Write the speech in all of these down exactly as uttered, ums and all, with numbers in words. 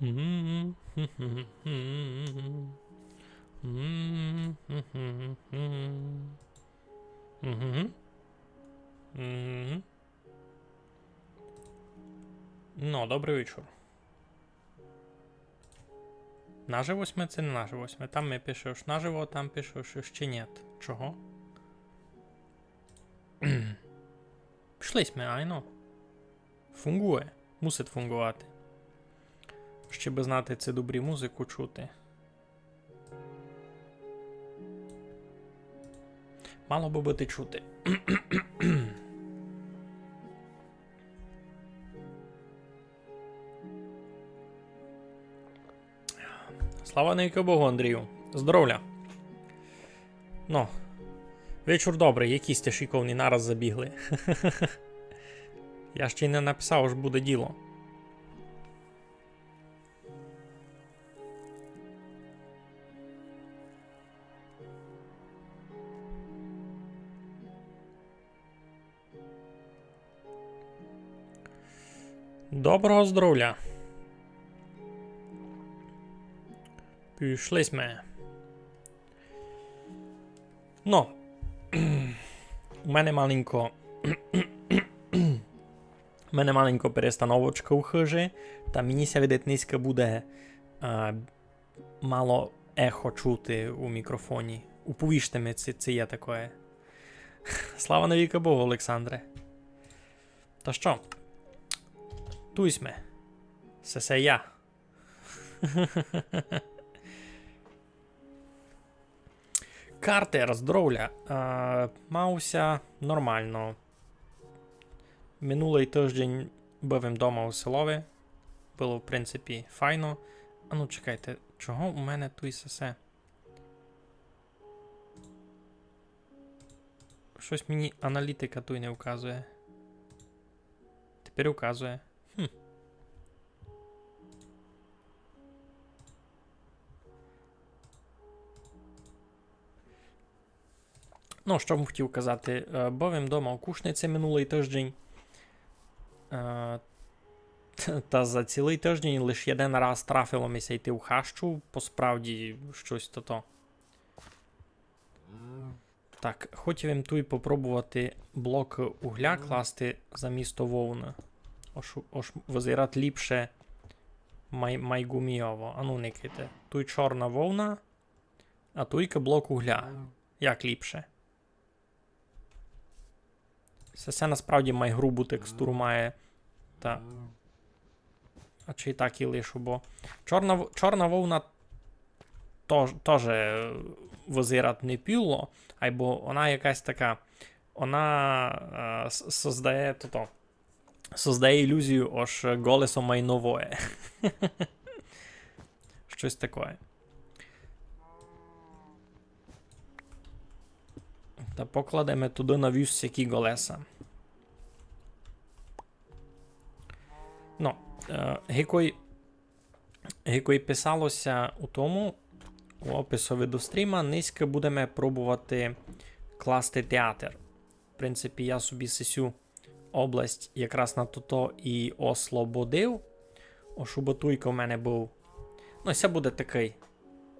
Мгм. Мгм. Ну, добрый вечур. Наживо сьме ци не наживо сьме? Там ми пише, ож наживо, там пише, ож іщи нєт. Чого? Пішли сьме, айно. Фунґує. Мусить фунґовати. Ще бы знати, ци добрі музику чути. Мало бы быти чути. Слава навікы Богу, Андрію. Здоровля. Ну, вечур добрый, які сьте шиковні, нараз забігли. Я ще й не написав, ож буде діло. Доброго здоровля. Пішли сьме. Ну, у мене маленько, у мене маленько перестановочка у хыжі, та мені ся видить, нынька буде, а, мало ехо чути у мікрофоні. Уповіжте ми, ци, ци є такоє. Слава навікы Богу, Олександре. Та што? Туй сьме. Се, се я. Картер, здоровля. Е, мав ся нормално. Минулый тыждень быв им дома у селови. Было, в принципі, файно. А ну, чекайте, чого у мене туй сесе? Штось мені аналітика туй не вказує. Тепер указує. Хм. Ну, што б хотів казати? Е, быв им дома у Кушниці минулый тыждень. Е, та за цілый тыждень лиш єден раз трафило ми ся йти в хащу. Посправді, штось тото. Так, хотів им туй попробовати блок угля класти замісто вовны. Ож, ож вызирать ліпше май, майґумійово. Ану, никайте. Туй чорна вовна, а туйка блок угля. Як ліпше? Се, се насправді май грубу текстуру має. Та. А чи так і лишу, бо чорна в-, чорна вовна тож-, тоже вызирать не пюло, айбо она якась така, она, е, с-, создає тото, создає ілюзію, ож ґолесо май новоє. Штось такоє. Та покладеме туды на віз сякі ґолеса. Ну, е, гикой, гикой писало ся у тому, у описови до стріма, нынька будеме пробовати класти театер. В принципі, я собі сесю область якраз на тото і ослободив. Ож убы туйка у мене быв. Ну, се буде такый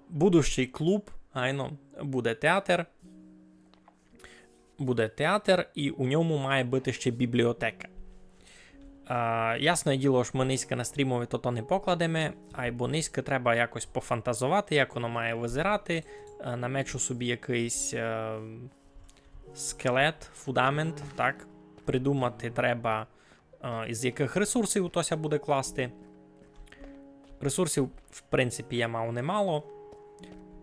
будущий клуб, айно, буде театер. Буде театер, і у ньому має быти ще бібліотека. А, ясне діло, ож мы нынька на стрімови тото не покладеме, айбо нынька треба якось пофантазовати, як воно має вызирати. Е, намечу собі якыйсь, е, скелет, фундамент, так. Придумати треба, е, із якых ресурсів то ся буде класти. Ресурсів, в принципі, я мав немало.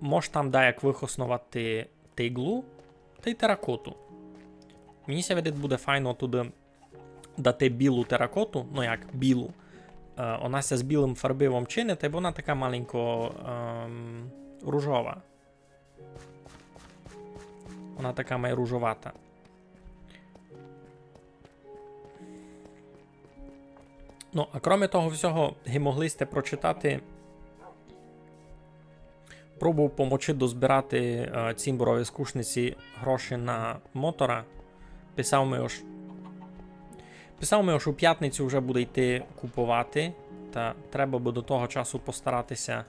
Мож там даяк выхосновати тиґлу тай теракоту. Мені ся видить, буде файно туды дати білу теракоту, ну як білу. Е, она ся з білым фарбивом чинить, бо она така маленько, ем, ружова. Она така май ружовата. Ну, а кроме того всього, ги могли сьте прочитати, пробовав помочи дозбирати, е, цімборови з Кушниці гроші на мотора. Писав ми, ож, писав ми, ож у пятницю вже буде йти куповати. Та треба бы до того часу постарати ся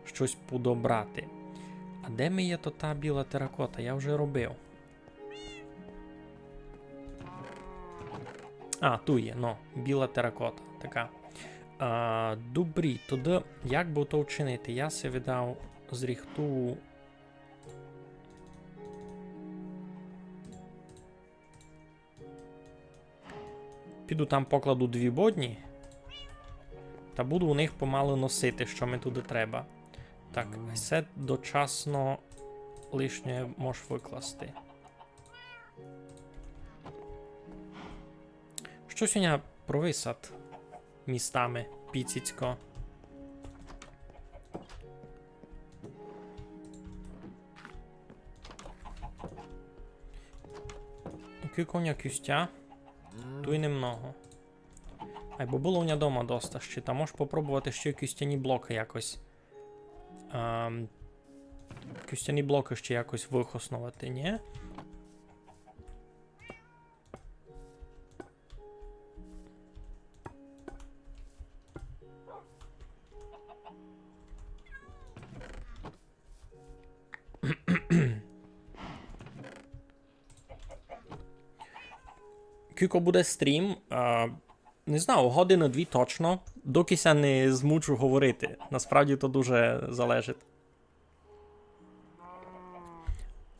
штось подобрати. А де ми є то та біла теракота? Я вже робив. А, туй є, ну, біла теракота така. А, добрі, тогды як бы то вчинити? Я си видав зріхтую. Піду там покладу дві бодні. Та буду у них помалы носити, што ми туды треба. Так, всьо дочасно лишнє мож выкласти. Штось у ня провисат містами піціцько. Кілько у ня кюстя? Туй немного. Айбо было у ня дома доста ще. Та мож попробовати ще кюстяні блокы якось. Ем, кюстяні блокы ще якось выхосновати, нї? Кілько буде стрім? А, не знаю, годины дві точно. Доки ся не змучу говорити. Насправді то дуже залежить.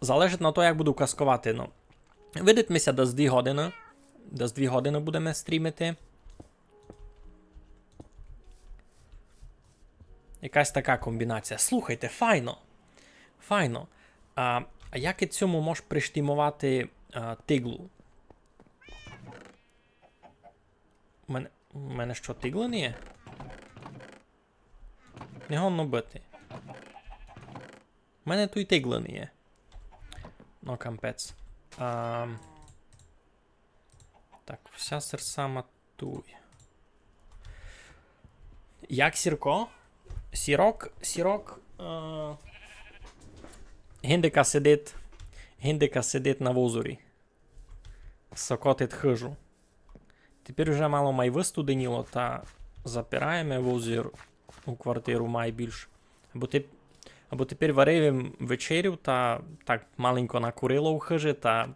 Залежить на то, як буду касковати, ну. Видить ми ся десь дві годины. Десь дві годины будеме стрімити. Якась така комбінація. Слухайте, файно. Файно. А, а як ид сьому мож приштімовати, а, тиглу? У мене, у мене што, тиглы не є? Не годно быти. У мене туй тиглы не є. Ну, капець. Ам, так, вся серсама туй. Як Сірко? Сірок, Сірок, е, гиндика сидить, гиндика сидить на возорі. Сокотить хыжу. Тепер уже мало май выстуденіло, та запираєме возір у квартиру май більш. Або теп-, або тепер варив им вечерю, та так маленько накурило у хыжи, та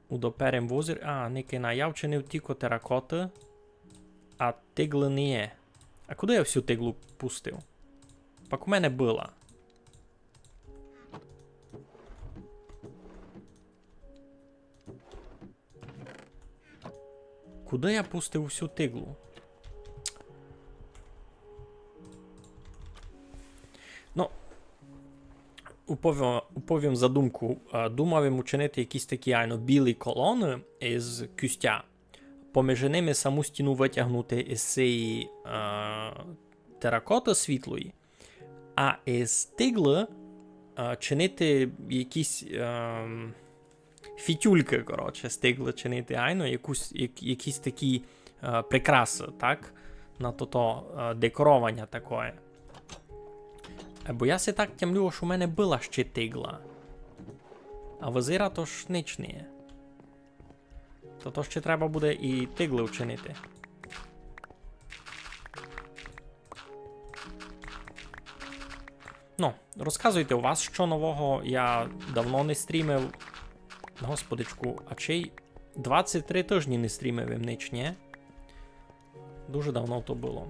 удоперем возір. А, никай на, я вчинив тілько теракоты, а тиглы не є. А куды я всю тиглу пустив? Пак у мене была. Куды я пустив усю тиглу? Ну, уповім, уповім задумку. Е, думав им учинити якісь такі, айно, білі колоны из кюстя. Поміж ними саму стіну вытягнути из сеї, е, теракоты світлої. А из тиглы, е, чинити якісь, ем, фітюлькы, коротше, з тиглы чинити, айно, якусь, як-, якісь такі, е, прикрасы, так? На тото, е, декорованя такоє. Е, бо я си так тямлю, ож у мене была ще тигла. А возира тож нич не є. Та то ще треба буде і тиглы вчинити. Ну, розказуйте у вас, што нового, я давно не стрімив. Господичку, а чей двадцять три тижні не стрімив им нич, нї? Дуже давно то было.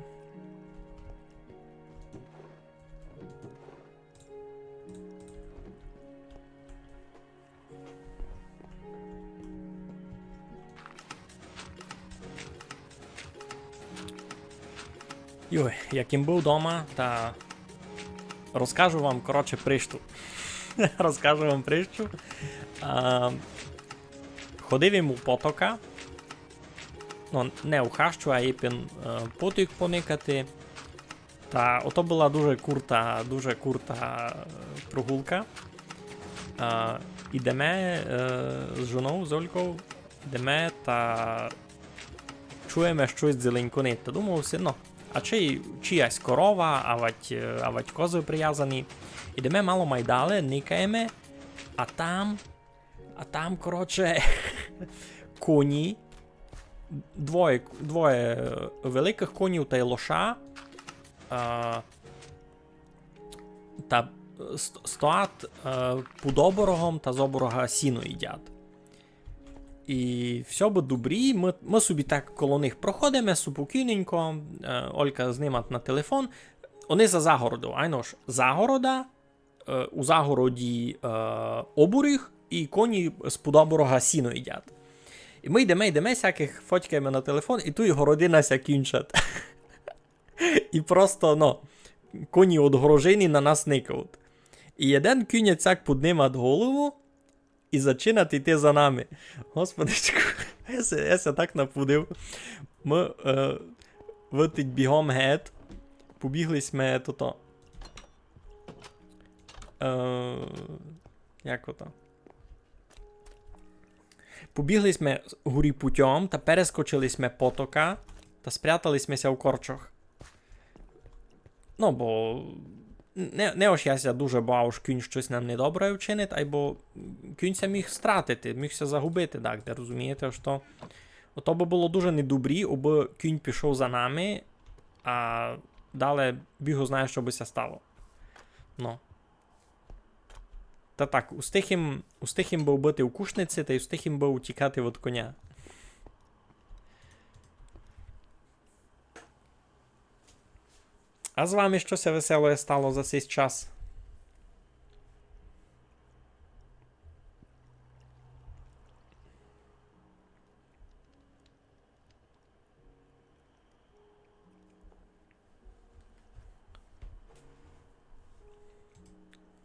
Йой, як им быв дома, та розкажу вам, коротше, прищу. Розкажу вам прищу. А, ходив им у потока. Ну, не у хащу, а ипен, е, потік поникати. Та ото была дуже курта, дуже курта, е, прогулка. А, ідеме, е, з жонов, з Ольков, ідеме та чуєме штось дзеленьконить. Та думав си, ну, а чи чиясь корова, авадь, е, авадь козы привязані. Ідеме мало май дале, никаєме, а там А там, коротше, коні. двоє, двоє, е, великых конів тай лоша, е, та, е, ст-, стоят, е, пуд оборогом та з оборога сіно їдят. И всьо бы добрі, мы, мы собі так коло них проходиме, супокійненько, е, Олька знимат на телефон. Они за загородов, айно ж, загорода, е, у загороді, е, оборіг, и коні з-пуд оборога сіно їдят. И мы йдеме, йдеме, сякых фотькаєме на телефон, и туй городина ся кінчат. И просто, ну, коні одгорожені на нас никавут. И єден кінь сяк пуднимат голову и зачинат іти за нами. Господичку, я ся, я ся так напудив. Мы, е, вытить бігом гет. Побігли сьме тото. Е, як ото? Побігли сьме горі путьом та перескочили сьме потока та спрятали сьме ся у корчох. Ну, бо не, не ож я ся дуже бояв, ож кінь штось нам недобре вчинить, айбо кінь ся міг стратити, міг ся загубити, так, де, розумієте, ож то, ото бы было дуже недобрі, обы кінь пішов за нами, а дале Біг го знає, што бы ся стало. Ну. Та так, устиг им, устиг им быв быти у кушниці, та й устиг им быв утікати од коня. А з вами што ся веселоє стало за сей час?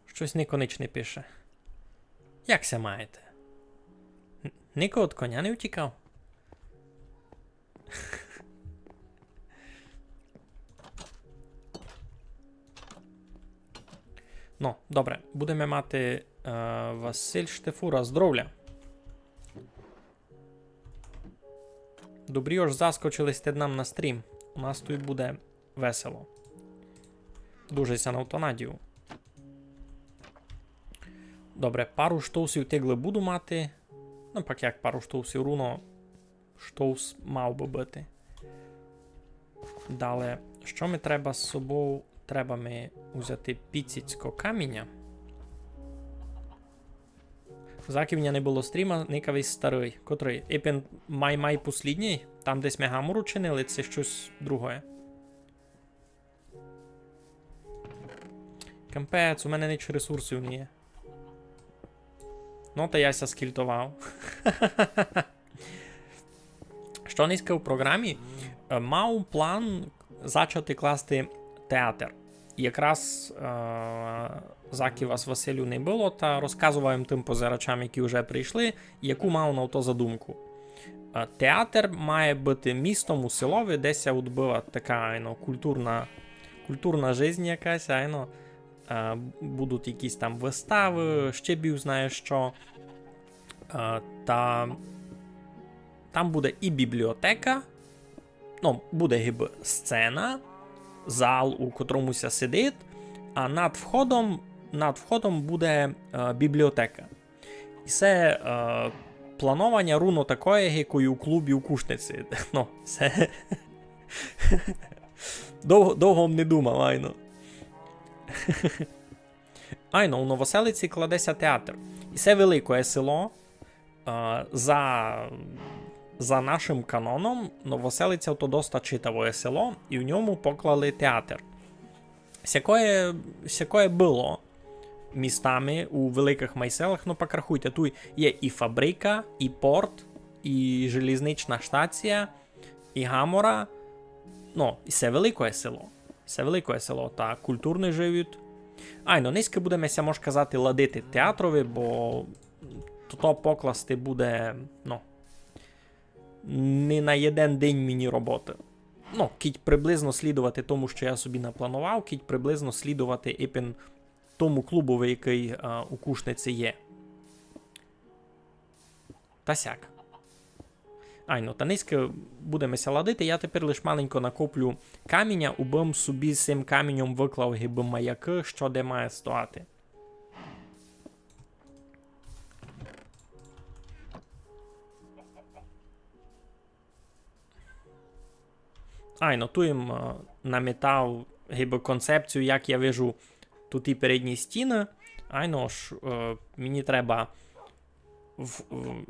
Штось нико нич не пише. Як ся маєте? Н-, нико од коня не утікав? Ну, добре, будеме мати, е, Василь Штефура, здоровля. Добрі, ож заскочили сьте нам на стрім. У нас туй буде весело. Дуже ся на то надію. Добре, пару штовсів тигли буду мати. Ну, пак як пару штовсів, руно штовс мав бы быти. Дале, што ми треба з собов? Треба ми узяти піціцько каміня. Закы в мене не было стріма, никав єсь старый. Котрый? Епен май-май послїднїй? Там, де сьме гамору чинили, ци штось другоє? Капець, у мене нич ресурсів не є. Ну, та я ся скільтовав. Што нынька у програмі? Е, мав план зачати класти театер. И якраз, е, закы вас, Василю, не было, та розказовав им тым позирачам, які вже прийшли, яку мав на то задумку. Е, театер має быти містом у селови, де ся удбыва така, ну, културна, културна жизнь якась, айно. Е, будуть якісь там выставы, ще Біг знає што. Е, та там буде и бібліотека, ну, буде гибы сцена, зал, у котрому ся сидить, а над входом, над входом буде, е, бібліотека. И се, е, планованя руно такоє, як и у клубі у Кушниці. Ну, се довго, довго не думав, айно. Айно, у Новоселици кладе ся театер. И се великоє село, е, за, за нашым каноном, Новоселиця то доста читавоє село, и в ньому поклали театер. Сякоє, сякоє было містами у великых май селах, ну, пак рахуйте, туй є и фабрика, и порт, и желїзнична штація, и гамора. Ну, и се великоє село. Се великоє село, та културный живот. Айно, нынька будеме ся, мож казати, ладити театрови, бо то покласти буде, ну, не на єден день мені роботы. Ну, кідь приблизно слїдовати тому, што я собі напланував, кідь приблизно слїдовати епен тому клубови, якый, а, у Кушниці є. Та сяк. Айно, та нынька будеме ся ладити, я тепер лиш маленько накоплю каміня, убым собі з сим каміньом выклав гибы маякы, што де має стояти. Айно, ту им, е, наметав, гибы, концепцію, як я вижу туй і передні стіны. Айно ж, е, мені треба в, в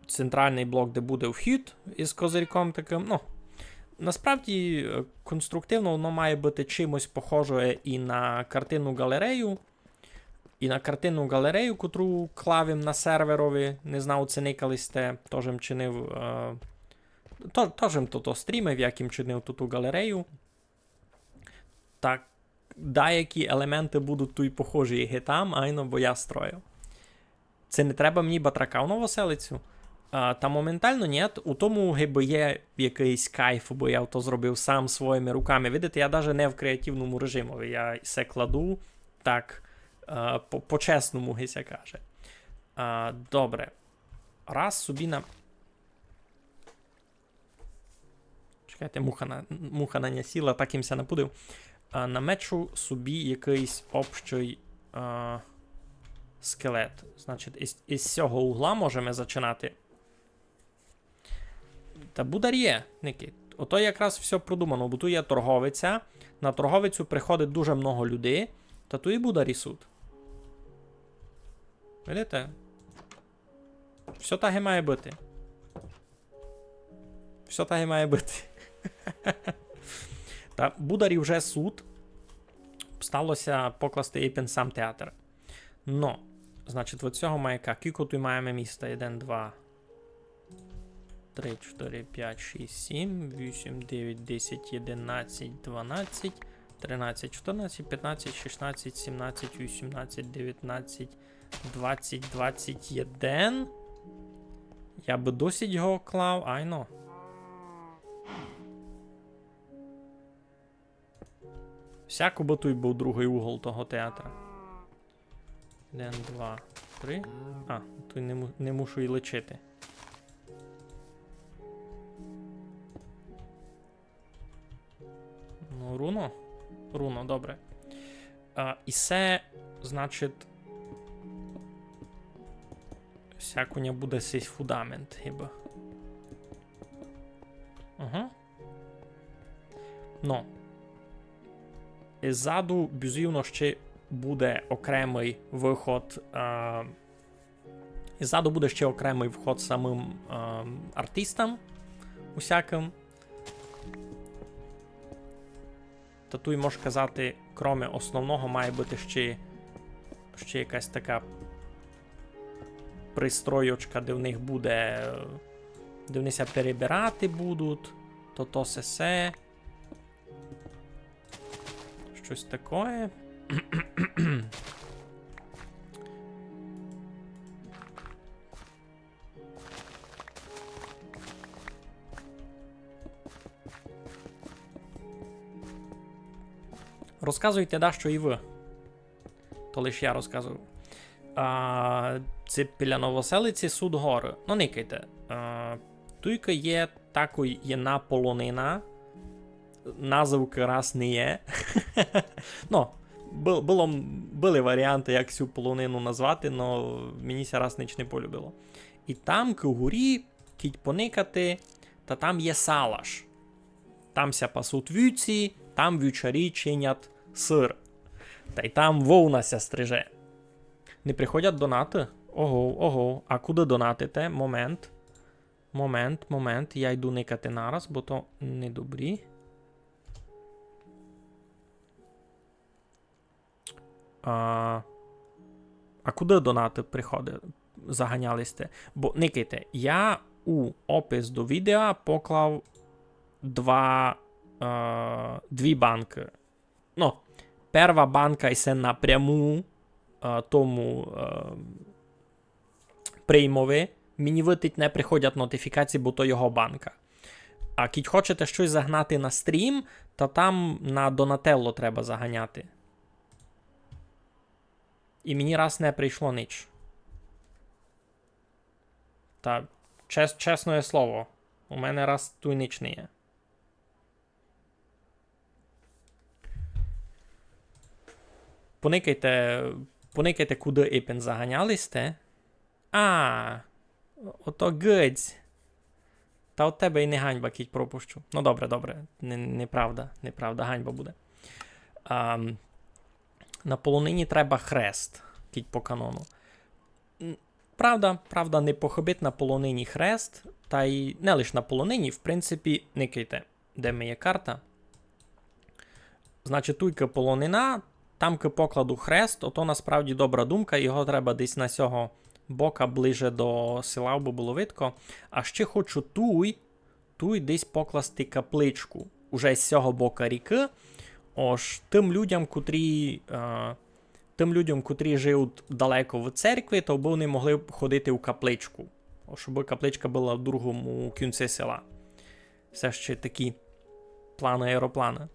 централный блок, де буде вхід із козирьком такым. Ну, насправді, е, конструктивно воно має быти чимось похоже і на картинну ґалерею. І на картинну ґалерею, котру клав им на серверови, не знав, ци никали сьте, тож им чинив, е, то, тож им то, то стрімив, як им чинив ту, ту ґалерею. Так, деякі елементы будуть туй похожі, як і там, айно, бо я строїв. Ци не треба мені батрака в Новоселицю? А, та моментално нєт. У тому гибы є якыйсь кайф, бо я то зробив сам своїми руками. Видите, я даже не в креативному режимови, я се кладу так, е, по, по-чесному, ги ся каже. А, добре. Раз собі на... Чекайте, муха на, муха на ня сіла, так им ся напудив. А, намечу собі якыйсь общый, а, скелет. Значить, із, із сього угла можеме зачинати. Та будар є, Никит. Ото якраз всьо продумано, бо туй є торговиця. На торговицю приходить дуже много людей, та туй і бударі суть. Видите? Всьо так і має быти. Всьо так і має быти. Та бударі вже суть. Стало ся покласти ипен сам театр. Но, значить, од сього маяка, кілько туй маєме міста? Єден, два, три, чотири, пять, шість, сім, вісім, девять, десять, єдинадцять, дванадцять, тринадцять, чотирнадцять, пятнадцять, шістнадцять, сімнадцять, вісімнадцять, девятнадцять, двадцять, двадцять єден. Я бы досить го клав, айно. Всяко бы туй быв другый угол того театра. Єден, два, три. А, туй не му-, не мушу й личити. Ну, руно. Руно, добре. А, і се, значить, сяк у ня буде сись фундамент, гибы. Ага. Но. І ззаду, бізувно, ще буде окремый выход, а, і ззаду буде ще окремый вход самым, а, артистам усякым. Та туй, мож казати, кроме основного, має быти ще, ще якась така пристройочка, де в них буде, де вони ся перебирати будуть, то, то сесе. Штось такоє. Розказуйте дашто і вы. То лиш я розказую. А, ци біля Новоселиці суть горы. Но, никайте. А, туйка є такой єдна полонина. Назывкы раз не є. Но, бы-, было, были варіанты, як сю полонину назвати, но мені ся раз нич не полюбило. І там, ку горі, кідь поникати, та там є салаш. Там ся пасуть вівці, там вівчарі чинять сыр. Тай там вовна ся стриже. Не приходять донаты? Ого, ого. А куды донатите? Момент. Момент, момент. Я йду никати нараз, бо то не добрі. А, а куды донаты приходи-, заганяли сьте? Бо, никайте, я у опис до відео поклав два, е, дві банкы. Но, перва банка йсе напряму, е, тому, е, приймови. Мені видить, не приходять нотифікації, бо то його банка. А кідь хочете штось загнати на стрім, та там на Донателло треба заганяти. І мені раз не прийшло нич. Та чес-, чесноє слово, у мене раз туй нич не є. Поникайте, поникайте, куды ипен заганяли сьте. А, ото гыдз. Та од тебе й не ганьба, кідь пропущу. Ну добре, добре. Не, неправда, неправда, ганьба буде. Ам, на полонині треба хрест, кідь по канону. М, правда, правда, не похибить на полонині хрест, та й не лиш на полонині, в принципі, никайте, де ми є карта. Значить, туйка полонина, тамка покладу хрест, ото насправді добра думка, його треба десь на сього бока ближе до села, бо было видко. А ще хочу туй, туй десь покласти капличку. Уже з сього бока рікы. Ож тым людям, котрі, е, тым людям, котрі живуть далеко від церкви, то бы вони могли ходити у капличку. Ож бы капличка была в другому кінці села. Все ще такі планы, аеропланы.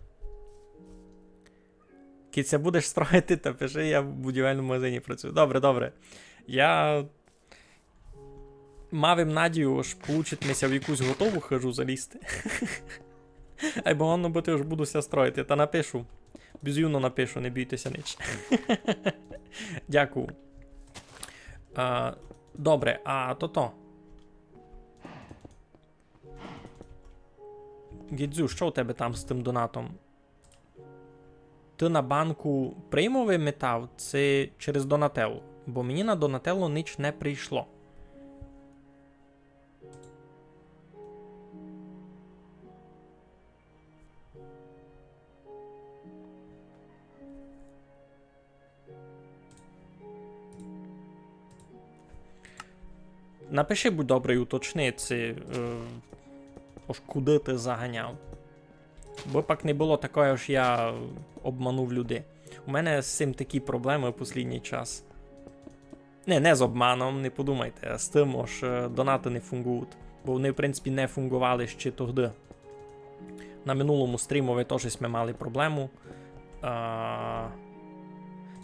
Кідь ся будеш строїти, та пиши, я в будівельному магазині працюю. Добре, добре. Я мав им надію, ож получить ми ся в якусь готову хижу залізти. Айбо годно быти, ож буду ся строїти, та напишу. Бізувно напишу, не бійте ся нич. Дякую. А, добре, а тото. Гідзю, што у тебе там з тым донатом? Ты на банку Преймови метав, ци через Донателло? Бо мені на Донателло нич не прийшло. Напиши, будь добрый, уточни, ци, е, ож куды ты заганяв. Бо пак не было такоє, ож я обманув люди. У мене з сим такі проблемы у послідній час. Не, не з обманом, не подумайте, а з тым, ож, е, донаты не фунґують. Бо вони, в принципі, не фунґовали ще тогды. На минулому стрімови тоже сьме мали проблему. А,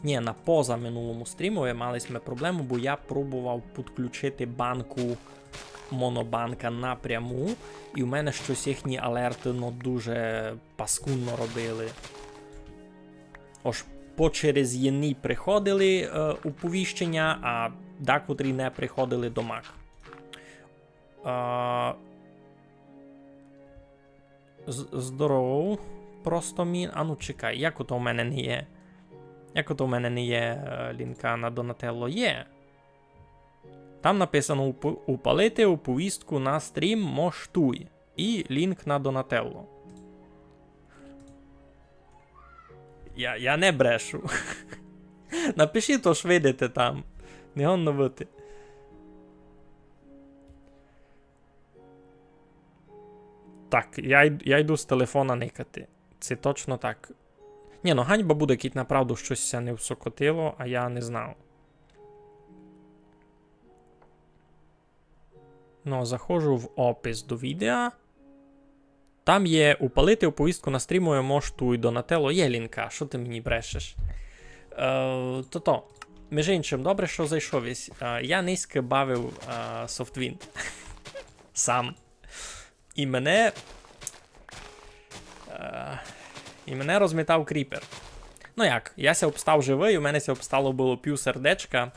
нї, на позаминулому стрімови мали сьме проблему, бо я пробовав підключити банку Монобанка напряму, і в мене штось їхні алерты, ну, дуже паскудно робили. Ож по через єдні приходили, е, оповіщеня, а декотрі не приходили домак. А, з-, здоров, просто мін. А ну чекай, як ото в мене не є? Як ото в мене не є, е, лінка на Донателло? Є. Там написано упо-, упалити оповістку на стрім мож туй. І лінк на Донателло. Я, я не брешу. Напишіть, ож видите там. Не годно быти. Так, я, й- я йду з телефона никати. Ци точно так. Нї, ну ганьба буде, кідь направду штось ся не всокотило, а я не знав. Ну, заходжу в опис до відео. Там є упалити оповістку на стрімови мож туй, Донателло, є лінка, што ты мені брешеш? Е, тото, між іншым, добре, што зайшов єсь. Е, я нынька бавив, е, Softwind. Сам. І мене, е, і мене розмітав кріпер. Ну як, я ся обстав живый, у мене ся обстало было пів сердечка.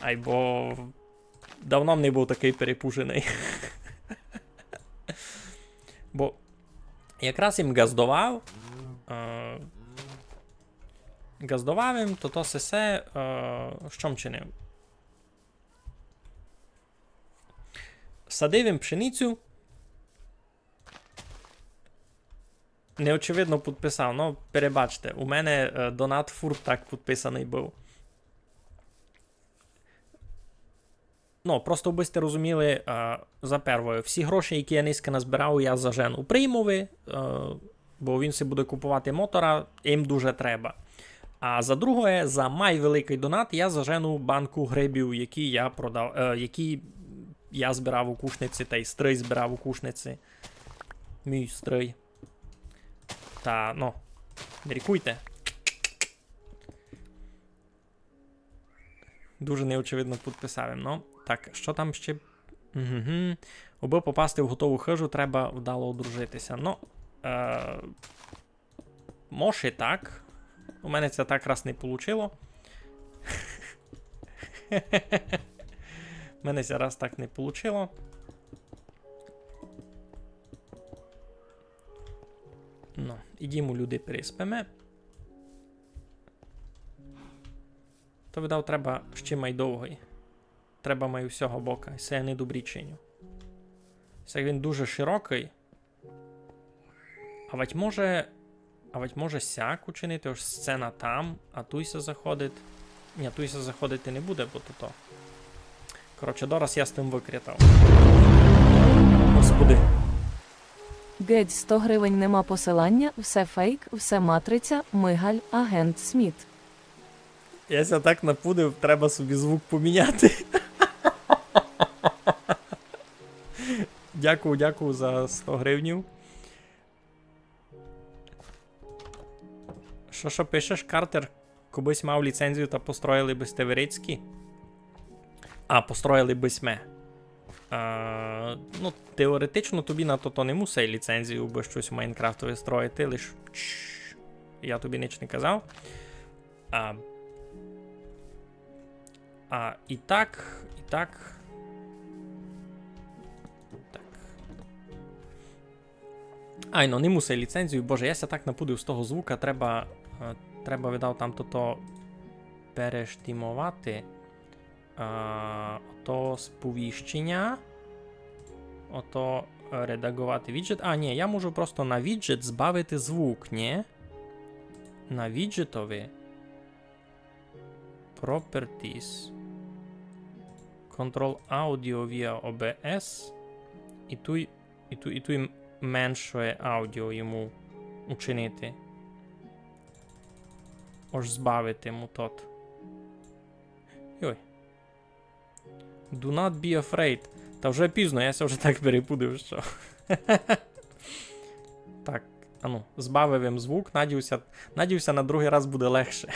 Айбо давно м не быв такый перепуженый. Бо якраз им ґаздовав, е, ґаздовав им, то то сесе, е, што м чинив? Садив им пшеницю. Неочевидно підписав, ну, перебачте, у мене, е, донат фурт так підписаный быв. Ну, просто бы сьте розуміли, е, за первоє, всі гроші, які я нынька назбирав, я зажену Преймови, е, бо він си буде купувати мотора, їм дуже треба. А за другоє, за май великый донат я зажену банку грибів, які я продав, е, які я збирав у Кушниці, та й стрый збирав у Кушниці. Мій стрый. Та, ну, не рікуйте. Дуже неочевидно підписав им, ну. Так, што там ще? Угу. Абы попасти в готову хижу, треба вдало одружити ся. Ну, е, мож і так. У мене ся так раз не получило. У мене ся раз так не получило. Ну, ідімо, люди, переспиме. То, видав, треба ще май довгый. Треба май усього бока. Се я недобрі чиню. Се він дуже широкый. А вать може, а вать може сяк учинити, ож сцена там, а туй ся заходить. Ні, туй ся заходити не буде, бо то то. Коротше, дораз я з тым выкрятав. Господи. Гедь, сто гривень, нема посилання, все фейк, все матриця, Мигаль, агент Сміт. Я ся так напудив, треба собі звук поміняти. Дякую, дякую за сто гривнів. Што, што пишеш, Картер? Кобысь мав ліцензію та построїли бы сьте Верецькый? А, построїли бы сьме. А, ну, теоретично тобі на то, то не мусить ліцензію, бы штось у Майнкрафтові строїти, лиш чш, я тобі ніч не казав. А, а, і так, і так. Так. Айно, не мусить ліцензію. Боже, я ся так напудив з того звука, треба, е, треба, видав, там тото перештімовати. Е, ото сповіщення. Ото, е, редаґовати віджет. А, ні, я можу просто на віджет збавити звук, ні? На віджетови. Properties. Control audio via O B S. І туй, і туй, і туй меншоє аудіо йому учинити. Ож збавити му тот. Йой. Do not be afraid. Та вже пізно, я ся вже так перепудив, што. Так, ану, збавив им звук, надію ся, надію ся, на другый раз буде легше.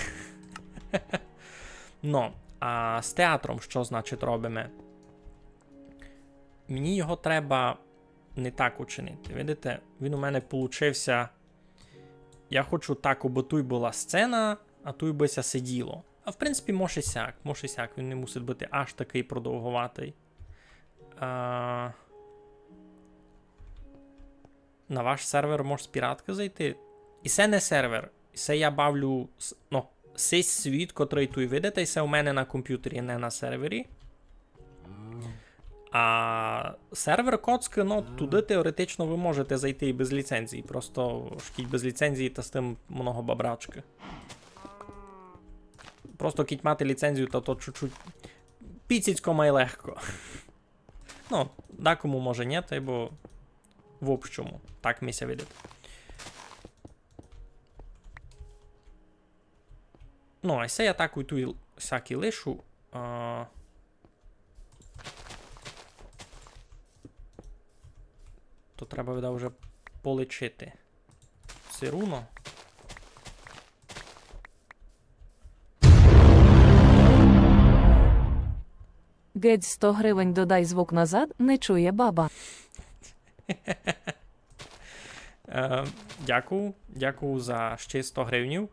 Но, а з театром што, значить, робиме? Мені його треба не так учинити. Видите, він у мене получився. Я хочу так, обы туй была сцена, а туй бы ся сиділо. А в принципі, може сяк, може сяк, він не мусить быти аж такый продовговатый. А, на ваш сервер мож з піраткы зайти? І се не сервер. І се я бавлю с-, ну, сись світ, котрый туй видите, і се у мене на компютері, не на сервері. А сервер Коцкы, ну, туды теоретично вы можете зайти і без ліцензії. Просто ож кідь без ліцензії, та з тым много бабрачкы. Просто кідь мати ліцензію, та то чуть-чуть піціцько май легко. Ну, дакому може ні, та й бо в общому. Так ми ся видить. Ну, а се я так і туй всякі лишу. А, то треба, видав, вже полічити. Всьо руно. Гедь, сто гривень, додай звук назад, не чує баба. Е, дякую, дякую за ще сто гривнів.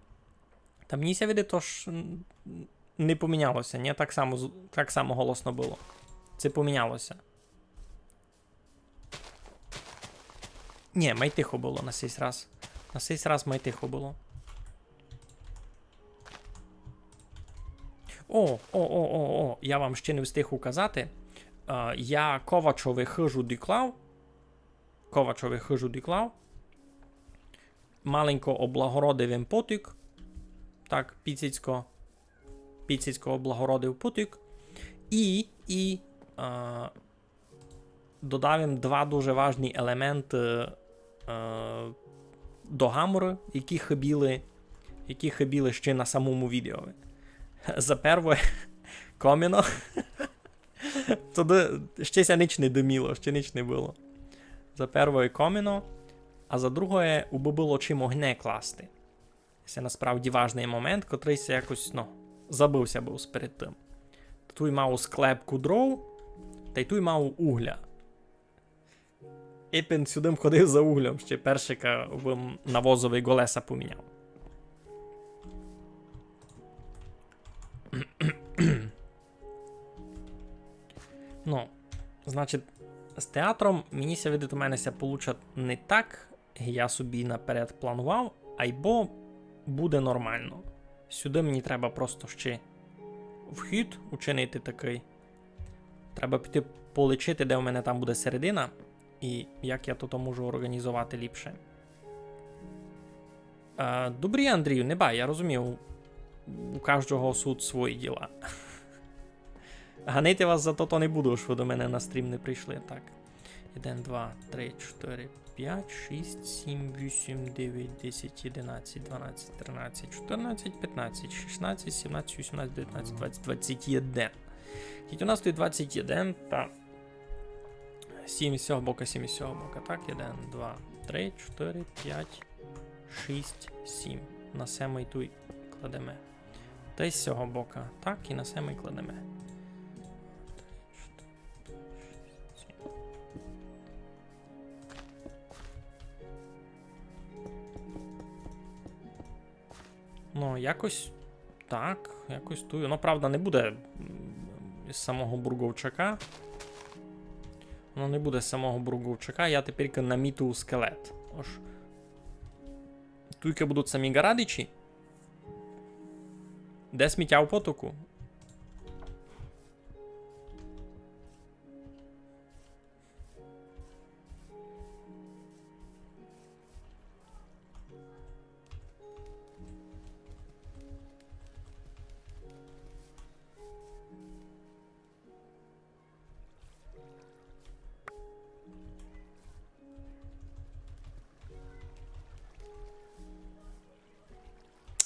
Та мені ся видить, ож, м, не поміняло ся, ні? Так само з-, так само голосно было. Се поміняло ся. Ні, май тихо было на сись раз. На сись раз май тихо было. О, о, о, о, о, я вам ще не встиг указати. Е, я Ковачови хыжу доклав. Ковачови хыжу доклав. Маленько облагородив им потік. Так, піціцько. Піціцько облагородив потік. І, і, е, додав им два дуже важні елементы, е, до гаморы, які хыбіли, які хыбіли ще на самому відео. За первоє, коміно. Туды ще ся ніч не дыміло, ще ніч не было. За первоє коміно, а за другоє, убы было чим огне класти. Се насправді важный момент, котрый ся якось, ну, забыв ся быв перед тым. Туй мав склепку дров, тай туй мав угля. Ипен сюды ходив за углем, ще першика в навозовый голеса поміняв. Ну, значить, з театром, мені ся видить, у мене ся получать не так, я собі наперед планував, айбо буде нормално. Сюды мені треба просто ще вхід учинити такый. Треба піти полічити, де у мене там буде середина, і як я то можу організовати ліпше. Е, добрі, Андрію, не бай, я розумію, у каждого суть свої діла. Ганити вас за то, то не буду, што до мене на стрім не прийшли. Так. Один, два, три, чотири, пять, шість, сім, вісім, девять, десять, одинадцять, дванадцять, тринадцять, чотирнадцять, пятнадцять, шістнадцять, сімнадцять, вісімнадцять, девятнадцять, двадцять, двадцять один. Тіть у нас туй двадцять один, та сім із сього бока, сім із сього бока. Так, один, два, три, чотири, пять, шість, сім. На семый туй кладеме. Та й з сього бока. Так, і на семый кладеме. Ну, якось так, якось туй. Воно, правда, не буде, м, із самого бурговчака. Воно не буде з самого бурговчака, я тепер намітую скелет. Ож туйка будуть самі ґарадичі. Де сміття у потоку?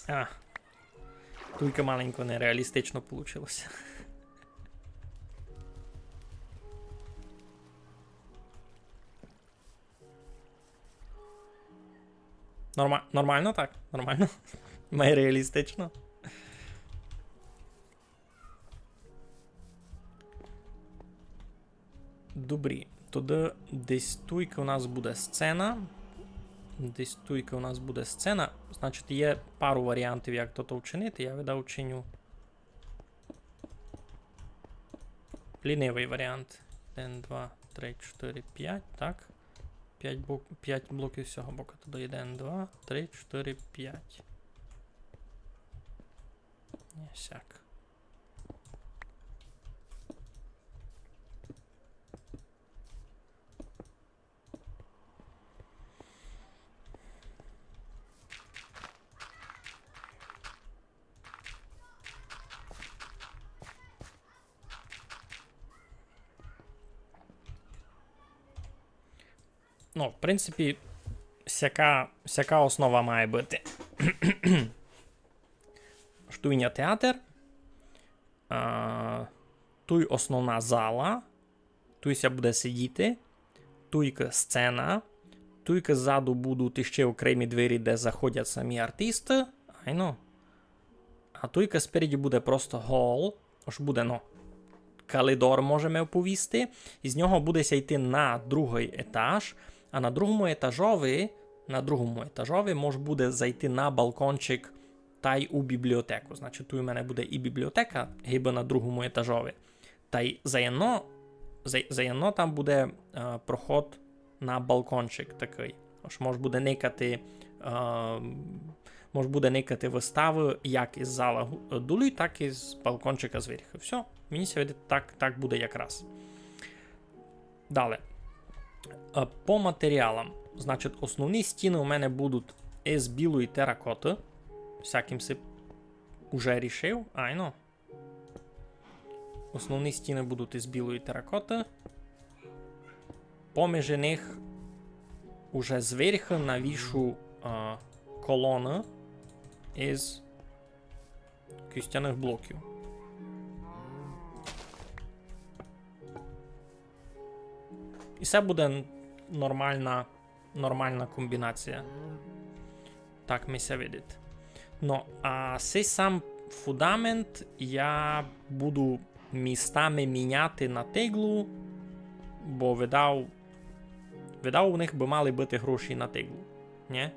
А. Туйка маленько нереалістично получилося. Норма-, нормално так? Нормално? Май реалістично. Добрі. Тогды десь туйка у нас буде сцена. Десь туйка у нас буде сцена. Значить, є пару варіантів, як то, то вчинити. Я, видав, вчиню лінивый варіант. Один, два, три, чотири, пять, так. Пять бок-, пять блоків з сього бока. Тогды один, два, три, чотири, пять. Ось сяк. Ну, в принципі, сяка, сяка основа має быти. Штуйня театер. А, туй основна зала. Туй ся буде сидіти. Туйка сцена. Туйка ззаду будуть іще окремі двері, де заходять самі артисты. Айно. А туйка спереді буде просто гол. Ож буде, ну, калидор, можеме оповісти. І з нього буде ся йти на другый етаж. А на другому етажови, на другому етажови мож буде зайти на балкончик тай у бібліотеку. Значить, туй у мене буде і бібліотека, гибы на другому етажови. Тай заєдно, за-, заєдно там буде, е, проход на балкончик такый. Ож мож буде никати, е, мож буде никати выставы як із зала гу-, долу, так і з балкончика зверху. Всьо, мені ся видить, так, так буде якраз. Дале. Е, по матеріалам. Значить, основні стіны у мене будуть із білої теракоты. Всяким си уже рішив, айно. Основні стіны будуть із білої теракоты. Поміж них уже зверху навішу, а, колоны із кістяных блоків. І се буде нормална, нормална комбінація. Так ми ся видить. Но, а сей сам фундамент я буду містами міняти на теглу, бо видав, видав, у них бы мали быти гроші на теглу. Нє?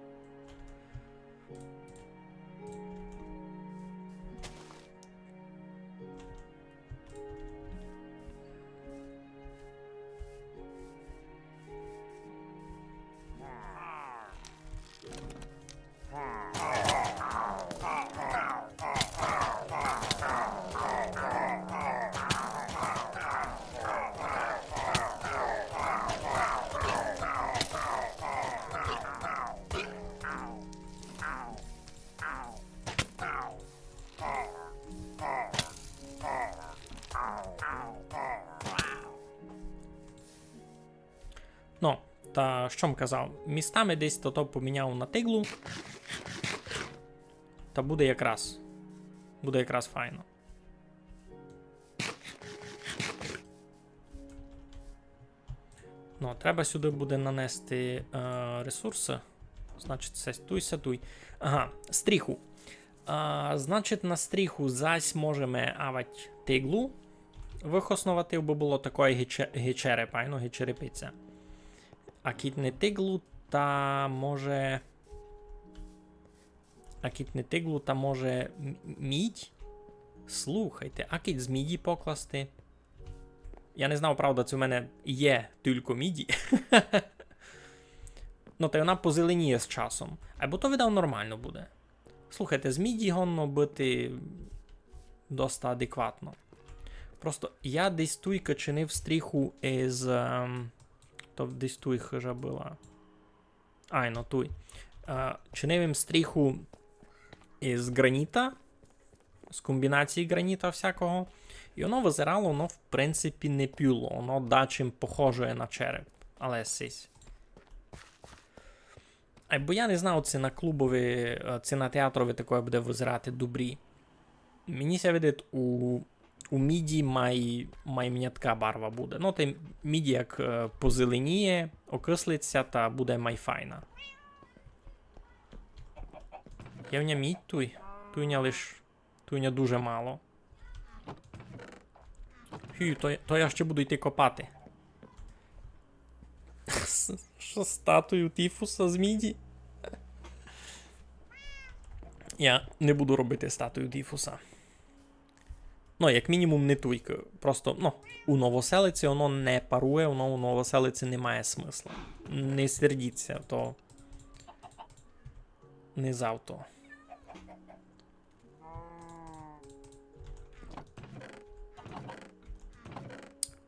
Ну, та што м казав? Містами десь тото поміняв на тиглу. Та буде якраз. Буде якраз файно. Ну, треба сюды буде нанести е, ресурсы. Значить, се туй, се туй. Ага, стріху. А, значить, на стріху зась можеме авать тиглу выхосновати, бо было такоє гече-, гечере, пайно, гечерепиця. А кідь не тиглу, та може. А кідь не тиглу, та може м-, мідь? Слухайте, а кідь з міді покласти? Я не знав, правда, ци в мене є тілько міді. Ну, та й вона позеленіє з часом. Айбо то, видав, нормално буде. Слухайте, з міді годно быти доста адекватно. Просто я десь туйка чинив стріху із, ем, то десь туй хыжа была. Айно, туй. Е, чинив им стріху із ґраніта, з комбінації ґраніта всякого. І воно визирало, воно, в принципі, не пюло. Воно дачим похожує на череп. Але сись. Айбо я не знав, ци на клубови, е, ци на театрови такоє буде визирати добрі. Мені ся видить, у, у міді май, май мнятка барва буде. Ну, та й міді як е, позеленіє, окислить ся, та буде май файна. Є в ня мідь туй? Туй в ня лиш, туй в ня дуже мало. Хю, то, то я ще буду йти копати. С-, што, статую Тіфуса з міді? Я не буду робити статую Тіфуса. Ну, як мінімум, не туйка. Просто, ну, у Новоселиці воно не парує, воно у Новоселиці не має смысла. Не сердіться, то не завто.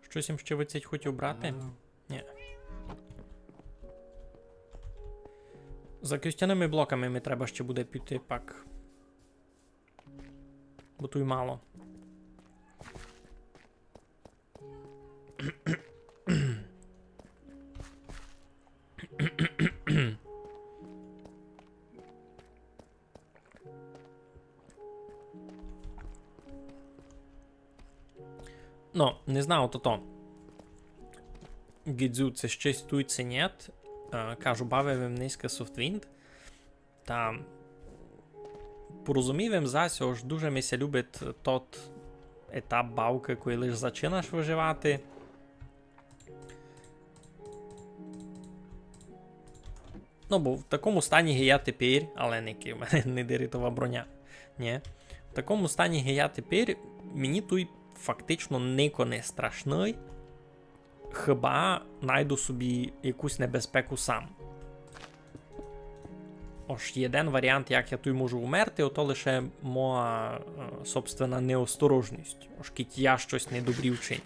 Штось им ще вицять хотів брати? Ні. За кістяными блоками ми треба ще буде піти пак. Бо туй мало. Ну, не знав, тото. Гідзю, ци щось туй, ци нєт. Е, кажу, бавив им нынька Softwind. Та порозумів им зась, ож дуже ми ся любить тот етап бавкы, коли лиш зачинаш выживати. Ну, бо в такому стані, ги я тепер, але не ки-, в мене не деритова броня. Нє. В такому стані, ги я тепер, мені туй фактично нико не страшный. Хіба найду собі якусь небезпеку сам. Ож єден варіант, як я туй можу умерти, ото лише моя, е, собственна неосторожность. Ож кідь я штось недобрі вчиню.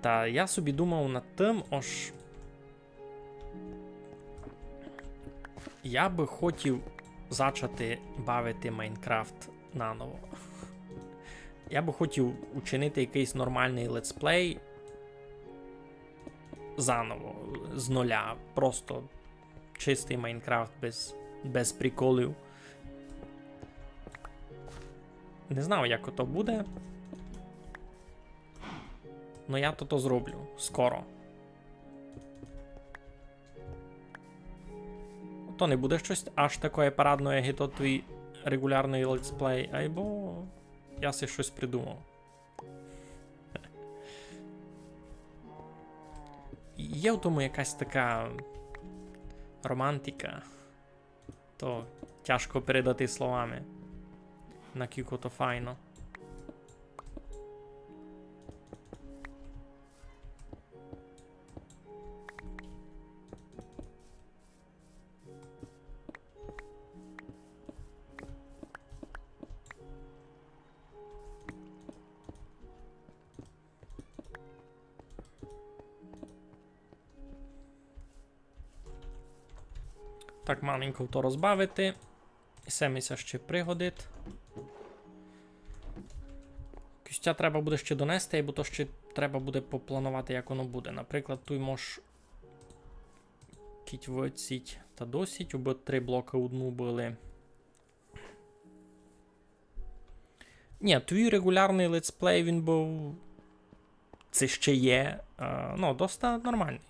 Та я собі думав над тым, ож я бы хотів зачати бавити Майнкрафт наново. Я бы хотів учинити якыйсь нормалный летсплей заново, з нуля. Просто чистый Майнкрафт без, без приколів. Не знав, як ото буде. Но я тото зроблю скоро. То не буде штось аж такоє парадноє, як і тот твій реґулярный летсплей, айбо я си штось придумав. Є в тому якась така романтика. То тяжко передати словами. Накілько то файно. Так, маленько то розбавити. Се ми ся ще пригодить. Кістя треба буде ще донести, бо то ще треба буде попланувати, як воно буде. Наприклад, туй мож кіть виціть та досіть, убы три блокы одну были. Ні, твій регулярный летсплей, він быв, се ще є, е, ну, доста нормалный.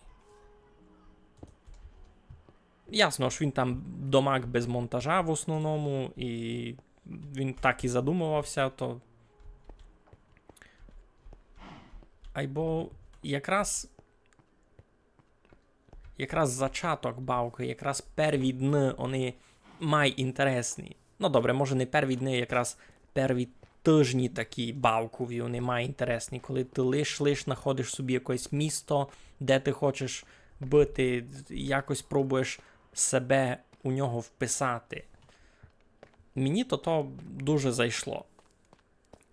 Ясно, ож він там домак без монтажа в основному, і він так і задумовав ся, то. Айбо якраз, якраз зачаток бавкы, якраз перві дни, они май інтересні. Ну, добре, може, не перві дни, якраз перві тыжні такі бавкові, они май інтересні, коли ты лиш, лиш находиш собі якесь місто, де ты хочеш быти, якось пробуєш себе у нього вписати. Мені то, то дуже зайшло.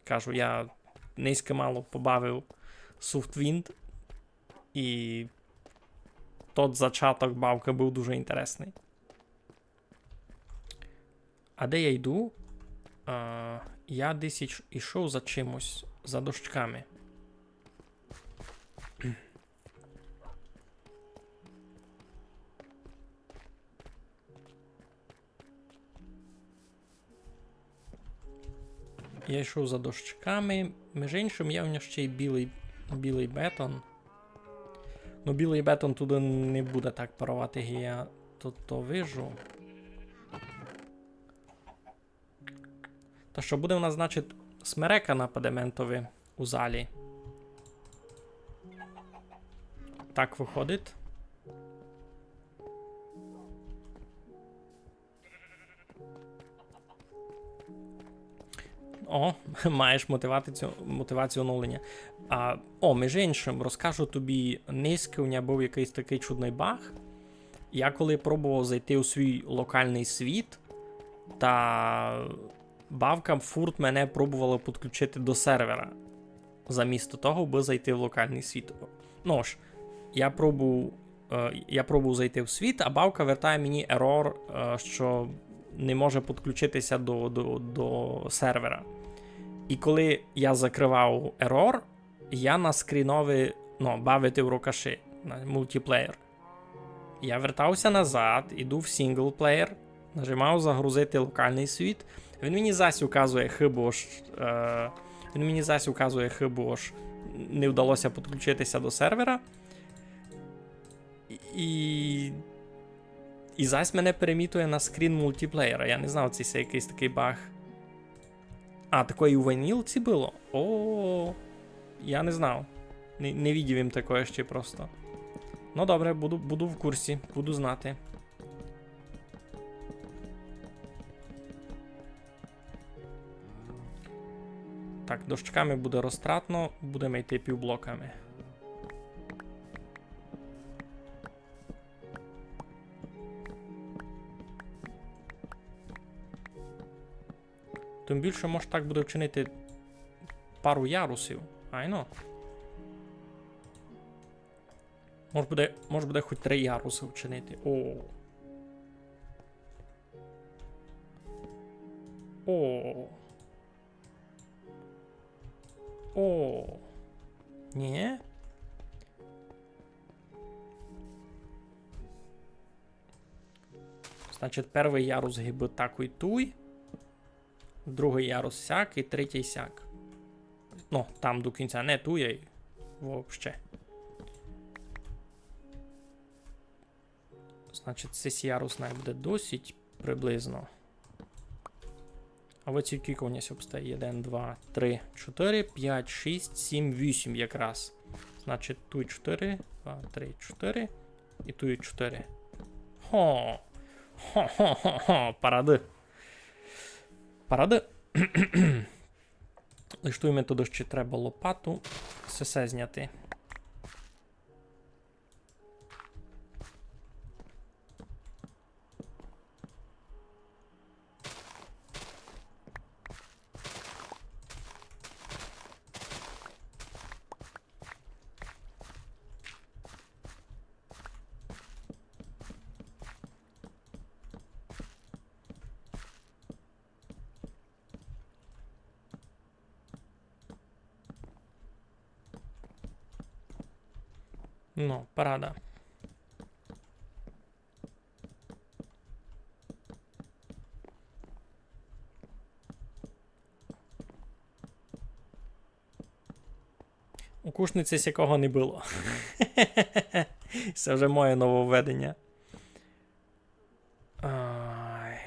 Кажу, я нынька мало побавив Softwind, і тот зачаток бавкы быв дуже інтересный. А де я йду? А, я десь іч-, ішов за чимось, за дощками. Я йшов за дощками. Між іншим, є в нього ще й білый, білый бетон. Ну, білый бетон туды не буде так паровати, як я тут то вижу. Та што буде у нас, значить, смерека на падементови у залі. Так выходить. О, маєш мотивацію, мотивацію оновлення. А, о, між іншим, розкажу тобі, нынька у мене быв якыйсь такый чудный баг. Я коли пробовав зайти у свій локалный світ, та бавка фурт мене пробовала підключити до сервера, замісто того, аби зайти в локалный світ. Ну ж, я пробую, е, я пробую зайти в світ, а бавка вертає мені ерор, е, що не може підключити ся до, до, до сервера. І коли я закрывав ерор, я на скрінови, ну, бавити в рокаші, на мултиплеєр. Я вертав ся назад, іду в сінглплеєр, нажимаю загрузити локалный світ. Він мені зась указує хибу, ож, е, він мені зась указує хибу, ож не вдало ся підключити ся до сервера. І, і зась мене перемітує на скрін мултиплеєра. Я не знав, ци се якыйсь такый баг. А, такоє у ванілці было? О, я не знав. Не, не видів им такоє ще просто. Ну добре, буду, буду в курсі, буду знати. Так, дощками буде розтратно, будеме йти півблоками. Тым більше, мож так буде вчинити пару ярусів. Айно. Мож буде, мож буде хоть три яруси вчинити. О. О. О. Ні? Значить, первый ярус гибы такый туй, другый ярус сяк і третій сяк. Ну, там до кінця, не туй, ай вообще. Значить, сись ярус най буде досить приблизно. А вот ці кілько у нас обстає? Один, два, три, чотири, пять, шість, сім, вісім якраз. Значить, туй чотири, два, три, чотири. І туй чотири. Хо! Хо-хо-хо-хо! Парады. Парады. Лиш туй ми туды ще треба лопату. Сесе зняти. Ну, парада. У Кушниці сякого не было. Се вже моє нововведеня. Ай.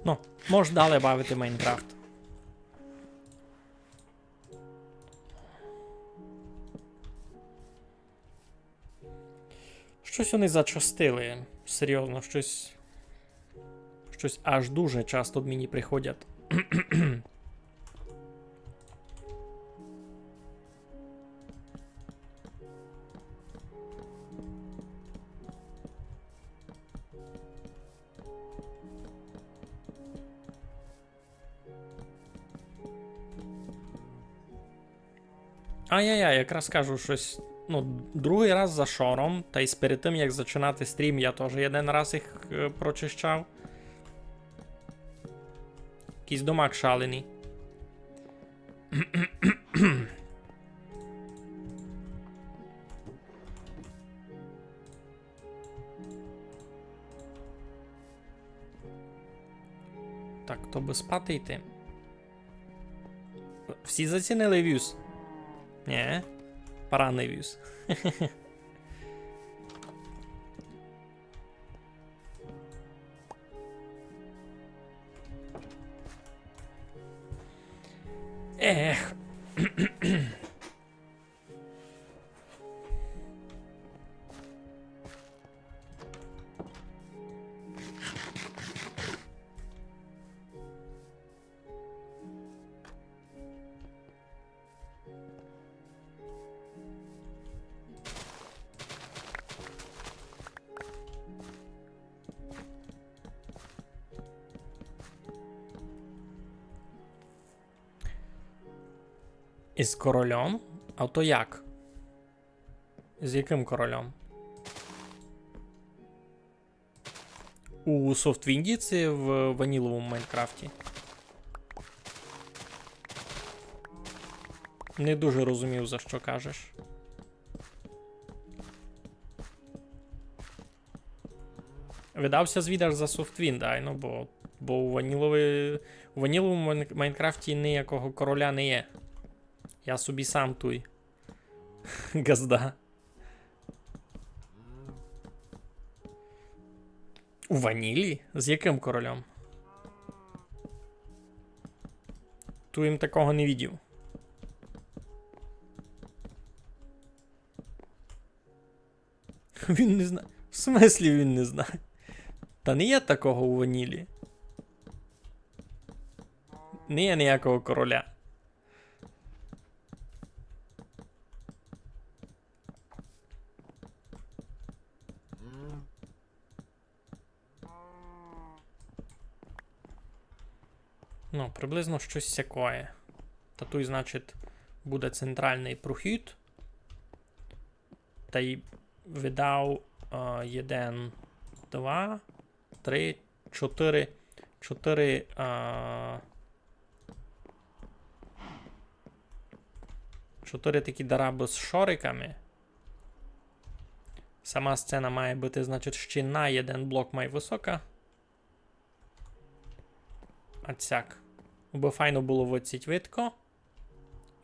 Ну, можеш далі бавити Майнкрафт. Штось вони зачастили. Серйозно, штось. Штось аж дуже часто мені приходять. Ай-яй-яй, якраз кажу штось. Ну, другый раз за шором, та й перед тым, як зачинати стрім, я тоже єден раз їх, е, прочищав. Якыйсь домак шаленый. Так, то бы спати йти. Всі зацінили вюз? Нє. Парадный вюз. Ех. Із корольом? А то як? З якым корольом? У Софтвінді ци в ваніловому Майнкрафті? Не дуже розумів, за што кажеш. Видав ся звід аж за Софтвінд, айно, бо, бо у ванілови-, у ваніловому Майн-, Майнкрафті ниякого короля не є. Я собі сам туй. Ґазда. У ванілі? З якым корольом? Туй им такого не видів. Він не зна-, в смыслі він не знає? Та не є такого у ванілі. Не є ниякого короля. Ну, приблизно штось сякоє. Та туй, значить, буде централный прохід. Та й видав, е, єден, два, три, чотыри, чотыри, е, чотыри такі дарабы з шориками. Сама сцена має быти, значить, ще на єден блок май высока. А цяк. Убы файно было видцить видко.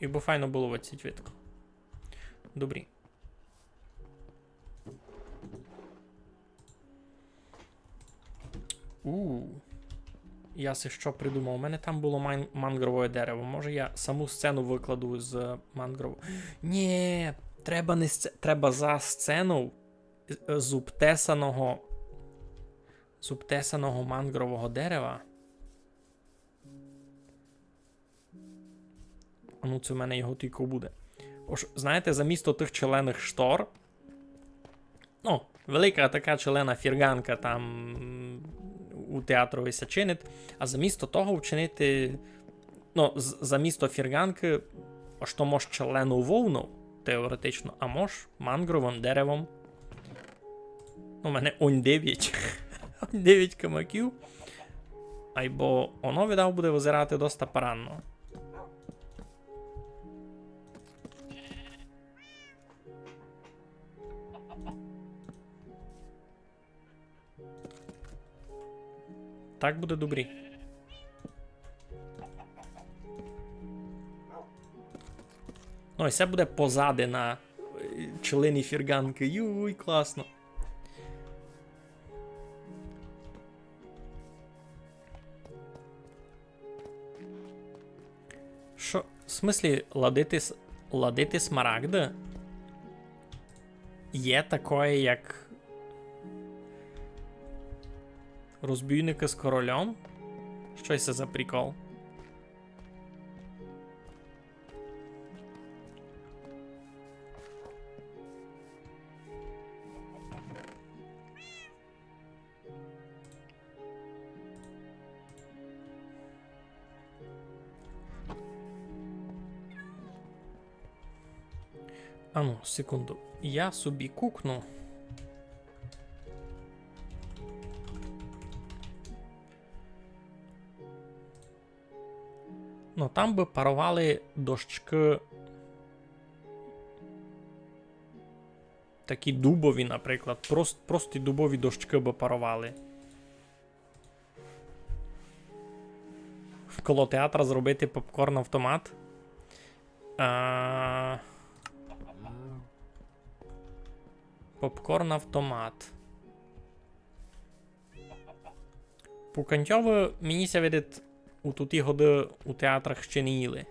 І убы файно было видцить видко. Добрі. У. Я си што придумав? У мене там было ман-, мангрове дерево. Може, я саму сцену выкладу з мангрового? Нє, Треба не сце-, треба за сценов з, з обтесаного, з обтесаного мангрового дерева. А ну, це в мене його тілько буде. Ож, знаєте, замісто тых челеных штор, ну, велика така челена фірґанка там у театрови ся чинить, а замісто того вчинити, ну, з-, замісто фірґанкы, ож то мож челену вовну, теоретично, а мож мангровым деревом. Ну, у мене онь девять. Онь девять камаків. Айбо оно, видав, буде визирати доста парадно. Так буде добрі. Ну, і се буде позади на, е, челені фірґанкы. Юй, класно. Шо, в смыслі, ладити с-, ладити смарагды? Є такоє, як розбійникы з корольом? Што се за прикол? Ану, секунду. Я собі кукну. Ну, там бы паровали дощкы. Такі дубові, наприклад. Прос-, прості дубові дощкы бы паровали. Коло театра зробити попкорн-автомат. А, попкорн-автомат. Пуканьтьовы, мені ся видить, у туті годы у театрах ще не їли.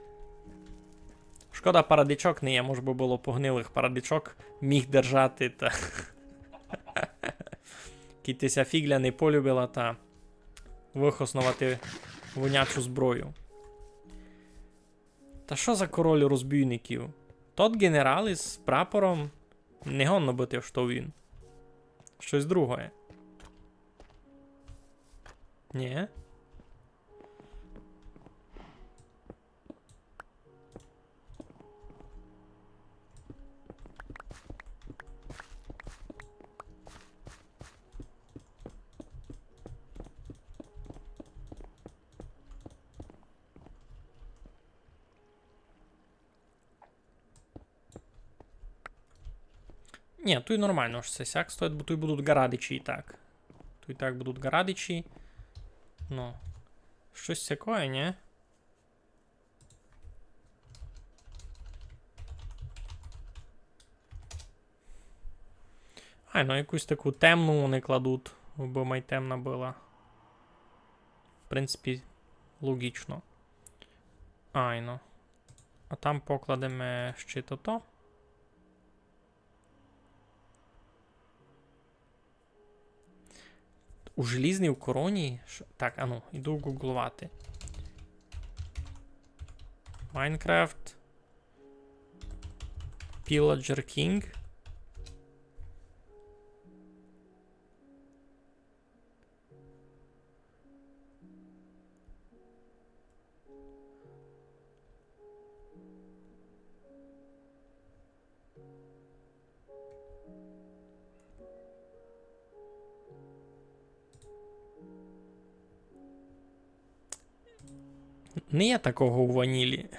Шкода, парадичок не є, мож бы было погнилых парадичок міг держати, та кідь ти ся фіґля не полюбила, та выхосновати вонячу зброю. Та што за король розбійників? Тот ґенерал із прапором не годно быти, што він. Штось другоє. Нє? Нє, туй нормално, што се сяк стоїть, бо туй будуть ґарадичі і так. Туй і так будуть ґарадичі. Ну. Штось сякоє, нє? Ай, ну якусь таку темну вони кладуть, бо май темна была. В принципі, логічно. Айно. А там покладеме ще тото. У желізній короні? Ш-, так, ану, іду гугловати. Майнкрафт. Pillager King. Не є такого у ванілі.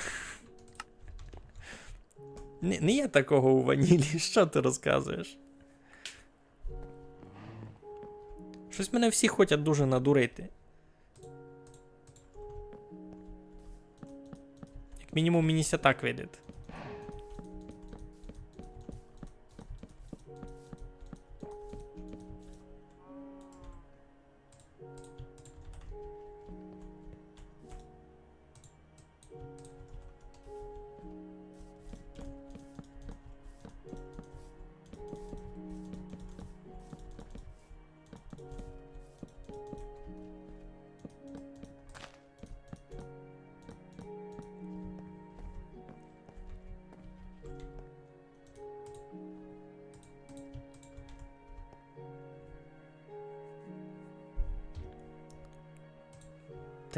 Не, не є такого у ванілі. Што ты розказуєш? Штось мене всі хочуть дуже надурити. Як мінімум, мені ся так видить.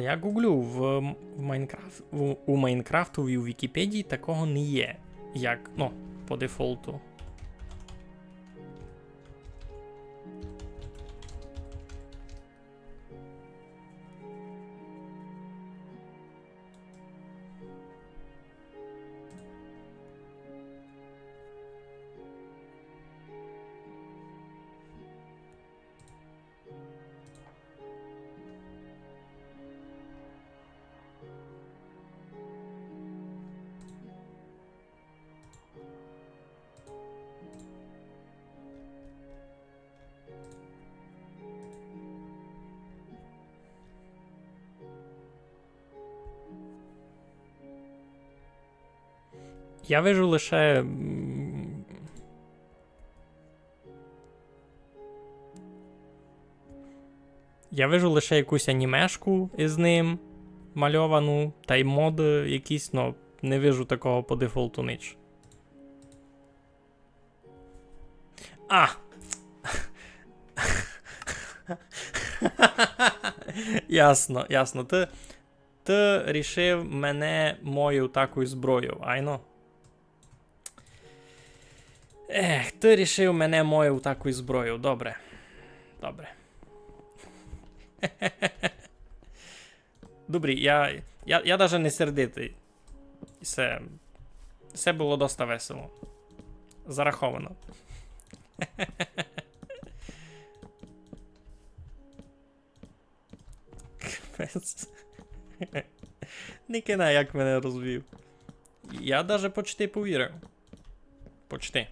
Я гуглю, в, в Майнкрафт, у, у Майнкрафтовій Вікіпедії такого не є, як, ну, по дефолту. Я вижу лише, м, я вижу лише якусь анімешку із ним мальовану, та й моды якісь, но не вижу такого по дефолту ніч. А! Ясно, ясно. Ты, ты рішив мене мою такою зброю, айно? Ех, ты рішив мене мою такою зброю. Добре. Добре. Добрі, я, я, я даже не сердитый. Все, все было доста весело. Зараховано. Капець. Не кина, як мене розвів. Я даже почти повірив. Почти.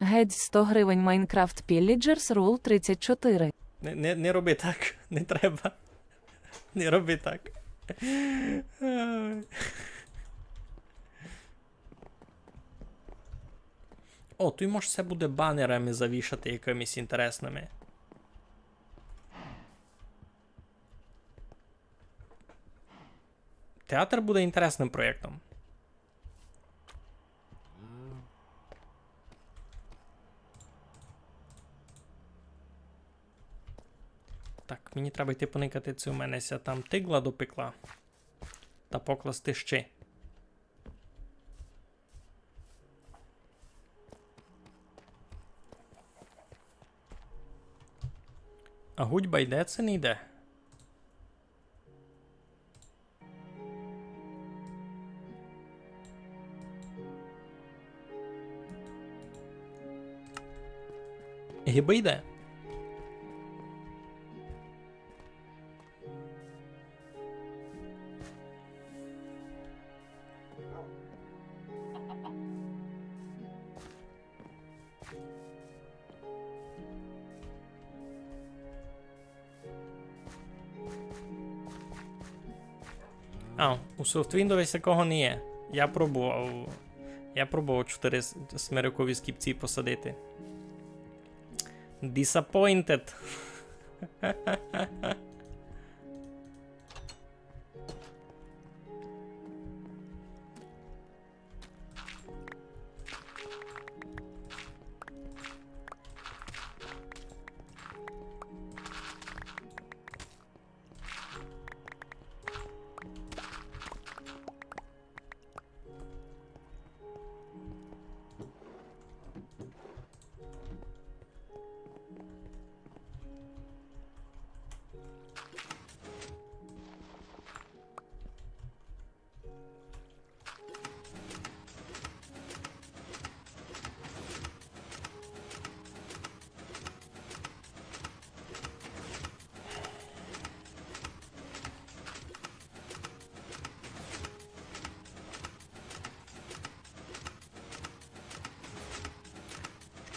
Геть сто гривень Minecraft Pillagers Rule тридцять чотири. Не, не, не роби так, не треба. Не роби так. Ай. О, туй мож се буде банерами завішати якимись інтересними. Театр буде інтересним проєктом. Так, мені треба йти поникати, ци у мене ся там тигла допекла. Та покласти ще. А гудьба йде, ци не йде? Гибы йде. А, у Soft Windows такого не є. Я пробовав. Я пробовав чотири с-, смерекові скіпці посадити. Disappointed.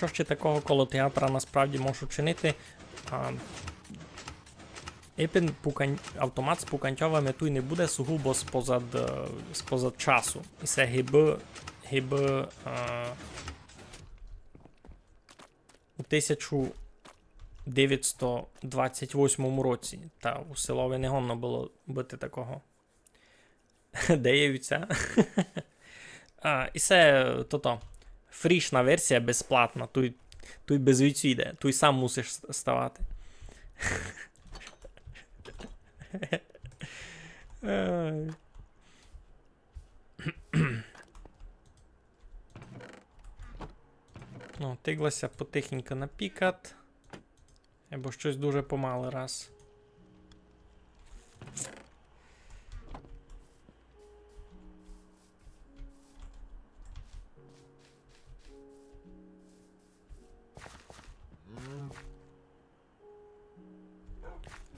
Што ще такого коло театра насправді можу чинити? А, епен пукань-, автомат з пуканьтьовами туй не буде сугубо спозад, е, спозад часу. І се гибы, гибы, е, у тисяча девятсто двадцять восьмому році. Та у селови не годно было быти такого. Де є вівця? А, і се, тото, фрішна версія, безплатна, туй, туй без вівцю йде, туй сам мусиш с-, ставати. Ай. Ну, тигла ся потихеньку напікат. Бо штось дуже помалы раз.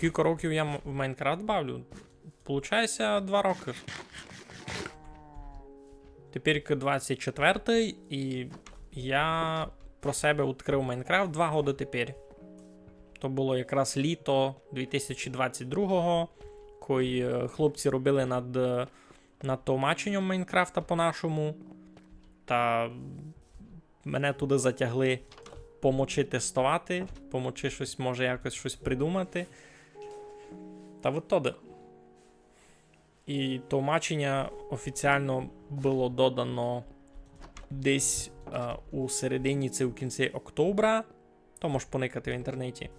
Кілько років я м-, в Майнкрафт бавлю? Получається, два рокы. Тепер к двадцять четвертый, і я про себе відкрыв Майнкрафт два годы тепер. То было якраз літо дві тисячі двадцять другого, коли, е, хлопці робили над, е, над товмаченням Майнкрафта по-нашому. Та мене туды затягли помочи тестовати, помочи штось, може, якось штось придумати. Та от тоды. І товмаченя офіціално было додано десь, е, у середині ци у кінці октября. То мож поникати в інтернеті.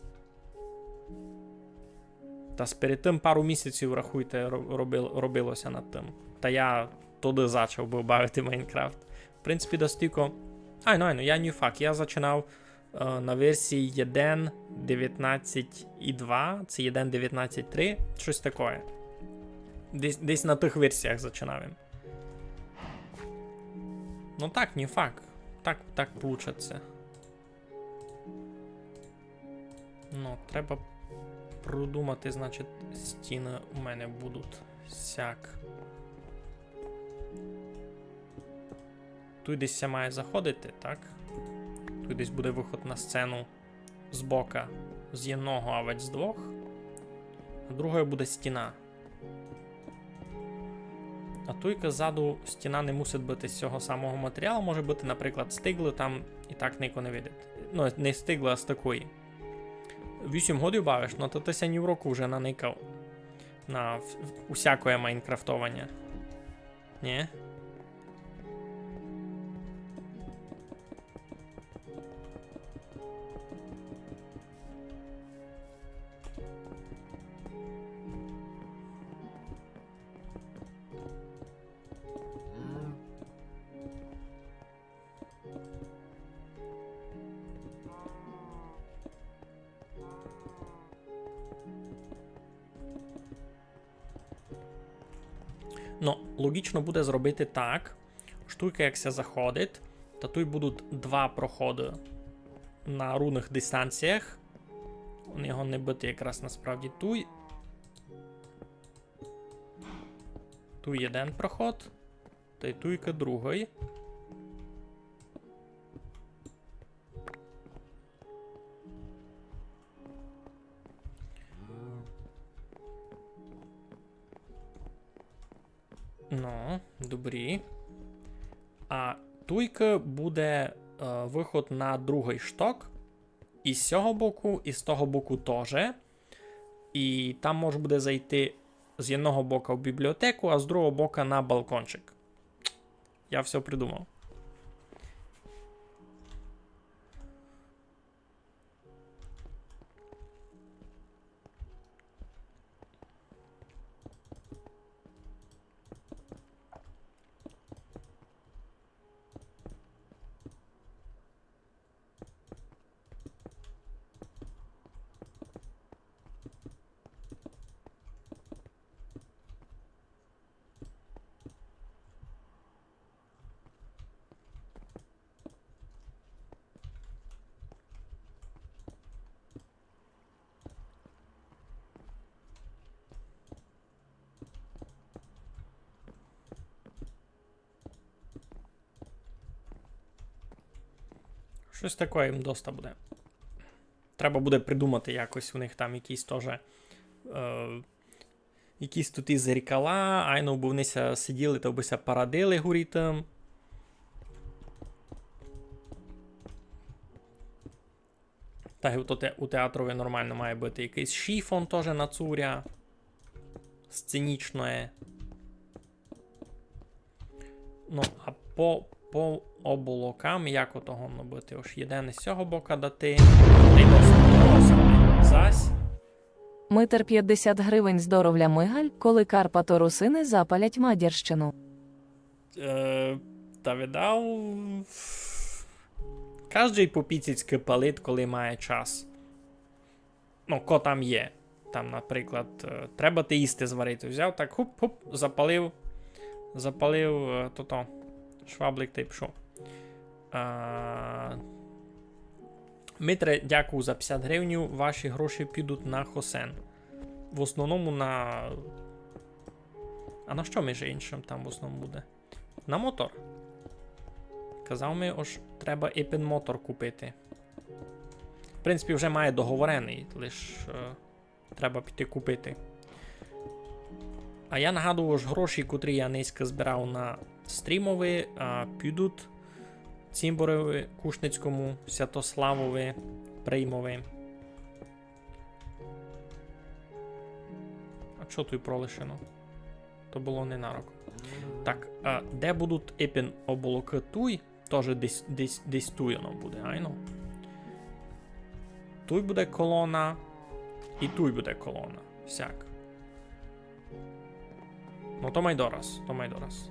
Та сперед тым пару місяців, рахуйте, ро-, робил-, робило ся над тым. Та я тогды зачав быв бавити Майнкрафт. В принципі, достійко. Айно, айно, я нюфак. Я зачинав, е, на версії єден девятнадцять і два, ци єден девятнадцять три, штось такоє. Десь, десь на тых версіях зачинав им. Ну так, нюфак. Так, так получать ся. Ну, треба продумати, значить, стіны у мене будуть сяк. Туй десь ся має заходити, так? Туй десь буде выход на сцену з бока, з єдного, авадь з двох. А другоє буде стіна. А туйка ззаду стіна не мусить быти з сього самого матеріалу, може быти, наприклад, з тиглы, там і так нико не видить. Ну, не з тиглы, а з такої. Вісім годів бавиш, ну то ты ся ні в року вже наникав на в-, в-, усякоє майнкрафтованя. Ні? Ну, логічно буде зробити так, што туйка як ся заходить, та туй будуть два проходы на рівных дистанціях. Вони його не бити якраз насправді туй. Туй єден проход, та й туйка другый. Ну, добрі. А туйка буде, е, выход на другый шток. І з сього боку, і з того боку тоже. І там мож буде зайти з єдного бока в бібліотеку, а з другого бока на балкончик. Я всьо придумав. Штось таке їм доста буде. Треба буде придумати якось, у них там якісь тоже, е, якісь туй і зеркала, айно бы вони ся сиділи, то бы ся парадили горі там. Та й у те-, у театрови нормално має быти якыйсь шифон тоже на цуря. Сценічноє. Ну, а по, по облакам, як ото годно быти? Ож єден із сього бока дати. Та й досить. Досить. Зась. Митер пятдесят гривень. Здоровля, Мигаль, коли Карпаторусины запалять Мадярщину? Е, та видав. Каждый по піцицькы палить, коли має час. Ну, ко там є. Там, наприклад, е, треба ти їсти зварити. Взяв так, хуп-хуп, запалив. Запалив, е, тото. Шваблик та й пішов. А, Митре, дякую за пятдесят гривнів. Ваші гроші підуть на хосен. В основному на... А на што, межи иншым, там в основному буде? На мотор. Казав ми, ож треба ипен мотор купити. В принципі, вже має договореный, лиш, е, треба піти купити. А я нагадую, ож гроші, котрі я нынька збирав на стрімови, а, підуть Цімборови, Кушницькому, Святославови, Приймови. А чо туй пролишено? То было ненароком. Так, а де будуть ипен облакы туй? Тоже десь, десь, десь туй воно буде, айно. Туй буде колона, і туй буде колона. Сяк. Ну, то май дораз, то май дораз.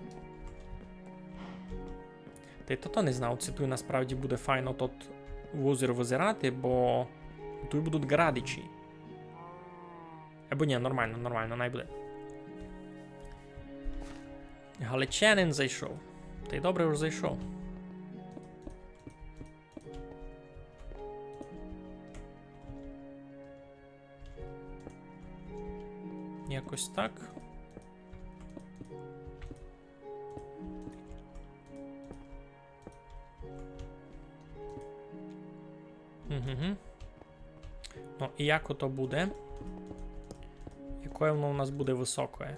Та й тото не знав, ци туй насправді буде файно тот возир визирати, бо туй будуть ґрадичі. Або ні, нормално, нормално, най буде. Галичанин зайшов. Та й добре, ож зайшов. Якось так. Угу. Ну, і як ото буде? Якоє воно у нас буде высокоє?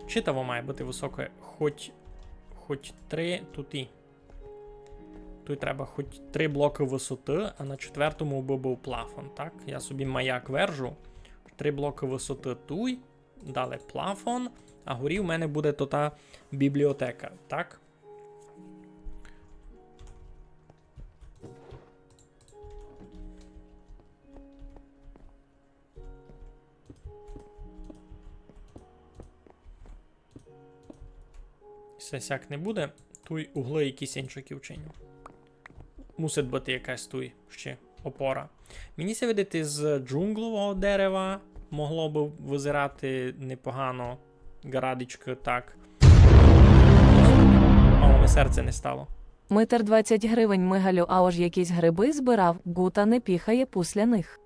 Читаво має быти высокоє. Хоть, хоть три туй. Туй треба хоть три блокы высоты, а на четвертому бы быв плафон, так? Я собі маяк вержу. Три блокы высоты туй, далі плафон, а горі в мене буде тота бібліотека, так? Се сяк не буде. Туй углы якісь иншакі вчиню. Мусить быти якась туй ще опора. Мені ся видить, з джунглового дерева могло бы визирати непогано. Ґрадичкы, так. Мало ми серце не стало. Митер двадцять гривень. Мигалю, а ож якісь грибы збирав, Гута не піхає пусля них.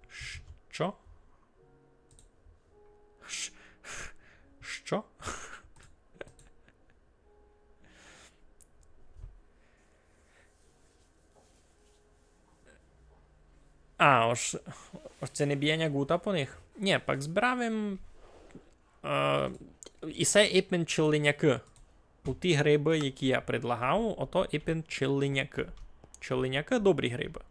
Ш-, што? Ш-, што? А, ож, ож ци не бєня Гута по них? Ні, пак збирав им, е, і се ипен челленякы. У ті грибы, які я предлагав, ото ипен челленякы. Челленякы добрі грибы.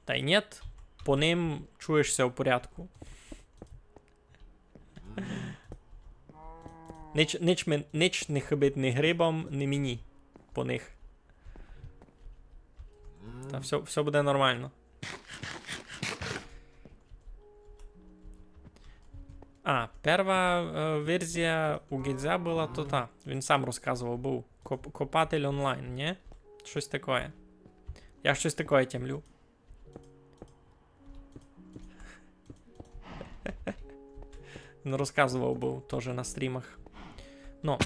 Та й нєт, по ним чуєш ся в порядку. Нич, нич, ми, нич не хыбить ні грибам, ні мені по них. Та всьо, всьо буде нормално. А, перва, е, верзія у Гедзя была тота. Він сам розказовав, быв коп-, копатель онлайн, нї? Штось такоє. Я штось такоє тямлю. Він розказовав быв тоже на стрімах. Ну.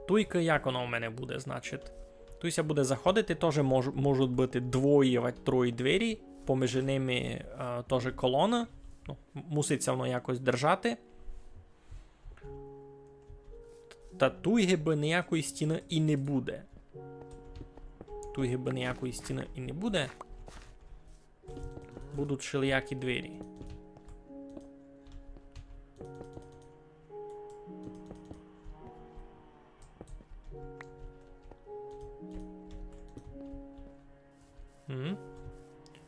Туйка як воно у мене буде, значить. Туй ся буде заходити, тоже мож-, можуть быти двоє, вать троє двері, поміж ними, е, тоже колона. Ну, м-, мусить ся воно якось держати. Та туй гибы ниякої стіны і не буде. Туй гибы ниякої стіны і не буде. Будуть шелиякі двері. Мгм.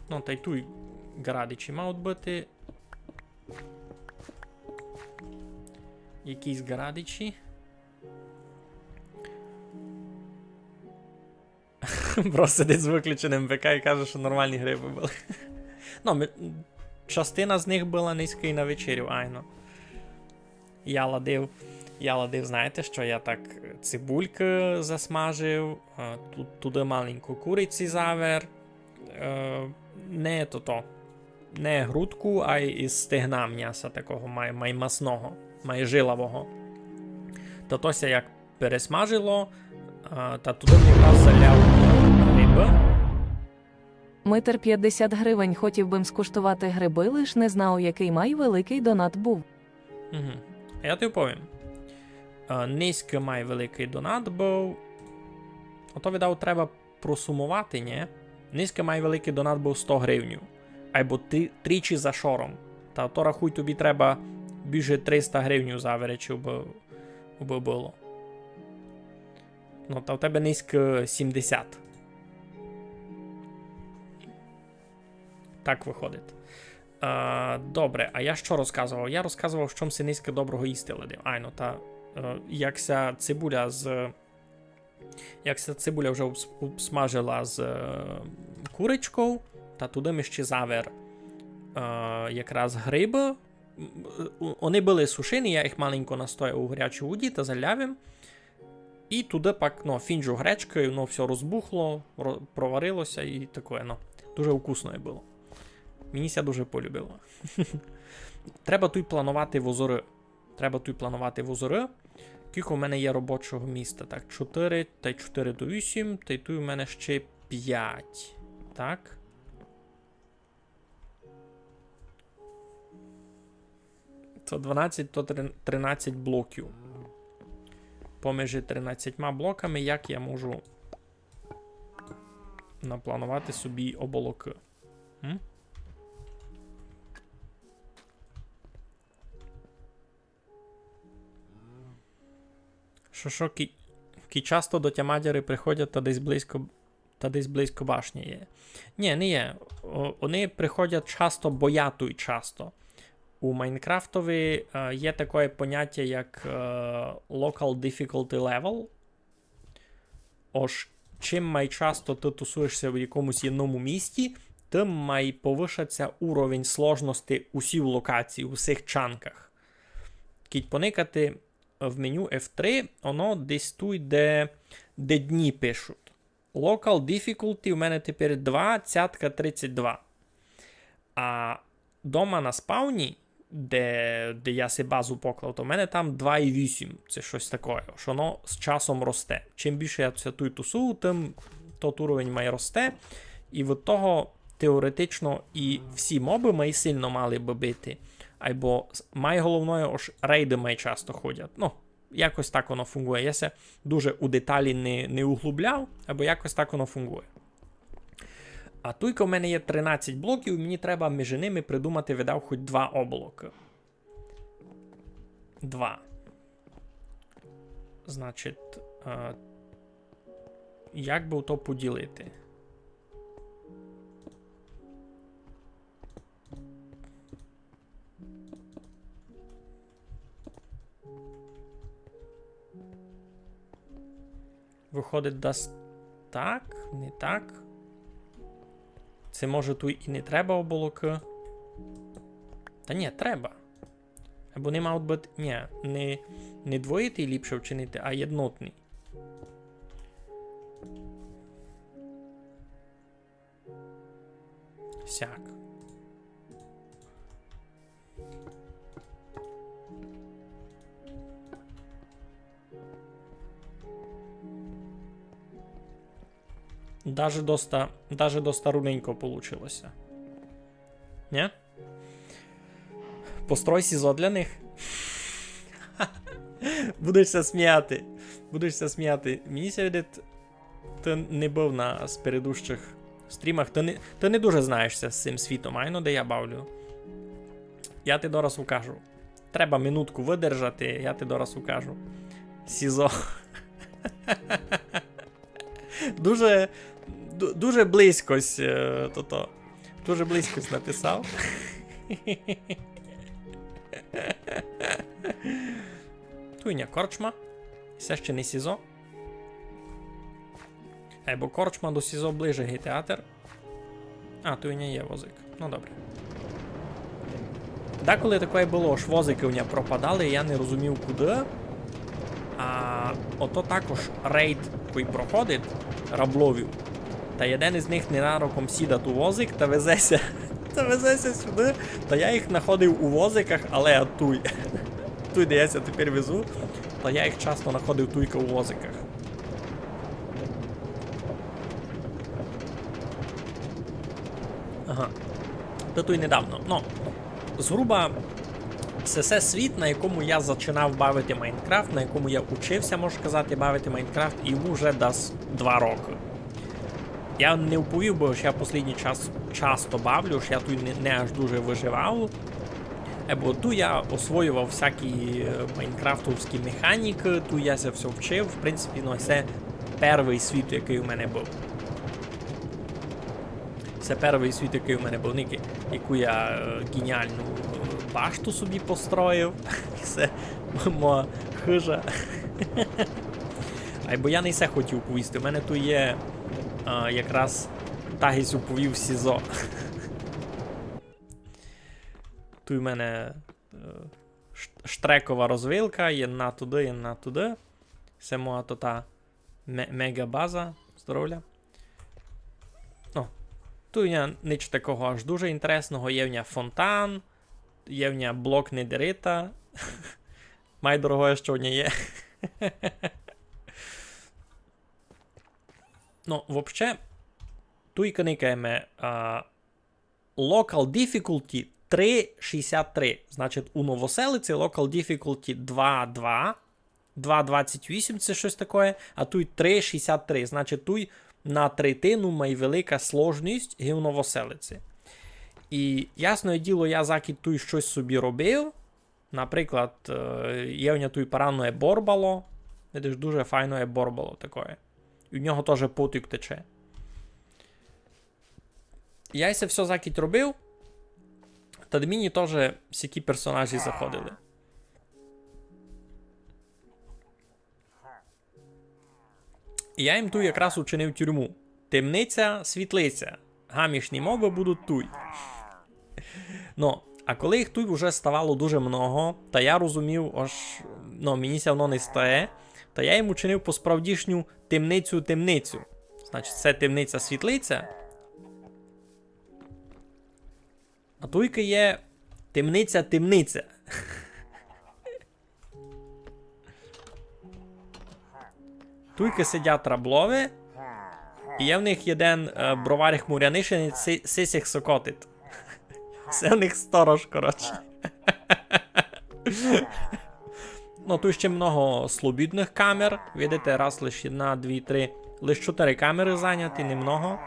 Ну, та й туй ґарадичі мають быти. Якісь ґарадичі. Просто сидить з выключеним ПК і каже, што нормалні грибы были. Ну, ми, частина з них была нынька на вечерю, айно. Я ладив, я ладив, знаєте што, я так цибулькы засмажив, е, ту-, туды маленько куриці завер, е, не тото, не грудку, ай із стегна мняса такого, май, май масного, май жилавого. Та то ся як пересмажило, е, та туды м якраз заляв грибы. Митер, пятдесят гривень, хотів бы м скуштовати грибы, лиш не знав, якый май великый донат быв. Угу. Я тобі повім. Е, нынька май великый донат быв. Ото, видав, треба просумовати, нї? Нынька май великый донат быв сто гривнів. Айбо три-, тричі за шором. Та то, рахуй, тобі треба більше триста гривнів заверечи, убы, убы было. Ну, та в тебе нынька сімдесят. Так выходить. Е, добре, а я што розказовав? Я розказовав, што м си нынька доброго їсти ладив. Айно, та, е, як ся цибуля з, як ся цибуля вже обс-, обсмажила з, е, курочков, та туды м іщи завер, е, якраз грибы. М, у-, они были сушені, я їх маленько настояв у гарячій воді та заляв им. І туды пак, ну, фінджу гречкы, і воно всьо розбухло, ро-, проварило ся і такоє, ну. Дуже вкусноє было. Мені ся дуже полюбило. Треба туй планувати возоры. Треба туй планувати возоры. Кілько в мене є робочого міста? Так, чотири, тай чотири то вісім, тай туй у мене іщи пять. Так. То дванадцять, то три-, тринадцять блоків. Поміж тринадцятьма блоками як я можу напланувати собі оболокы? М? Што, што, кі-, кі часто до тя мадяры приходять та десь близько, та десь близько башні є? Нї, не є. О, они приходять часто, бо я туй часто. У Майнкрафтови, е, є такоє понятя, як, е, local difficulty level. Ож чим май часто ты тусуєш ся в якомусь єдному місті, тым май повышать ся уровень сложности усій локації, у всіх чанках. Кідь поникати в меню F три, оно десь туй, де, де дні пишуть. Local difficulty у мене тепер двадцять тридцять два. А дома на спавні, де, де я си базу поклав, то в мене там два і вісім, се штось такоє, што воно з часом росте. Чим більше я ся туй тусую, тым тот уровень май росте. І від того теоретично і всі мобы май сильно мали бы бити. Айбо с-, май головноє, ож рейды май часто ходять. Ну, якось так воно фунґує. Я ся дуже у деталі не, не углубляв, айбо якось так воно фунґує. А туйка в мене є тринадцять блоків, і мені треба між ними придумати, видав, хоть два облакы. Два. Значить, е, як бы то поділити? Выходить, дас так, не так. Се може туй і не треба облакы. Та нї, треба. Айбо они мають быти, нї, не, не двоїтый ліпше вчинити, а єднотный. Сяк. Даже доста, даже доста руненько получило ся. Нї? Построй сізо для них. Будеш ся сміяти. Будеш ся сміяти. Мені ся видить, ты не быв на спередущых стрімах, ты не, ты не дуже знаєш ся з сим світом, айно, де я бавлю. Я ти дораз укажу. Треба минутку выдержати, я ти дораз укажу. Сізо. Дуже, ду-, дуже близькось, е, тото. Дуже близькось написав. Туй ня корчма. Се ще не сізо. Айбо корчма до сізо ближе ги театер. А, туй у ня є возик. Ну, добре. Деколи такоє было, ож возикы у ня пропадали, я не розумів куды. А ото також рейд, кой проходить, рабловів. Та єден из них ненароком сідат у возик та везе ся, та везе ся сюды. Та я їх находив у возиках, але а туй. Туй, де я ся тепер везу, та я їх часто находив туйка у возиках. Ага. Та туй недавно. Ну, згруба, се, се світ, на якому я зачинав бавити Майнкрафт, на якому я учив ся, можу казати, бавити Майнкрафт, і йому вже дас два рокы. Я не вповів бы, ож я послідній час часто бавлю, ож я туй не, не аж дуже выживав. Е, бо туй я освоював всякі, е, майнкрафтовські механікы, туй я ся всьо вчив. В принципі, ну, се первый світ, якый у мене быв. Се первый світ, якый у мене быв, ніки, яку я, е, геніалну, е, башту собі построїв. Се моя хыжа. Айбо я не се хотів повісти. У мене туй є, е, якраз так єсь уповів сізо. Туй у мене, е, ш-, штрекова розвилка, єдна туды, єдна туды. Се моя тота ме-, мега-база. Здоровля. Ну, туй у ня нич такого аж дуже інтересного. Є в ня фонтан, є в ня блок недерита. Май дорогоє, што в ня є. Ну, вообще, туйка никаєме, а, Local difficulty три шістдесят три. Значить, у Новоселиці local difficulty два два, два двадцять вісім, се штось такоє, а туй три шістдесят три. Значить, туй на третину май велика сложность ги у Новоселиці. І, ясне діло, я закы туй штось собі робив. Наприклад, е, є в нього туй парадноє борбало. Видиш, дуже файноє борбало такоє. І в нього тоже потік тече. Я се всьо закіть робив, та мені тоже всякі персонажі заходили. І я їм туй якраз учинив тюрму. Темниця, світлиця. Гамішні мобы будуть туй. Ну, а коли їх туй уже ставало дуже много, та я розумів, ож, ну, мені ся воно не стає, та я їм учинив посправдішню темницю-темницю. Значить, се темниця-світлиця. А туйка є темниця-темниця. Туйка сидять раблові, і є в них єден, е, броварь хмурянишин, си-, сись їх сокотить. Се в них сторож, коротше. Ну, туй ще много слобідных камер. Видите, раз лиш єдна, дві, три. Лиш чотири камеры заняті, немного.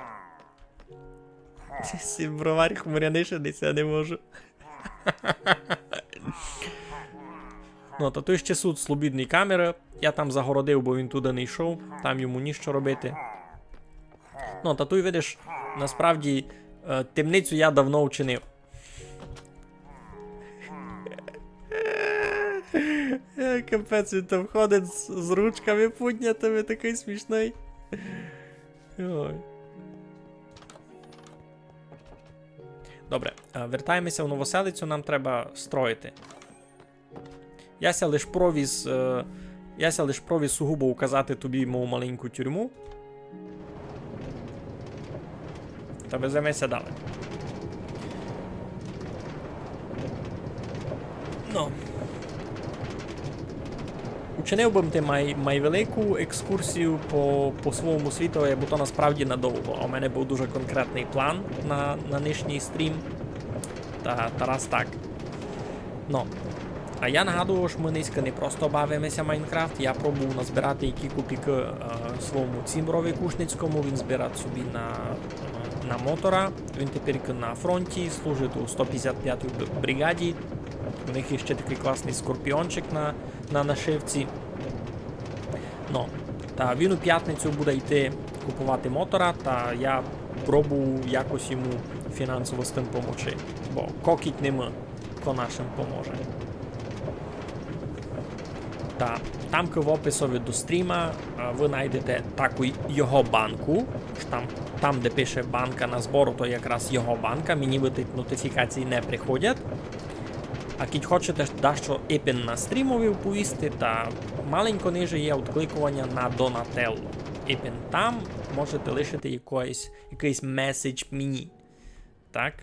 Сись броварь хмурянишин, я не можу. Ну, та туй ще суть слобідні камеры. Я там загородив, бо він туды не йшов, там йому ніщо робити. Ну, та туй, видиш, насправді, е, темницю я давно вчинив. Е, капець, він там ходить з, з ручками піднятыми, такый смішный. Ой. Добре, е, вертаєме ся в Новоселицю, нам треба строїти. Я ся лиш провіз, е, я ся лиш провіз сугубо указати тобі мою маленьку тюрму. Та веземе ся далі. Ну. Учинив бы ти май, май велику екскурсію по, по свойому світови, бо то насправді надовго. А у мене быв дуже конкретный план на, на нынішній стрім. Та, та раз так. Ну. А я нагадую, што мы нынька не просто бавиме ся Майнкрафт, я пробую назбирати які копійкы, е, свойому цімборові Кушницькому, він збирать собі на, е, на мотора. Він тепер на фронті, служить у сто пятдесят пятій б-, бригаді. У них є ще такый класный скорпіончик на, на нашивці. Ну, та він у пятницю буде йти купувати мотора, та я пробую якось йому фінансово з тым помочи. Бо кокіть не мы, ко нашым поможе. Та, Там в описови до стріма, а, вы найдете таку його банку. Ож там, там, де пише банка на збору, то якраз його банка. Мені вы ті нотифікації не приходять. А кідь хочете дашто ипен на стрімови вповісти, та маленько ниже є одкликованя на Донателло. Ипен там можете лишити якоїсь, якыйсь меседж мені. Так?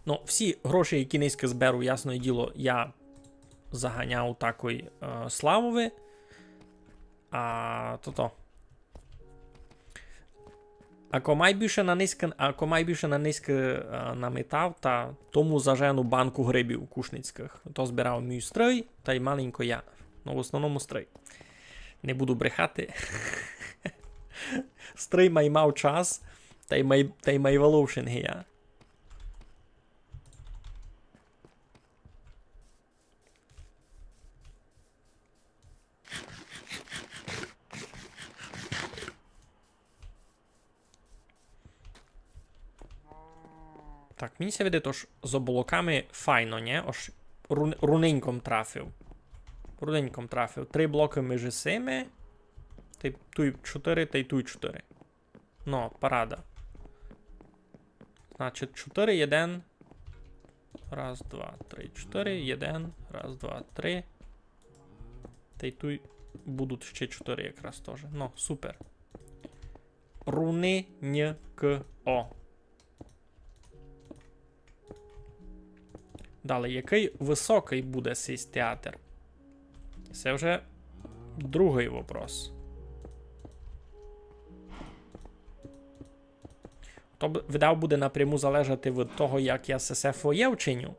Ну, всі гроші, які нынька зберу, ясне діло, я заганяв такой, е, Славови. А, то-то. Ако май більше на нынька, ако май більше на нынька, е, наметав, та тому зажену банку грибів кушницькых. То збирав мій стрый, та й маленько я. Ну, в основному стрый. Не буду брехати. Стрый май мав час, та й май, та й май валовшен ги я. Так, мені ся видить, ож з облаками файно, нє? Ож рун-, руненьком трафив. Руненьком трафив. Три блокы межи сими. Тай туй чотыри, тай туй чотыри. Ну, парада. Значить, чотыри, єден. Раз, два, три, чотыри, єден. Раз, два, три. Тай туй будуть ще чотыри якраз тоже. Ну, супер. Руни, н, к, о. Далі, якый высокый буде сись театер? Се вже другый вопрос. То б-, видав, буде напряму залежати від того, як я сесе фоє вчиню.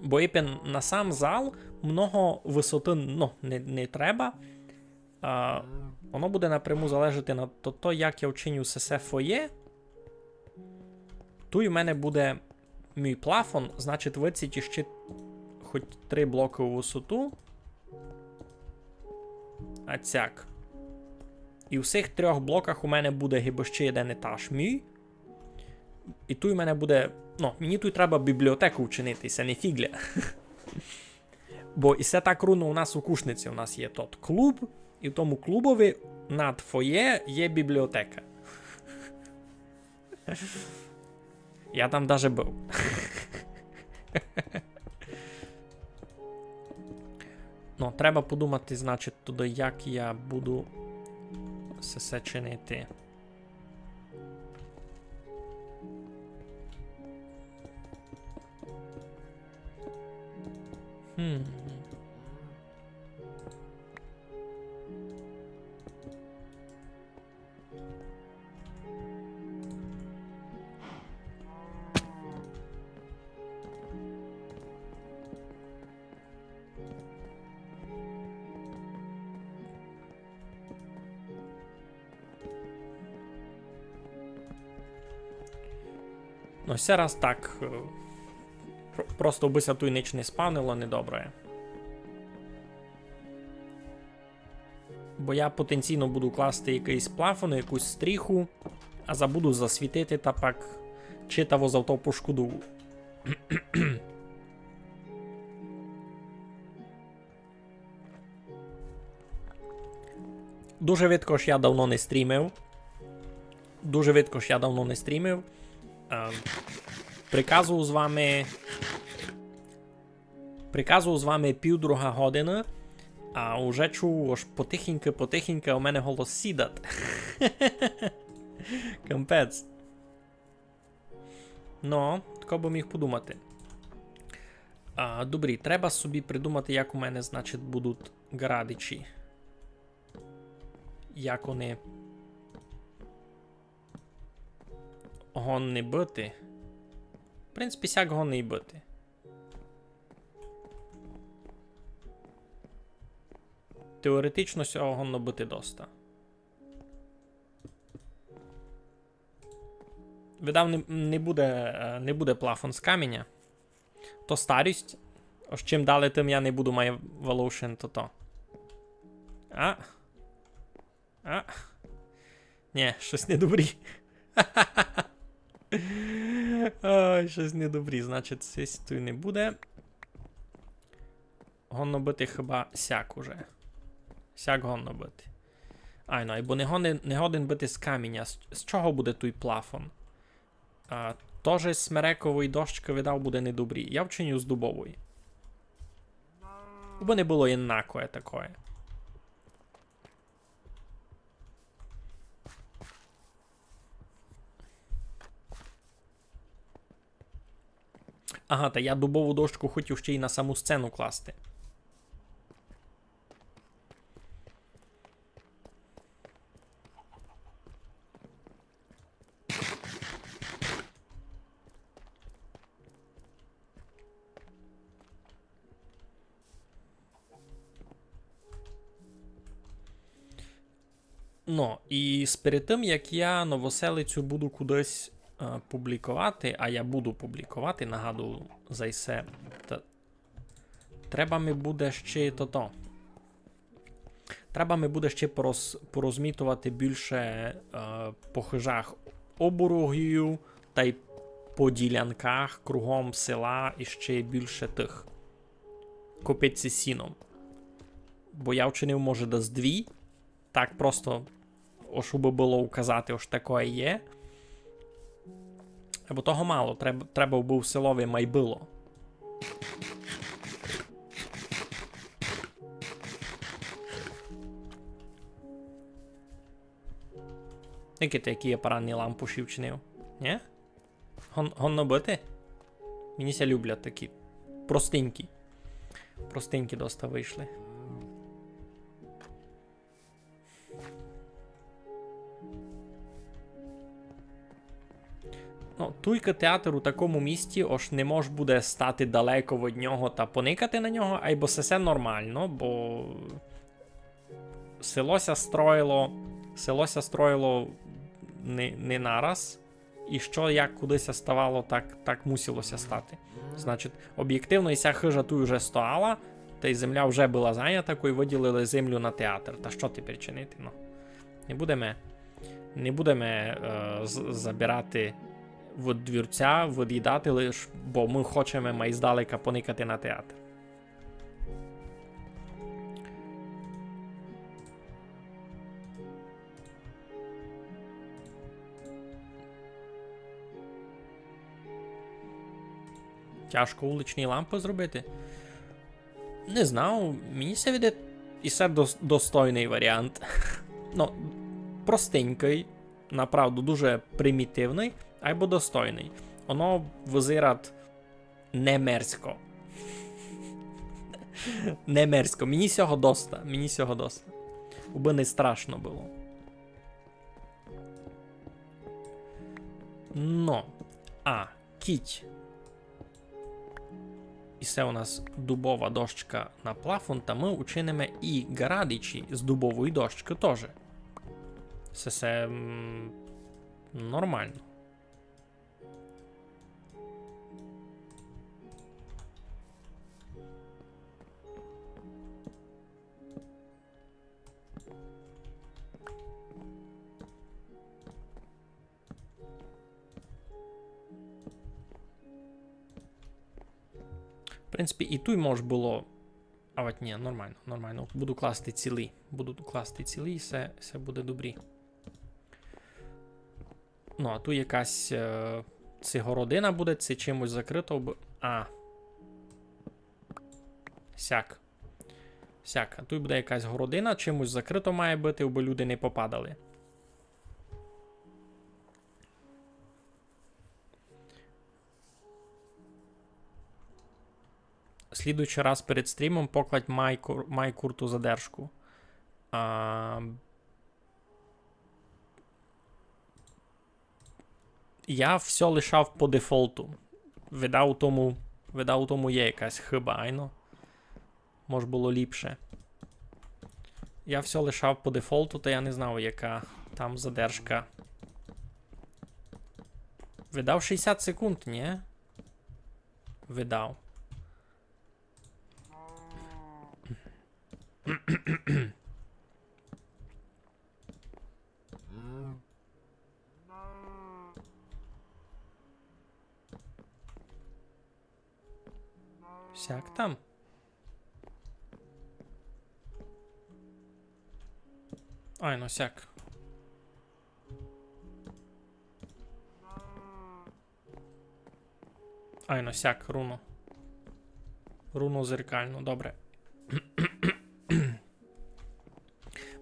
Бо ипен на сам зал много высоты, ну, не, не треба. А, воно буде напряму залежати на то, то, як я вчиню сесе фоє. Туй у мене буде мій плафон, значить, выдціть іщи хоть три блокы у высоту. А цяк. І в сих трьох блоках у мене буде гибы ще єден етаж мій. І туй у мене буде, ну, мені туй треба бібліотеку вчинити, се не фіґля. Бо і се так рувно у нас у Кушниці. У нас є тот клуб, і в тому клубови над фоє є бібліотека. Я там даже быв. Ну, треба подумати, значить, туды, як я буду се, се чинити. Хм. Ну, се раз так, е, про-, просто бы ся туй нич не спавнило, недобре. Бо я потенційно буду класти якыйсь плафон, якусь стріху, а забуду засвітити, та пак читаво за то пошкодую. Дуже видко, ож я давно не стрімив. Дуже видко, ож я давно не стрімив. Ем, приказую з вами, приказую з вами пів друга година, а уже чую, ож потихеньку, потихеньку у мене голос сідат. Капець. Но, тако бы міг подумати. А, добрі, треба собі придумати, як у мене, значить, будуть ґрадичі. Як они годні быти. В принципі, сяк годні й быти. Теоретично сього годно быти доста. Видав, не, не буде, е, не буде плафон з каміня. То старость. Ож чим далі, тым я не буду май валовшен тото. А. А. Нє, штось недобрі. Ой, штось недобрі, значить, сись туй не буде. Годно быти хіба сяк уже. Сяк годно быти. Айно, айбо не годен, не годен быти з каміня. З, з чого буде туй плафон? А, тоже з смерекової дощкы, видав, буде недобрі. Я вчиню з дубової. Убы не было інакоє такоє. Ага, та я дубову дощку хотів ще й на саму сцену класти. Ну, і перед тым, як я Новоселицю буду кудись, е, публіковати, а я буду публіковати, нагадую за се, та треба ми буде ще тото. Треба ми буде ще пороз-, порозмітовати більше, е, по хижах оборогів тай по ділянках кругом села і ще більше тых копиці сіном. Бо я вчинив, може, десь дві. Так просто, ож убы было указати, ож такоє є. Бо того мало, треба, треба, убы в селови май было. Які ти, які я парадні лампуші вчинив? Нє? Гон-, годно быти? Мені ся люблять такі. Простенькі. Простенькі доста вышли. Ну, туйка театр у такому місці, ож не мож буде стати далеко від нього та поникати на нього, айбо се, се нормално, бо село ся строїло, село ся строїло не, не нараз. І што як куды ся ставало, так, так мусило ся стати. Значить, обєктивно, і ся хижа туй уже стояла, тай земля вже была занята, кой выділили землю на театр. Та што тепер чинити? Ну, не будеме, не будеме, е, з-, забирати від двірця, від'їдати лиш, бо мы хочеме май здалека поникати на театр. Тяжко уличні лампы зробити? Не знаю, мені ся видить, і се дос-, достойный варіант. Ну, простенькый, направду дуже примітивный, айбо достойный. Оно визирать не мерзко. Не мерзко. Мені сього доста. Мені сього доста. Убы не страшно было. Но. А, кідь. І се у нас дубова дощка на плафон, та мы учиниме і ґарадичі з дубової дощкы тоже. Се, се, м, нормално. В принципі, і туй мож было. А от ні, нормално, нормално. Буду класти цілі. Буду класти цілі, і се, се буде добрі. Ну, а туй якась, е, ци городина буде, ци чимось закрыто, б-, а. Сяк. Сяк. А туй буде якась городина, чимось закрыто має быти, абы люди не попадали. Слідуючый раз перед стрімом покладь май кур-, май курту задержку. А, я всьо лишав по дефолту. Видав у тому, видав у тому є якась хыба, айно. Мож было ліпше. Я всьо лишав по дефолту, та я не знав, яка там задержка. Видав шістдесят секунд, ні? Видав. Сяк там. Айно, сяк. Айно, сяк, руно. Руно зеркально, добре.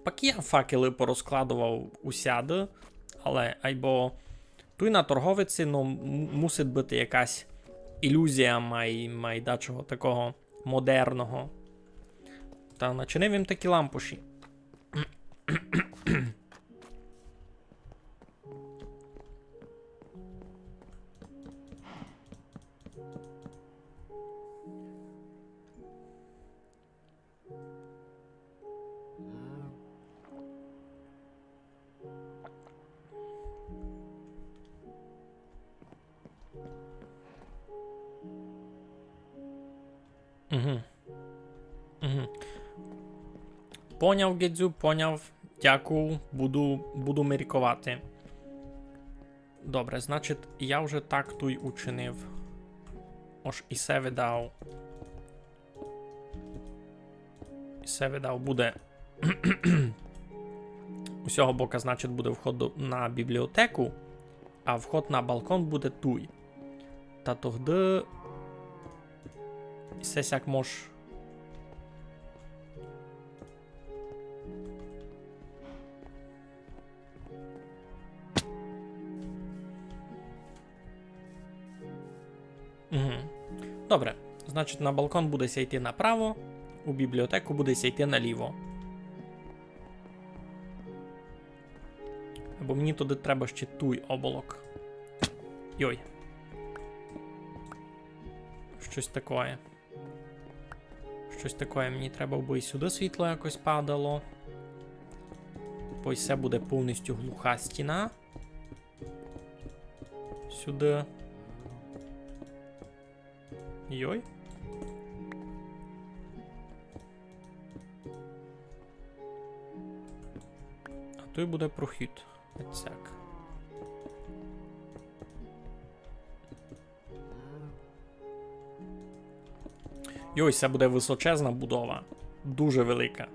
Пак я факелы порозкладовав усяды, але айбо туй на торговиці, ну, м-, мусить быти якась ілюзія май, май дачого такого модерного. Та начинив им такі лампуші. Угу. Угу. Поняв, Гедзю, поняв. Дякую. Буду, буду мірковати. Добре, значить, я вже так туй учинив. Ож і се видав. І се видав буде. У сього бока, значить, буде вход до, на бібліотеку, а вход на балкон буде туй. Та тогды і се сяк мож. Угу. Добре. Значить, на балкон буде ся йти направо, у бібліотеку буде ся йти наліво. Бо мені туды треба ще туй оболок. Йой. Штось такоє. Штось такоє мені треба, бо і сюды світло якось падало. Бо і се буде повністю глуха стіна. Сюды. Йой. А туй буде прохід. Оцяк. Йой, се буде высочезна будова. Дуже велика.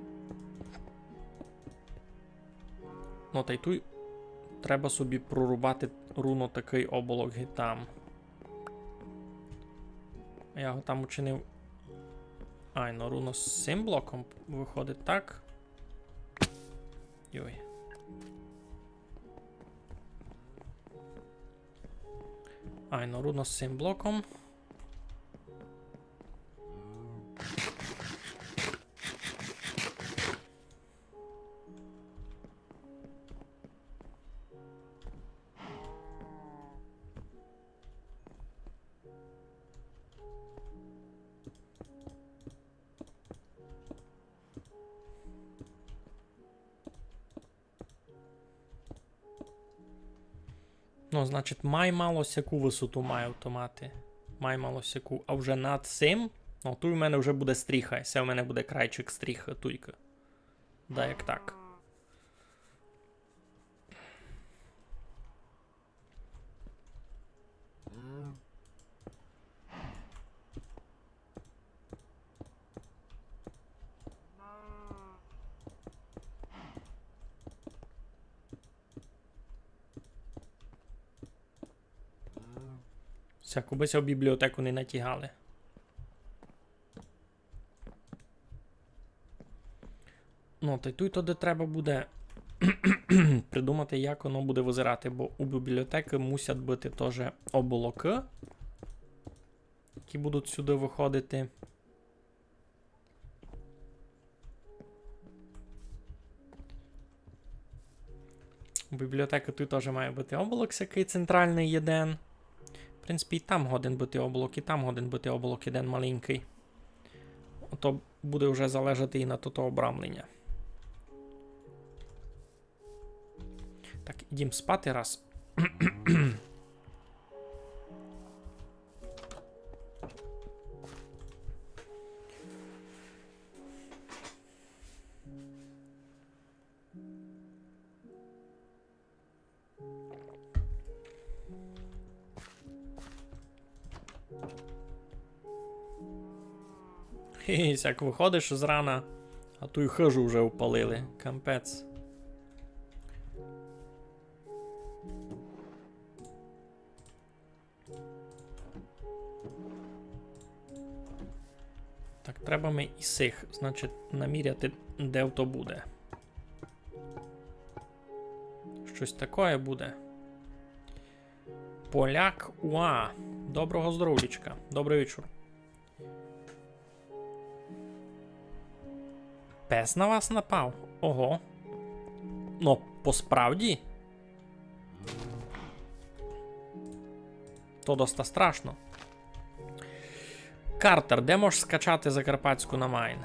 Ну, та й туй треба собі прорубати руно такый оболок ги там. А я го там учинив. Ай, ну, руно з сим блоком выходить, так? Йой. Айно, руно з сим блоком. Ну, значить, май мало сяку высоту маю то мати. Май мало сяку. А вже над сим, ну, туй у мене вже буде стріха. Се у мене буде крайчик стріхы, туйка. Да, як так. Сяк, убы ся в бібліотеку не натягали. Ну, та й туй тоді треба буде придумати, як воно буде визирати, бо у бібліотекы мусять быти тоже оболокы, які будуть сюды выходити. У бібліотекы туй тоже має быти оболок сякый централный єден. В принципі, і там годен быти оболок, і там годен быти оболок єден маленькый. То буде вже залежати і на тото обрамлення. Так, ідім спати раз. Хе-хе, як выходиш зрана, а туй хыжу вже упалили. Капець. Так, треба ми і сих, значить, наміряти, де то буде. Штось такоє буде. Поляк УА. Доброго здоровлічка. Добрый вечур. Пес на вас напав? Ого. Ну, по справді? То доста страшно. Картер, де можеш скачати закарпатську на майн?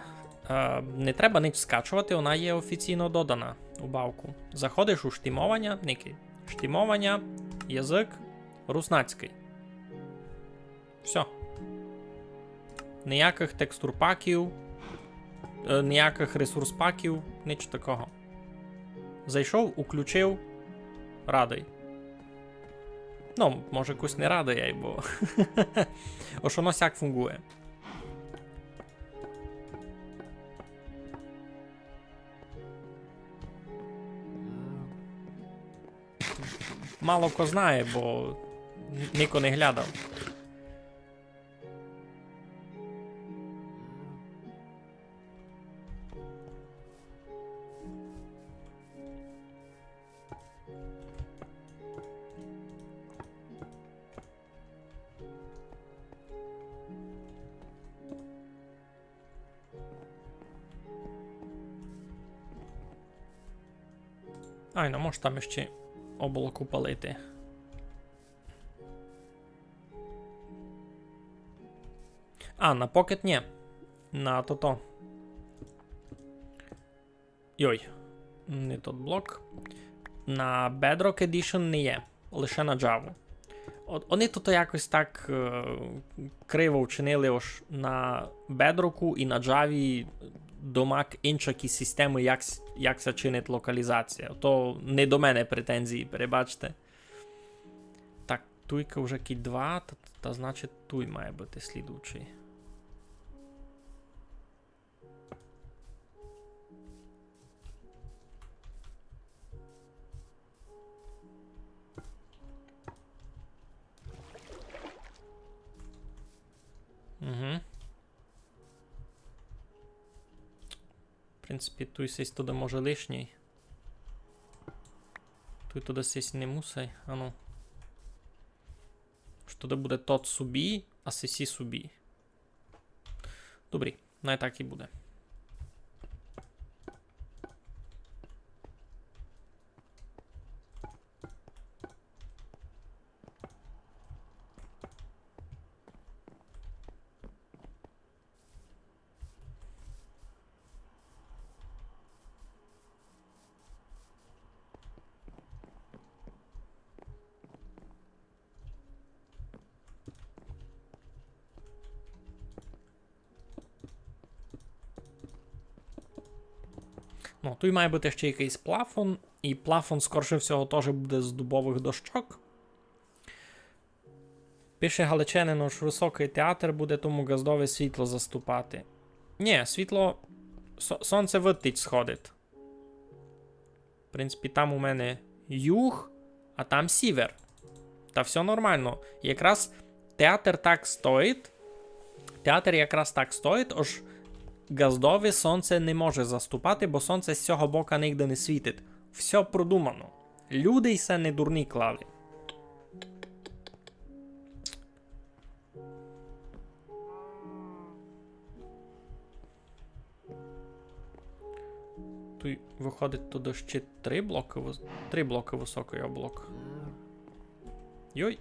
Е, не треба нич скачовати, вона є офіційно додана у бавку. Заходиш у штімованя, никай. Штімованя, язык, руснацькый. Всьо. Ніякых текстурпаків, е, ніякых ресурспаків, нич такого. Зайшов, уключив, радый. Ну, може, якось не радый, айбо ож воно сяк фунґує. Мало ко знає, бо нико не глядав. Айно, мож там іщи облак упалити. А, на Pocket нї. На тото. Йой, не тот блок. На Bedrock Edition не є. Лише на Java. От, они тото якось так, е, криво вчинили, ож на Bedrockу і на Java домак иншакі системы, як с-, як ся чинить локалізація. То не до мене претензії, перебачте. Так, туйка вже кідь два, та, та значить туй має быти слідуючый. Угу. В принципі, туй сись туды може лишній. Туй туды сись не мусай, ану. Што туды буде тот собі, а сесі собі. Добрі, най так і буде. Ну, туй має быти ще якыйсь плафон, і плафон, скорше всього, тоже буде з дубовых дощок. Пише галичанин, ож высокый театр буде тому ґаздови світло заступати. Нї, світло, со-, сонце выдтіть сходить. В принципі, там у мене юг, а там сівер. Та всьо нормално. Якраз театр так стоїть. Театр якраз так стоїть, ож ґаздови сонце не може заступати, бо сонце з сього бока нигде не світить. Всьо продумано. Люди й се не дурні клали. Туй выходить туды ще три блокы выс-, три блокы высокый облак. Йой.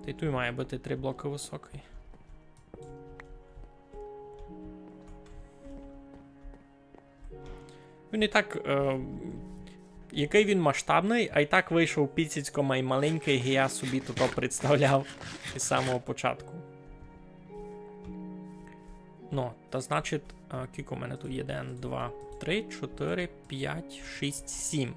Та й туй має быти три блокы высокый. Він і так, е, якый він масштабный, а й так вышов піціцько май маленькый, ги я собі то представляв із самого початку. Ну, та значить, е, кілько у мене туй? Єден, два, три, чотыри, пять, шість, сім.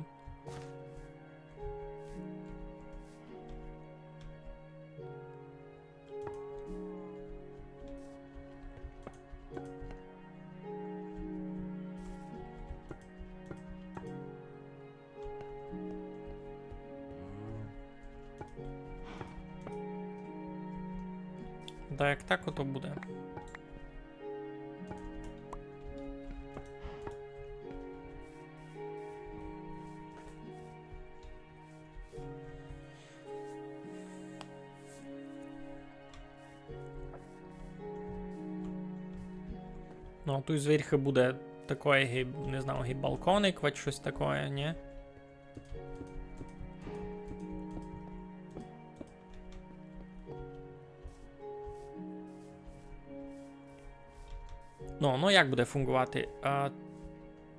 Та як так, ото буде. Ну, а туй зверьху буде такоє, ги, не знаю, ги балконик, вать штось такоє, нї? Ну, ну як буде фунґовати? А,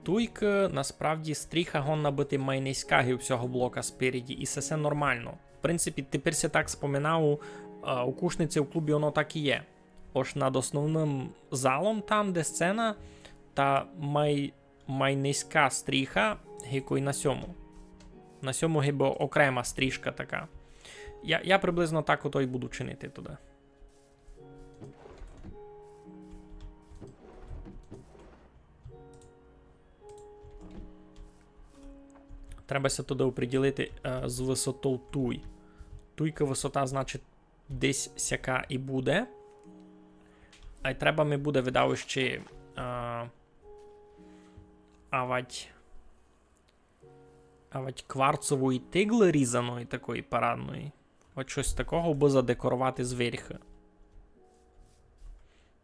туйкы насправді стріха годна быти май низька ги у сього блока спереді, і се, се нормално. В принципі, тепер ся так споминав, а, у Кушниці в клубі воно так і є. Ож над основным залом, там, де сцена, та май, май низька стріха, ги кой на сьому. На сьому гибы окрема стрішка така. Я, я приблизно так ото й буду чинити туды. Треба ся туды оприділити, е, з высотов туй. Туйка высота, значить, десь сяка і буде. А й треба ми буде, видав, ще, е, авать, авать кварцової тиглы різаної, такої парадної. От штось такого бы задекоровати зверьху.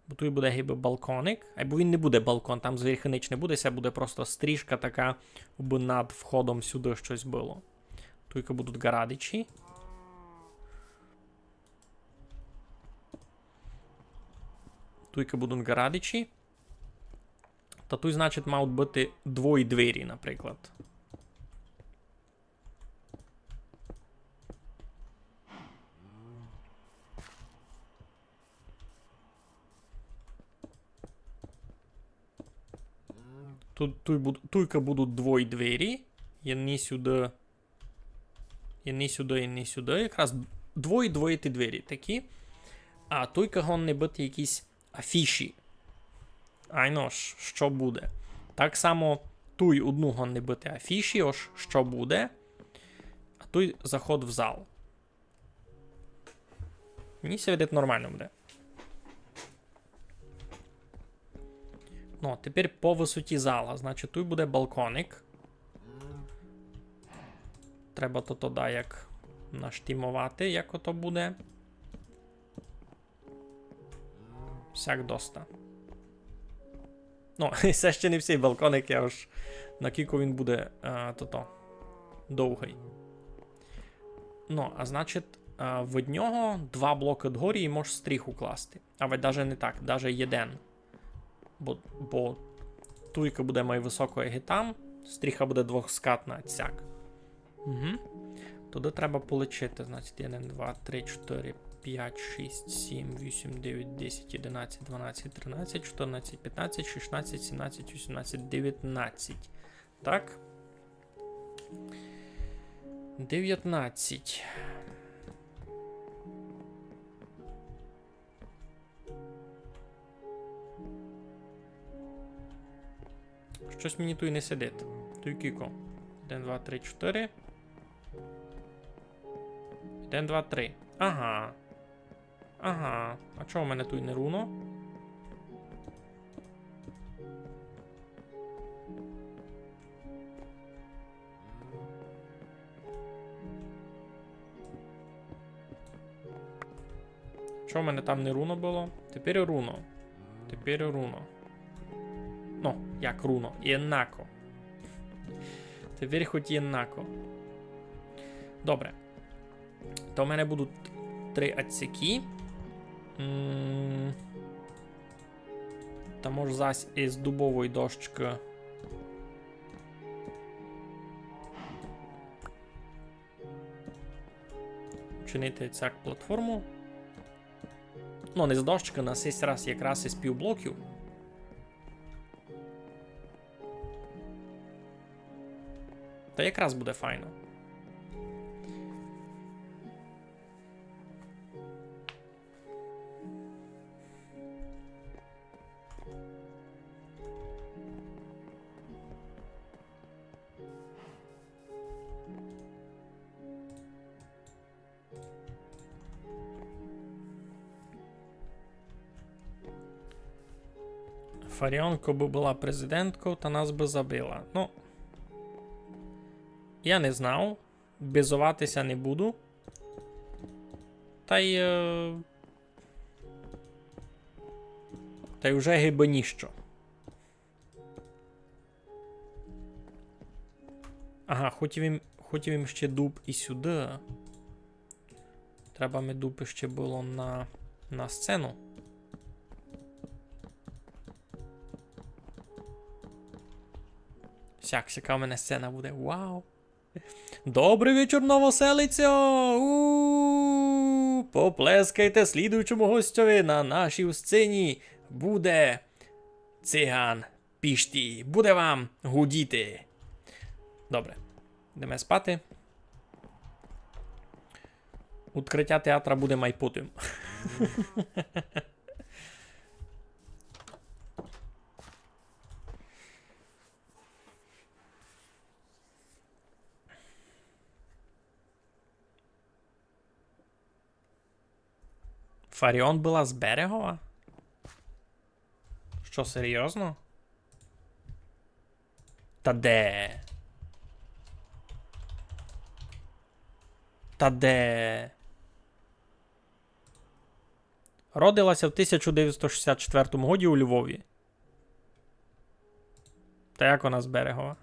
Бо туй буде гибы балконик. Айбо він не буде балкон, там зверьху нич не буде, се буде просто стрішка така, бы над входом сюды штось было. Туйка будуть ґарадичі. Туйка будуть ґарадичі. Та туй, значить, мають быти двоє двері, наприклад. Туй, туй буд-, туйка будуть двоє двері. Єдні сюды, єдні сюды, єдні сюды. Якраз двоє, двоє ті двері такі. А туйка годні быти якісь афіші. Айно, ш-, што буде. Так само туй одну годні быти афіші, ож што буде. А туй заход в зал. Мені ся видить, нормално буде. Ну, тепер по высоті зала. Значить, туй буде балконик. Треба то, то да як наштімовати, як ото буде. Сяк доста. Ну, се ще не всій балконик, я ож на кілько він буде, е, тото, довгый. Ну, а значить, е, від нього два блокы дгорі і можеш стріху класти. А вадь даже не так, даже єден. Бо, бо туйка буде май высока, як і там, стріха буде двохскатна, сяк. Угу. Туды треба полічити, значить, один, два, три, чотири, пять, шість, сім, вісім, девять, десять, одинадцять, дванадцять, тринадцять, чотирнадцять, пятнадцять, шістнадцять, сімнадцять, вісімнадцять, девятнадцять. Так. Девятнадцять. Штось мені туй не сидить. Туй кілько? Один, два, три, чотири. Один, два, три. Ага. Ага. А чого в мене туй не руно? Чого в мене там не руно было? Тепер руно. Тепер руно. Ну, як руно? Єднако. Тепер хоть єднако. Добре. То в мене будуть три отсіки. М, Та мож зась із дубової дощкы чинити цяк платформу. Ну, не з дощкы, на сись раз якраз із півблоків. Та якраз буде файно. Фаріон, кобы была президентков, та нас бы забила. Ну, я не знав. Бизовати ся не буду. Тай, е, тай уже гибы ніщо. Ага, хотів им, хотів им ще дуб і сюды. Треба ми дуб ще было на, на сцену. Сяк, сяка в мене сцена буде. Вау! Добрый вечір, Новоселиця! У, поплескайте слідуючому гостьови. На нашій сцені буде циган Пішті. Буде вам гудіти. Добре. Йдеме спати. Відкриття театра буде май потім. Фаріон была з Берегова? Што, серйозно? Та де? Та де? Родила ся в тисяча девятсот шістдесят четвертому годі у Львові. Та як вона з Берегова?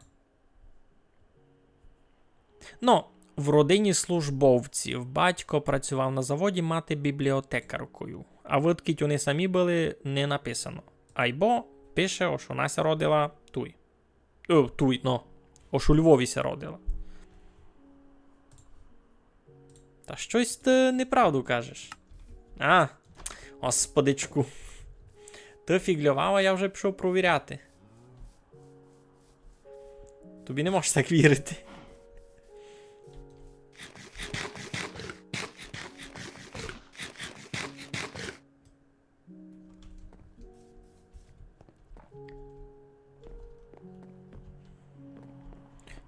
Ну, в родині службовців. Батько працював на заводі, мати бібліотекаркою. А выдкіть они самі были, не написано. Айбо пише, ож вона ся родила туй. Е, туй, ну. Ож у Львові ся родила. Та штось ты неправду кажеш. А, господичку. Ты фіґльовав, а я вже пішов провіряти. Тобі не можеш так вірити.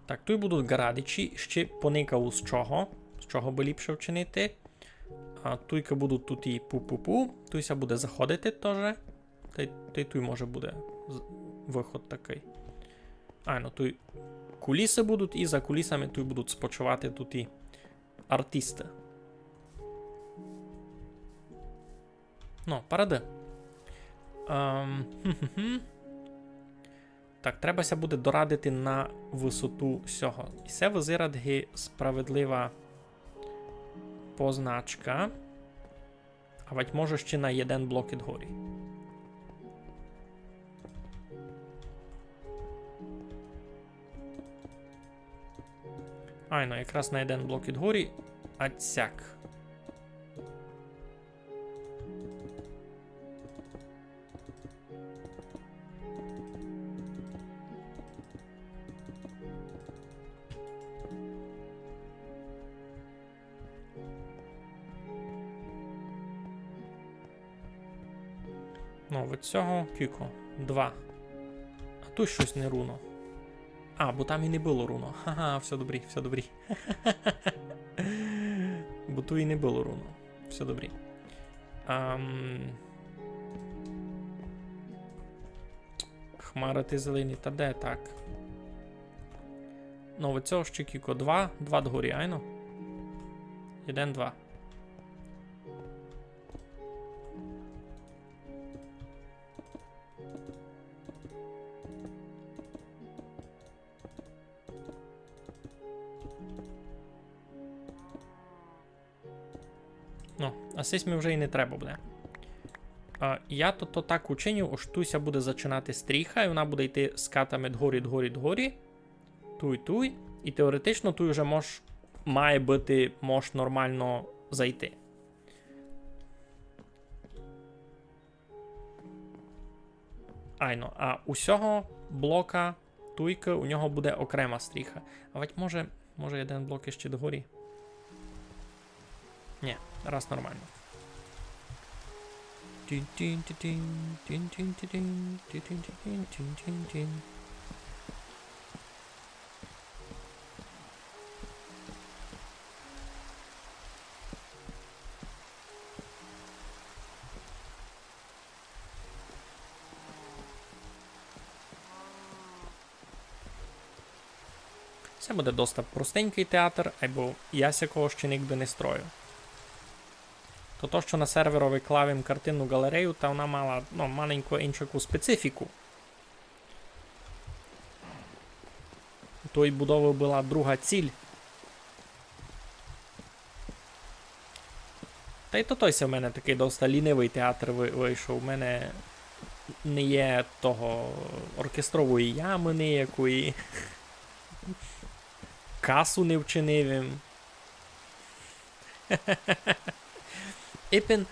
Так, туй будуть ґарадичі, ще поникав з чого, з чого бы ліпше вчинити. А туйка будуть туй і пу-пу-пу, туй ся буде заходити тоже. Тай, тай туй може буде з-, выход такый. Айно, туй кулісы будуть, і за кулісами туй будуть спочивати туй і артісты. Ну, парады. Ем, хм-хм-хм. Так, треба ся буде дорадити на высоту сього. І се вызират ги справедлива позначка. А вать може ще на єден блок ид горі. Айно, якраз на єден блок ид горі. Ацяк. Ну, від сього кілько? Два. А туй штось не руно. А, бо там і не было руно. Ха-ха, всьо добрі, всьо добрі. Бо туй і не было руно. Всьо добрі. Ам. Хмара ти зелені, та де так? Ну, від сього ще кілько? Два, два догорі, айно? Єден, два. Ну, а сись ми вже і не треба буде. А, я то, то так учиню, ож туй ся буде зачинати стріха, і вона буде йти скатами дгорі, дгорі, дгорі. Туй, туй. І теоретично туй вже мож, має быти, мож нормално зайти. Айно, а у сього блока туйкы у нього буде окрема стріха. А вать може, може єден блок іщи догорі? Нї, раз нормално. Тін-тін-тін-тін, тін-тін-тін-тін, тін-тін-тін-тін, тін-тін-тін. Се буде доста простенькый театер, айбо я сякого ще нигде не строю. То то, што на серверови клав им картинну ґалерею, та она мала, ну, маленько иншаку специфіку. У той будовы была друга ціль. Та й то той се в мене такый доста лінивый театер вы-, вышов. У мене не є того оркестрової ямы ниякої. Касу не вчинив им. Ипен,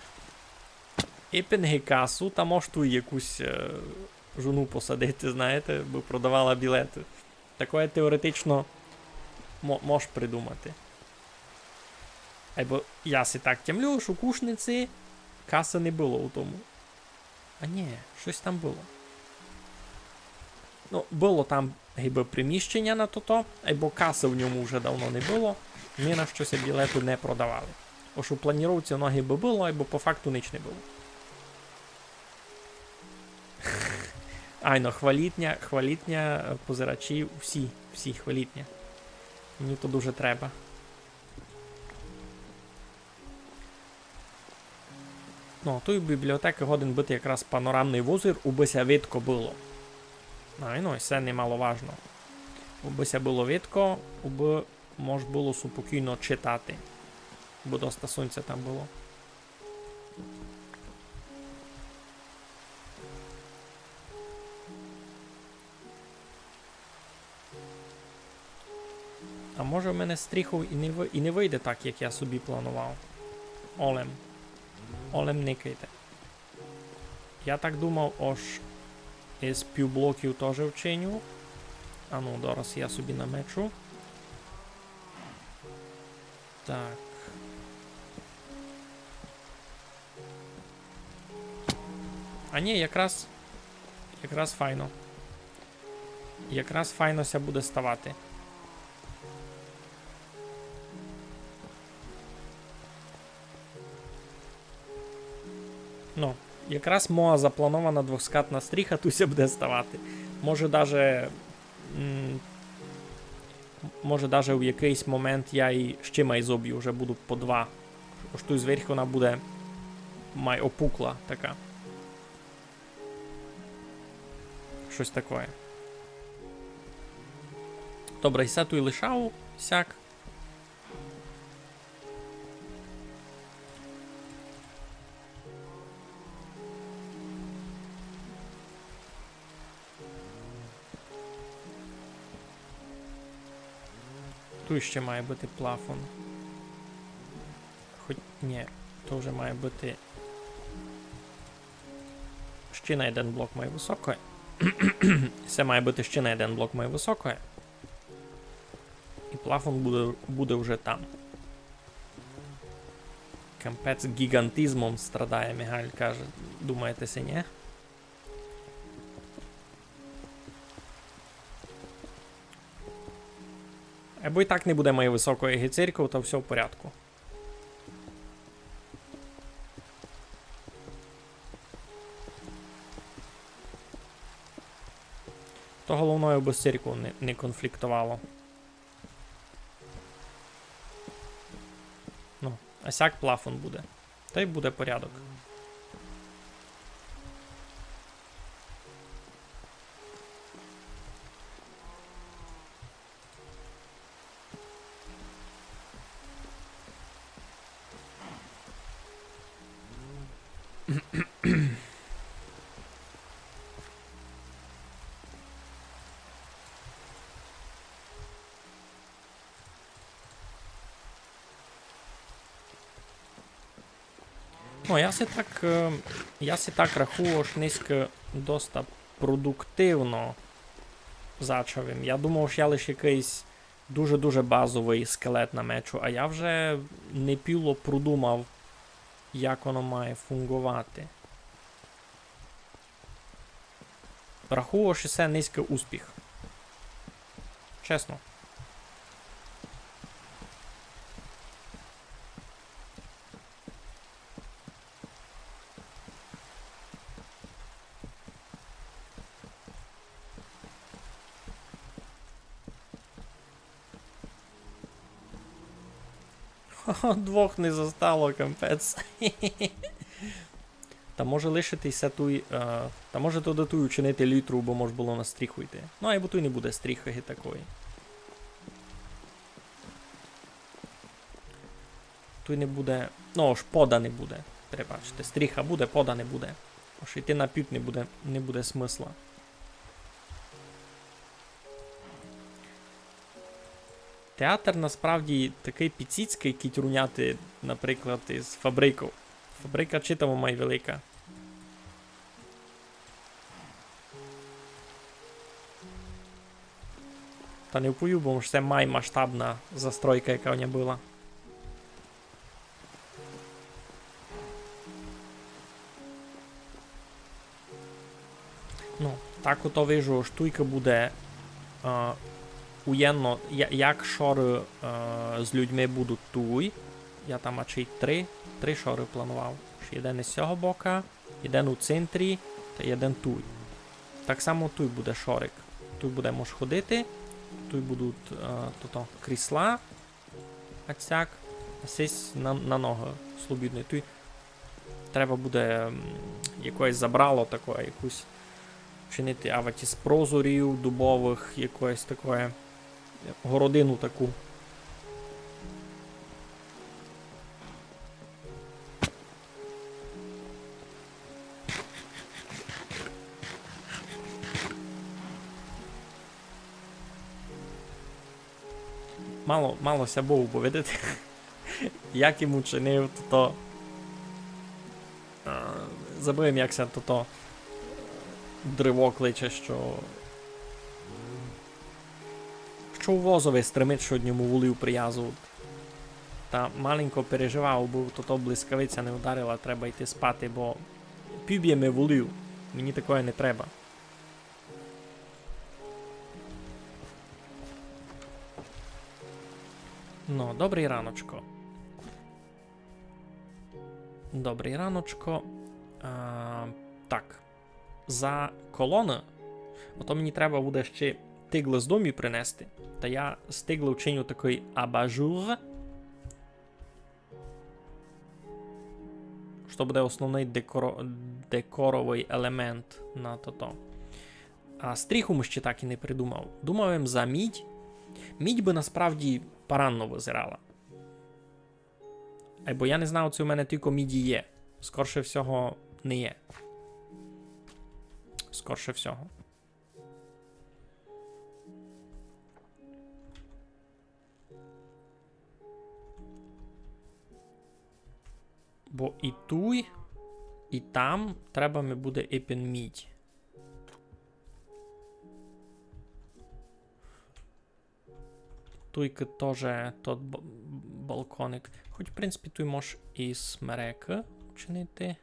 ипен ги касу, та мож туй якусь, е, жону посадити, знаєте, бы продавала білеты. Такоє теоретично мо-, мож придумати. Айбо я си так тямлю, што у Кушници касы не было у тому. А нї, штось там было. Ну, было там гибы приміщеня на тото, айбо касы в ньому вже давно не было, ни на што ся білеты не продавали. Ож у планіровці оно гибы было, айбо по факту нич не было. Айно, хваліть ня, хваліть ня, е, позирачі, всі, всі хваліть ня. Мені то дуже треба. Ну, туй у бібліотекы годен быти якраз панорамный возир, убы ся видко было. Айно, і се немаловажно. Убы ся было видко, убы мож было супокійно читати. Бо доста сонця там было. А може в мене з стріхов і не вы-, і не выйде так, як я собі планував. Олем. Олем никайте. Я так думав, ож из півблоків тоже вчиню. Ану, дораз я собі намечу. Так. А нї, якраз, якраз файно. Якраз файно ся буде ставати. Ну, якраз моя запланована двохскатна стріха туй ся буде ставати. Може даже, м, може даже в якыйсь момент я і ще май зобю, вже буду по два. Ож туй зверху она буде май опукла така. Штось такоє. Добре, і се туй лишав сяк. Туй ще має быти плафон. Хоть, нї, то вже має быти ще на єден блок май высокоє. Се має быти ще на єден блок май высокоє. І плафон буде, буде вже там. Капець, ґіґантизмом страдає, Мігаль каже. Думаєте си, нї? Або і так не буде май высокоє ги церков, та всьо в порядку. То головноє, абы з церквов не, не конфліктовало. Ну, а сяк плафон буде. Тай буде порядок. Ну, я си так, е, я си так рахую, ож нынька доста продуктивно зачав им. Я думав, ож я лиш якыйсь дуже-дуже базовый скелет намечу, а я вже не піло продумав, як воно має фунґовати. Рахую, што се нынька успіх. Чесно. Двох не зостало, капець. Та може лишити ся туй, е, та може туды туй учинити літру, бо мож было на стріху йти. Ну, айбо туй не буде стріхы ги такої. Туй не буде, ну, ож пода не буде. Перебачте, стріха буде, пода не буде. Ож йти на пюд не буде, не буде смысла. Театр насправді такый піціцькый, кідь руняти, наприклад, із фабриков. Фабрика читаво май велика. Та не вповів, бо ж се май масштабна застройка, яка в ня была. Ну, так ото вижу, ож туйка буде, е, уєдно, я-, як шоры, е, з людьми будуть туй. Я там ачей три, три шоры планував. Ож єден із сього бока, єден у центрі та єден туй. Так само туй буде шорик. Туй буде мож ходити, туй будуть, е, тото крісла. Ацяк. А сись на, на ногы слобідный. Туй треба буде, м, якоєсь забрало такоє, якусь чинити, авадь із прозорів дубовых, якоєсь такоє, городину таку. Мало, мало ся бою, бо видите, як йому чинив, то, то, а, забыв им, як ся то, то дриво кличе, што, што у возови стримить, што од ньому волів привязують. Та маленько переживав, бо то, то блискавиця не ударила, треба йти спати, бо пібє ми волів. Мені такоє не треба. Ну, добрый раночко. Добрый раночко. А, так. За колоны. Ото мені треба буде ще тиглы з дому принести. Та я з тиглы вчиню такый абажур. Што буде основный декоро-, декоровый елемент на тото. А стріху м ще так і не придумав. Думав им за мідь. Мідь бы насправді паранно визирала. Айбо я не знав, ци у мене тілько міді є. Скорше всього, не є. Скорше всього. Бо і туй, і там треба ми буде ипен мідь. Туйкы тоже тот б-, балконик. Хоть, в принципі, туй мож і смерекы вчинити.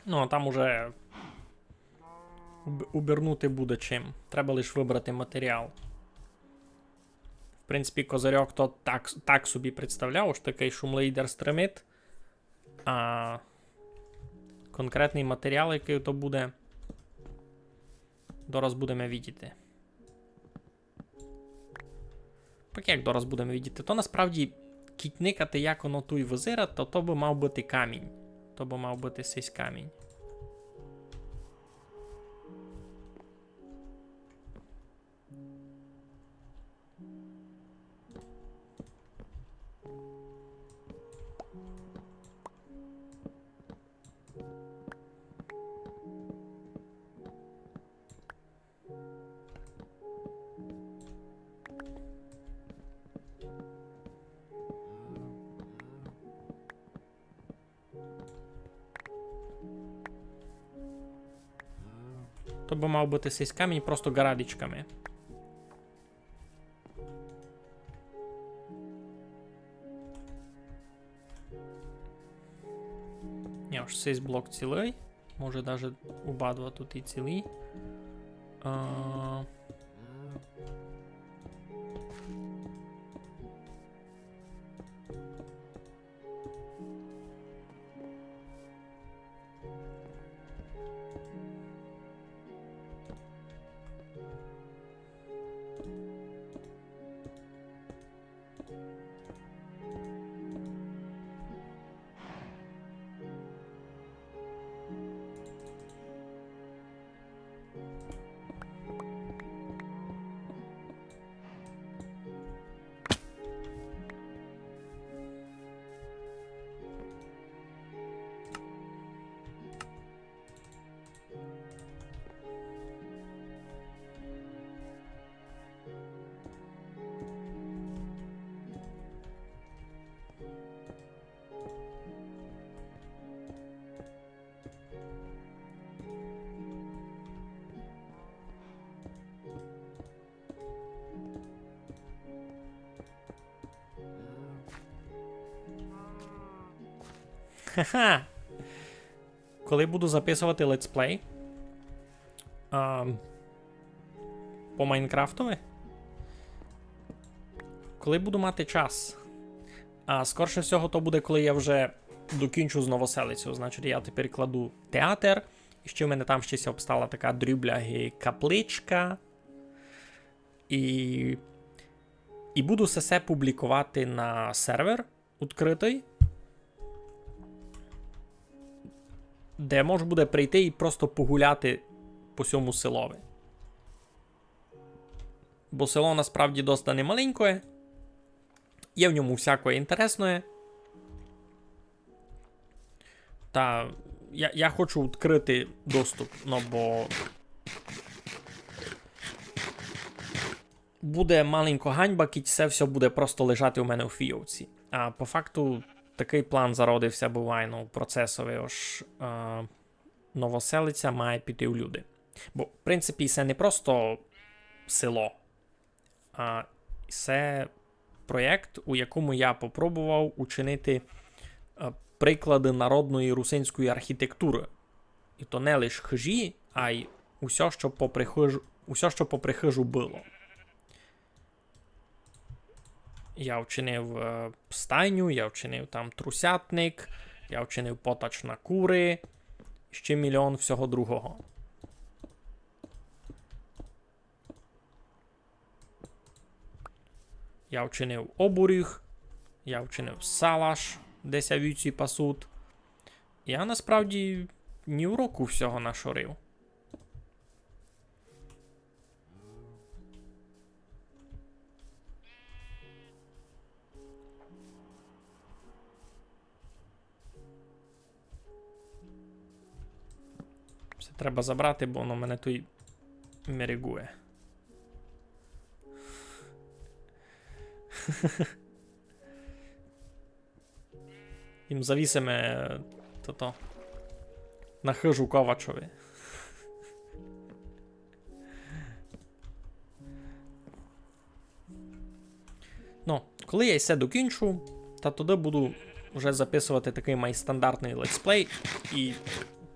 Ну, а там уже уб-, убернути буде чим. Треба лиш выбрати матеріал. В принципі, козырьок то так, так собі представляв, ож такый шумлейдер стримить. А конкретный матеріал, якый то буде, дораз будеме видіти. Так як дораз будеме видіти, то насправді кідь никати, як оно туй визирать, то, то бы мав быти камінь. То бы мав быти сись камінь. То бы мав быти сись камінь просто ґарадичками. Ні, ож сись блок цілый. Може, даже обидва туй і цілі. А, Ха-ха. Коли буду записовати летсплей, а, по Майнкрафтови, коли буду мати час. А скорше всього, то буде, коли я вже докінчу з Новоселицею. Значить, я тепер кладу театр. І ще в мене там ще ся обстала така дрібляги капличка. І, і буду се, се публікувати на сервер відкритый, де мож буде прийти і просто погуляти по сьому селови. Бо село насправді доста немаленькоє. Є в ньому всякоє інтересноє. Та я, я хочу відкрити доступ, ну, бо буде маленько ганьба, кідь се всьо буде просто лежати у мене у фійовці. А по факту такый план зародився бувайно у процесови, ож, е, Новоселиця має піти у люди. Бо, в принципі, се не просто село, а се проєкт, у якому я попробовав учинити, е, приклады народної русинської архітектуры. І то не лиш хыжі, а й усьо, што попри хыжу, усьо, што попри хыжу было. Я вчинив, е, стайню, я вчинив там трусятник, я вчинив потач на куры, ще мільйон всього другого. Я вчинив обуріг, я вчинив салаш, де ся вівці пасуть. Я насправді ні в року всього нашорив. Всьо треба забрати, бо воно мене туй мерегує. Їм завісиме тото на хыжу Ковачови. Ну, коли я все докінчу, та тоді буду вже записовати такый май стандартный летсплей. І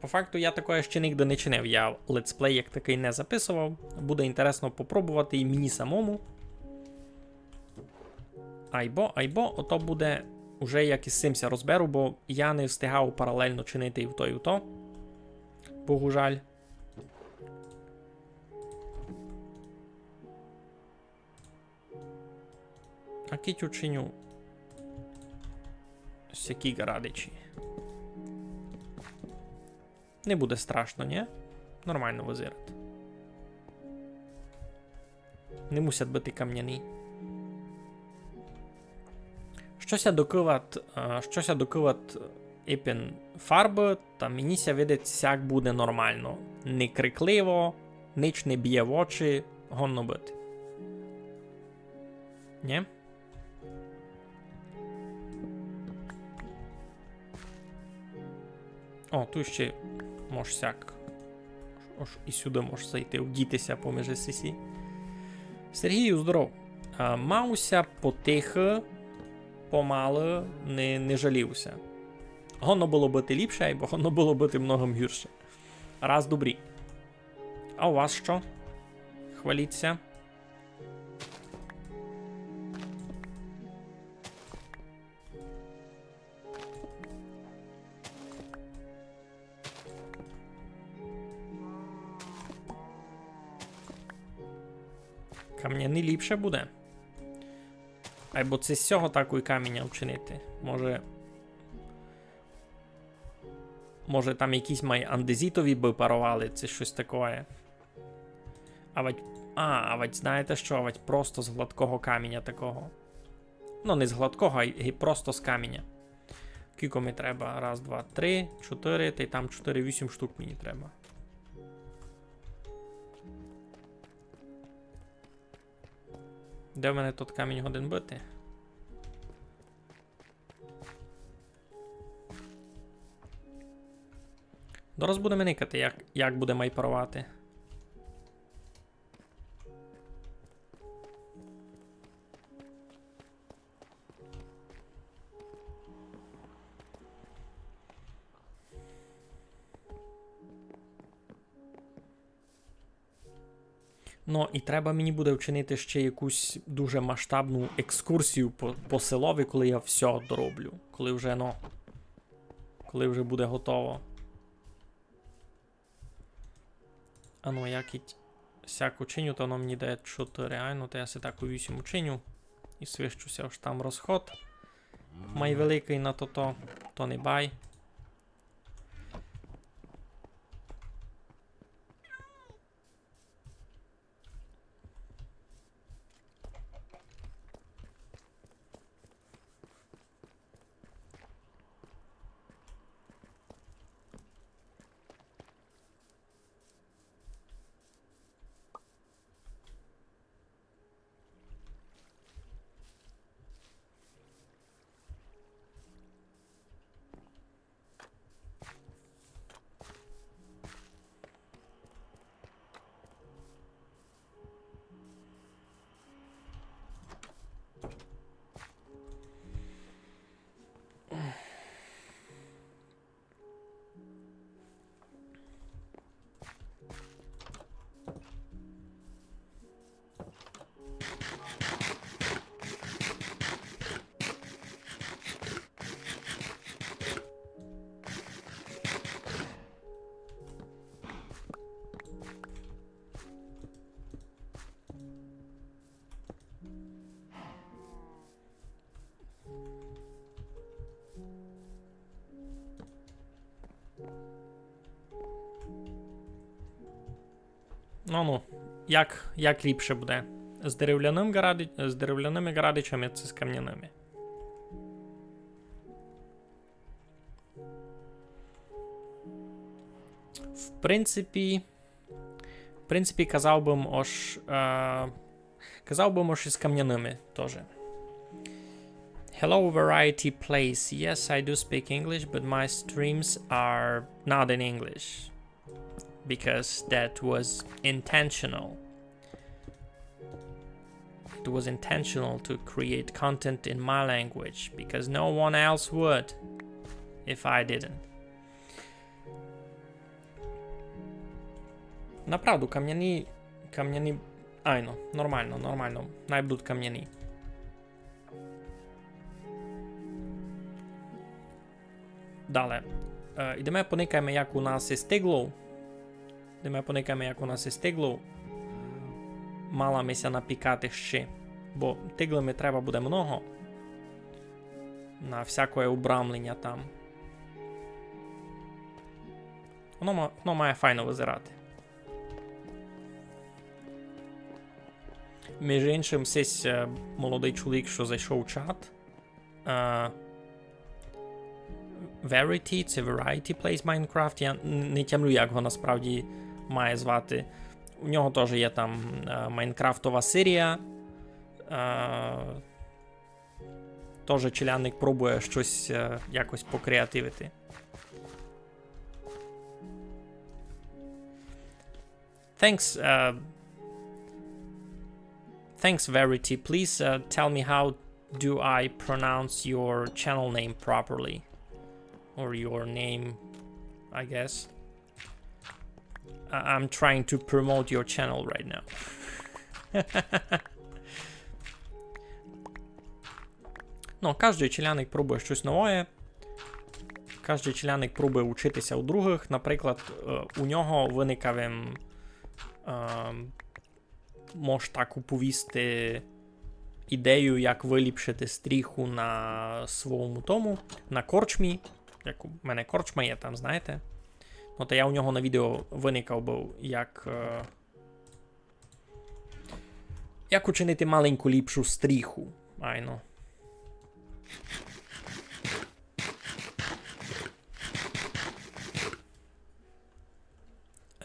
по факту я такоє ще нігде не чинив. Я летсплей як такый не записовав. Буде інтересно попробовати і мені самому. Айбо, айбо, ото буде уже як із сим ся розберу, бо я не встигав паралельно чинити і в то, і в то. Богужаль. А кідь учиню сякі ґарадичі. Не буде страшно, нї? Нормално визират. Не мусять быти камняні. Што ся докыват, е, што ся докыват епен фарбы, та мені ся видить, сяк буде нормално. Не крикливо, нич не бє в очі, годно быти. Нї? О, туй ще мож сяк. Ож і сюды можеш зайти, вдітися поміж сесі. Сергію, здоров. А, мав ся потихы, помалы, не, не жалів ся. Годно было быти ліпше, айбо годно было быти многом гірше. Раз добрі. А у вас што? Хваліться. Камняный ліпше буде. Айбо ци з сього такой каміня вчинити. Може, може там якісь май андезітові бы паровали, ци штось такоє. Авадь, а, авадь, знаєте што, авадь просто з гладкого каміня такого. Ну, не з гладкого, а й, й просто з каміня. Кілько ми треба? Раз, два, три, чотыри, тай там чотыри, вісім штук мені треба. Де в мене тот камінь годен быти? Дораз будеме никати, як, як буде май паровати. Ну, і треба мені буде вчинити ще якусь дуже масштабну екскурсію по, по селови, коли я всьо дороблю. Коли вже, ну, коли вже буде готово. А ну, я кідь сяк учиню, то воно мені дає чотыри, айно, то я си так у вісім учиню. І свищу ся, ож там розход май великый на тото, то не бай. Ну, ну, як, як ліпше буде? З деревляным ґаради-, з деревляными ґарадичами ци з камняными? В принципі, в принципі, казав бым, ож, е, казав бым, ож із камняными тоже. Hello, Variety Plays. Yes, I do speak English, but my streams are not in English. Because that was intentional. It was intentional to create content in my language, because no one else would if I didn't. Направду, камняні, камняні, айно, нормално, нормално, най будуть камняні. Дале. Е, йдеме поникаєме, як у нас із тиглов. Йдеме поникаєме, як у нас із тиглов. Мала ми ся напікати ще. Бо тиглы ми треба буде много. На всякоє убрамлення там. Воно ма-, воно має файно визирати. Між іншим, сись, е, молодый чоловік, што зайшов у чат, е, Verity, ци Variety Plays Minecraft, я н-, не тямлю, як го насправді має звати. У нього тоже є там, е, майнкрафтова серія. Е, Тоже челядник пробує штось, е, якось покреативити. Thanks, uh, thanks, Verity. Please, uh, tell me how do I pronounce your channel name properly? Or your name, I guess. I- I'm trying to promote your channel right now. Ну, каждый челядник пробує штось новоє. Каждый челядник пробує учити ся у другых. Наприклад, е, у нього виникав им, е, мож так уповісти, ідею, як выліпшити стріху на свому тому, на корчмі. Як у мене корчма є там, знаєте. Ну, та я у нього на відео выникав быв, як, е, як учинити маленьку ліпшу стріху. Айно.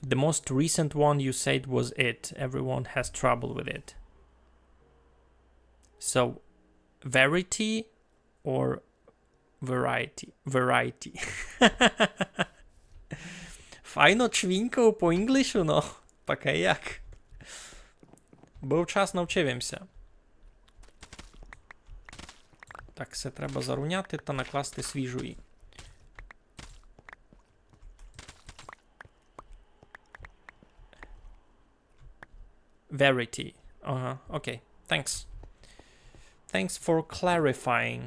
The most recent one you said was it. Everyone has trouble with it. So, Verity or Variety? Variety. Файно чвінькав по інглішу, но. Пока як. Быв час, навчив им ся. Так, се треба заруняти та накласти свіжої. Verity. Ага, окей. Thanks. Thanks for clarifying.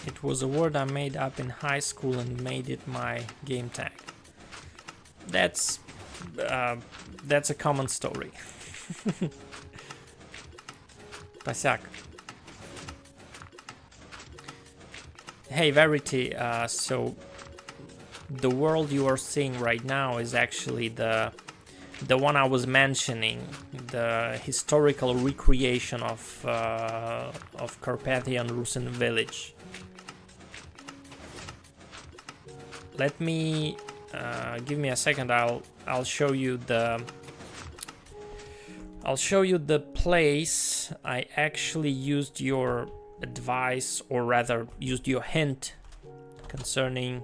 It was a word I made up in high school and made it my game tag. That's, uh, that's a common story. Та сяк. Hey, Verity, uh, so the world you are seeing right now is actually the, the one I was mentioning, the historical recreation of, uh, of Carpathian Rusin village. Let me, uh, give me a second. I'll, I'll show you the, I'll show you the place I actually used your advice, or rather, used your hint concerning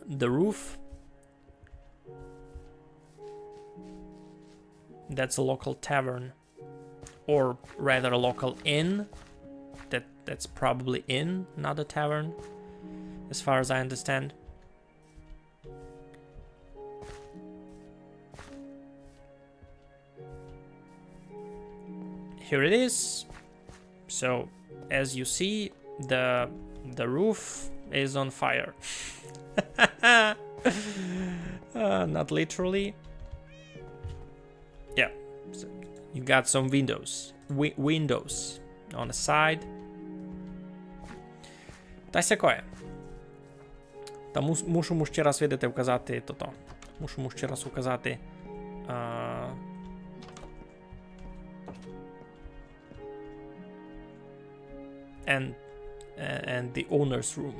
the roof. That's a local tavern. Or rather a local inn. That, that's probably inn, not a tavern, as far as I understand. Here it is. So, as you see, the, the roof is on fire. Uh, not literally. Yeah, so you got some windows. Wi-, windows on the side. Та сякоє. Та мус-, мушу му ще раз, видите, вказати тото. Мушу му ще раз указати, а, and, and the owner's room.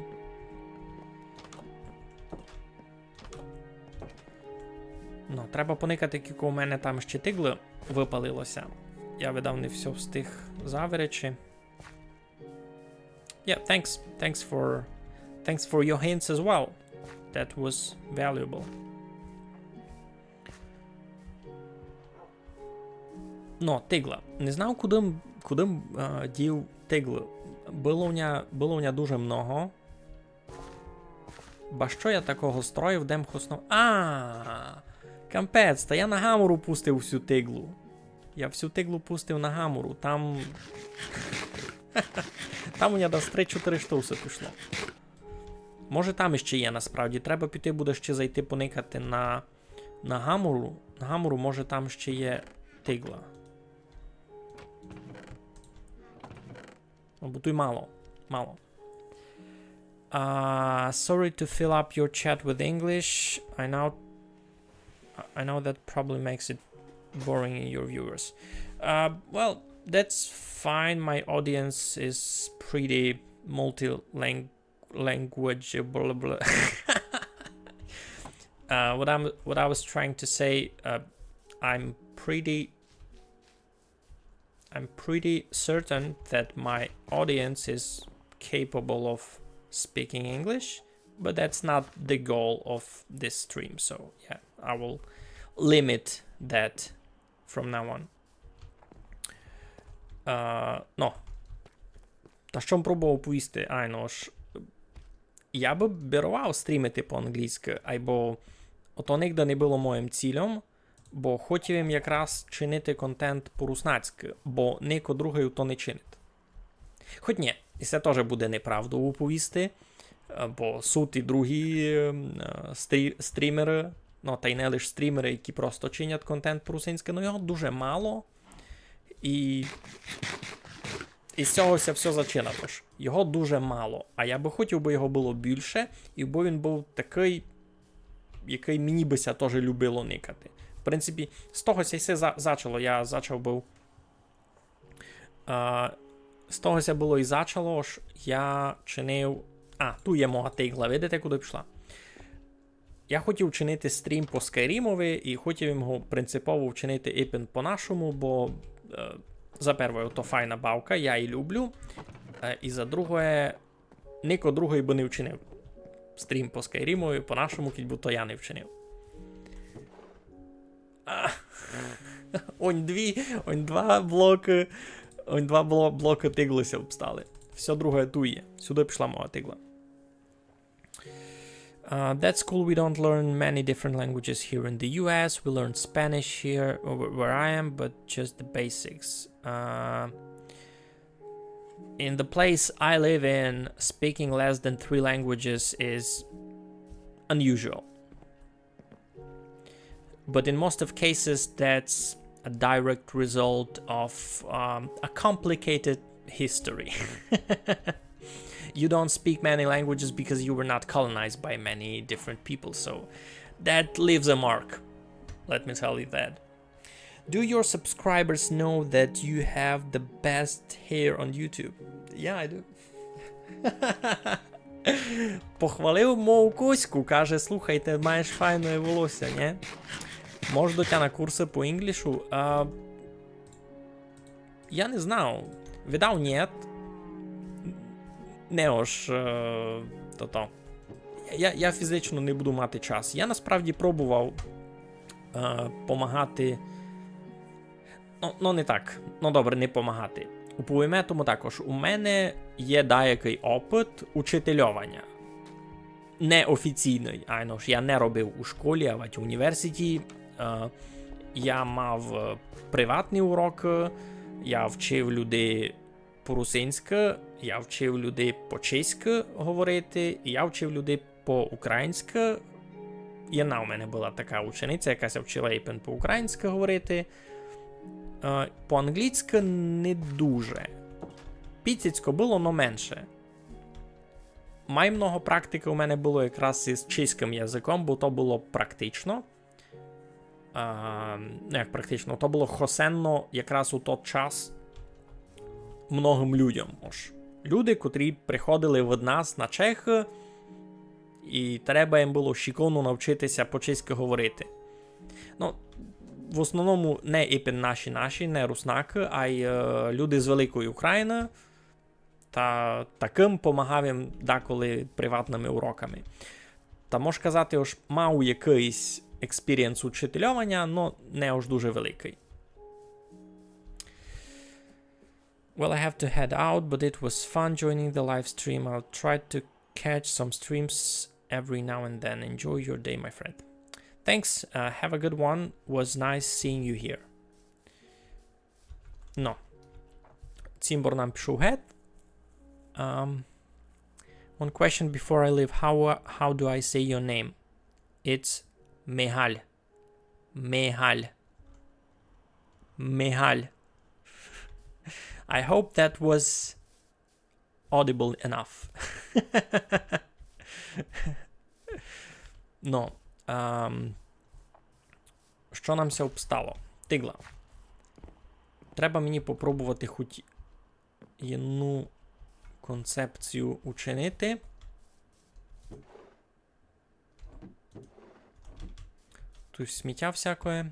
Ну, треба поникати, кілько у мене там ще тиглы выпалило ся. Я, видав, не всьо встиг заверечи. Yeah, thanks. Thanks for, thanks for your hints as well. That was valuable. Но, тигла. Не знав, куды м, куды м, е, дів тиглы. Было в ня, было в ня дуже много. Ба што я такого строїв, де м хоснов-, а, кампець, та я на гамору пустив всю тиглу. Я всю тиглу пустив на гамору. Там, там у ня десь три-чотири штусы пішло. Може, там іщи є, насправді. Треба піти буде ще зайти поникати на, на гамору. На гамору, може, там ще є тигла. Бо туй мало. Мало. Uh, sorry to fill up your chat with English. I know, I know that probably makes it boring in your viewers. Uh, well, that's fine. My audience is pretty multi-lang-, language, blah, blah. Uh, what I'm what I was trying to say, uh, I'm pretty I'm pretty certain that my audience is capable of speaking English, but that's not the goal of this stream. So yeah, I will limit that from now on. Uh, no. Та што м пробовав повісти? Айно ж, я бы бировав стрімити по-англійскы, айбо ото нигде не было моїм цільом, бо хотів им якраз чинити контент по-руснацькы, бо нико другый то не чинить. Хоть нї, і се тоже буде неправдою повісти, е, бо суть і другі, е, стрі-, стрімеры, ну, та й не лиш стрімеры, які просто чинять контент по-русинськы, ну, його дуже мало. І, і з сього ся всьо зачинало. Його дуже мало. А я бы хотів, бы його было бульше, і бы він быв такый, якый мені бы ся тоже любило никати. В принципі, з того ся й се за-, зачало. Я зачав быв, а, з того ся было і зачало, ож я чинив... А, ту є моя тигла, видите, куды пішла? Я хотів чинити стрім по Скайрімови і хотів им го принципово вчинити ипен по-нашому, бо, е, за первоє, то файна бавка, я її люблю. Е, і за друге, нико другый бы не вчинив стрім по Скайрімови по-нашому, кідь бы то я не вчинив. А, онь дві, онь два блокы, онь два бло-, блокы тиглы ся обстали. Всьо друге ту є. Сюды пішла моя тигла. Uh, that's cool. We don't learn many different languages here in the U S. We learn Spanish here, uh, wh-, where I am, but just the basics. Uh, in the place I live in, speaking less than three languages is unusual. But in most of cases, that's a direct result of, um, a complicated history. You don't speak many languages because you were not colonized by many different people, so that leaves a mark. Let me tell you that. Do your subscribers know that you have the best hair on YouTube? Yeah, I do. Похвалив мою куську, каже: «Слухай, ты маєш файне волосся, нї?» Мож до тя на курсы по інглішу? А, я не знав. Видав, нї. Не ож, е, то-то. Я, я фізично не буду мати час. Я насправді пробовав, е, помагати. Ну, ну, не так. Ну, добре, не помагати. Уповіме тому також. У мене є даякый опыт учительованя. Неофіційный, айно ж, я не робив у школі, авадь у університеті. Е, я мав, е, приватні урокы, я вчив людей по-русинськы, я вчив людей по-чеськы говорити, і я вчив людей по-українськы. Єдна у мене была така учениця, яка ся вчила ипен по-українськы говорити. Е, по-англійськы не дуже. Піціцько было, но менше. Май много практикы у мене было якраз із чеськым языком, бо то было практично. А, ну, як практично, то было хосенно якраз у тот час многым людям. Ож люди, котрі приходили від нас на Чехы, і треба їм было шиковно навчити ся по-чеськы говорити. Ну, в основному не ипен наші-наші, не руснакы, ай, е, люди з великої Україны, та такым помагав їм деколи приватными уроками. Та мож казати, ож мав якыйсь експірієнс учительованя, но не ож дуже великый. Well, I have to head out, but it was fun joining the live stream. I'll try to catch some streams every now and then. Enjoy your day, my friend. Thanks, uh, have a good one. Was nice seeing you here. Но. Цімбор нам пішов гет. Um, one question before I leave. How, uh, how do I say your name? It's Мигаль. Мигаль. Мигаль. I hope that was audible enough. Но, ам, што нам ся обстало? Тигла. Треба мені попробовати хоть єдну концепцію учинити. Туй сміття всякоє.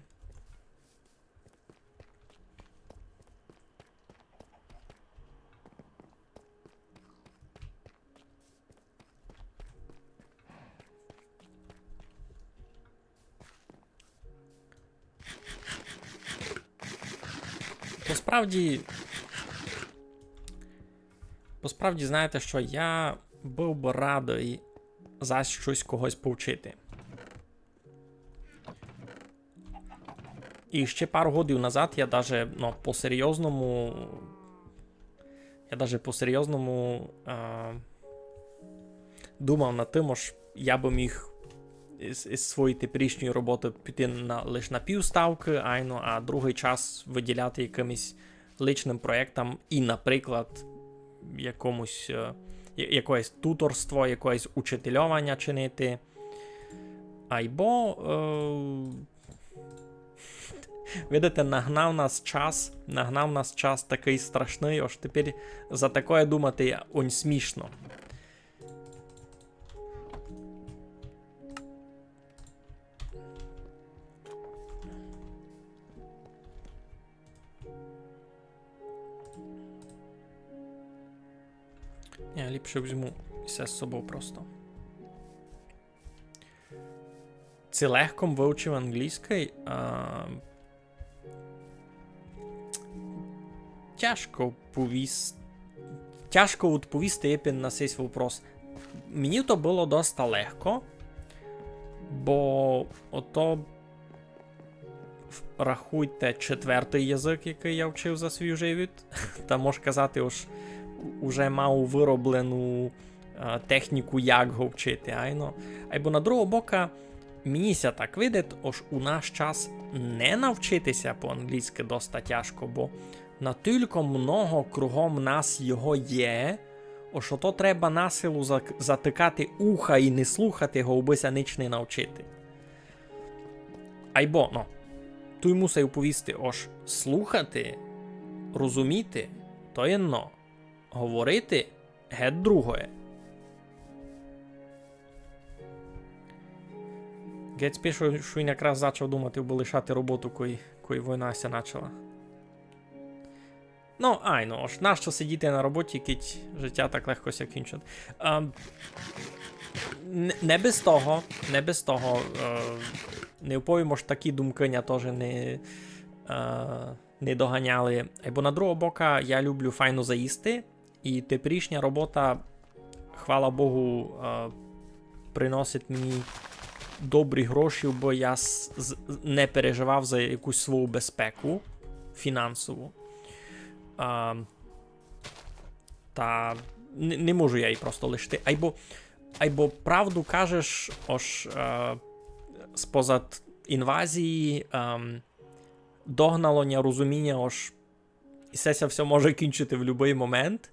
Посправді, посправді, знаєте што, я быв бы радый зась штось когось повчити. І ще пару годів назад я даже, ну, по-серйозному, я даже по-серйозному, а, думав над тым, ож я бы міг із, із своєї теперішньої роботы піти на, лиш на півставкы, айно, а другый час выділяти якымись личным проєктам і, наприклад, якомусь, е, я-, якоєсь туторство, якоєсь учительованя чинити. Айбо, е, видите, нагнав нас час, нагнав нас час такый страшный, ож тепер за такоє думати онь смішно. Я ліпше возьму все з собою просто. Ци легко м вивчив англійськый? А, тяжко повіс-, тяжко одповісти єпен на сей вопрос. Мені то было доста легко, бо ото, рахуйте, четвертый язык, якый я вчив за свій живот. Та мож казати, ож уже мав выроблену, е, техніку, як го вчити, айно. Айбо на другого бока, мені ся так видить, ож у наш час не навчити ся по-англійськы доста тяжко, бо натілько много кругом нас його є, ож ото треба на силу зак-, затыкати уха і не слухати го, убы ся нич не навчити. Айбо, ну, туй мусай уповісти, ож слухати, розуміти, то єдно, говорити геть другоє. Геть спішу, што він якраз зачав думати, абы лишати роботу, кой, кой война ся начала. Ну, айно, ож нащо сидіти на роботі, кідь життя так легко ся кінчить? Ем, не, не без того, не без того, е, не вповім, ож такі думкы ня тоже не, е, не доганяли. Айбо на другого бока я люблю файно заїсти, і теперішня робота, хвала Богу, е, приносить мені добрі гроші, бо я с-, з-, не переживав за якусь свою безпеку фінансову. А, та не, не можу я її просто лишити. Айбо, айбо правду кажеш, ож, е, спозад інвазії, ем, догнало ня розуміня, ож і се ся всьо може кінчити в любый момент.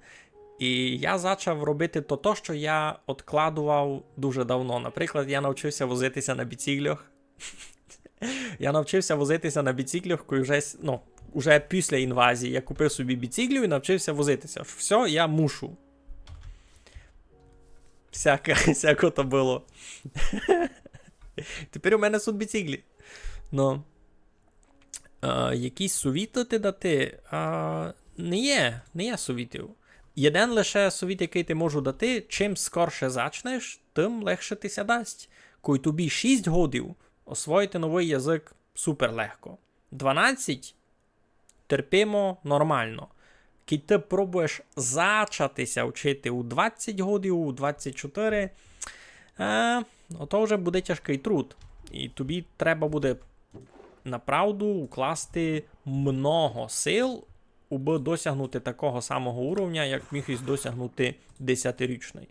І я зачав робити то, то, што я одкладовав дуже давно. Наприклад, я навчив ся возити ся на біциклях. Я навчив ся возити ся на біциклях, коли вже с-, ну, уже після інвазії. Я купив собі біциклю і навчив ся возити ся. Всьо, я мушу. Всяко, всяко то было. Тепер у мене суть біциклі. Ну. Е, якісь совіты ти дати? А, не є, не є совітів. Єден лише совіт, якый ти можу дати, чим скорше зачнеш, тым легше ти ся дасть. Кой тобі шість годів, освоїти новый язык супер легко. Дванадцять терпимо, нормално. Кідь ти пробуєш зачати ся вчити у двадцять годів, у двадцять чотири, е, ото вже буде тяжкый труд. І тобі треба буде направду укласти много сил, убы досягнути такого самого уровня, як міг єсь досягнути десятирічный.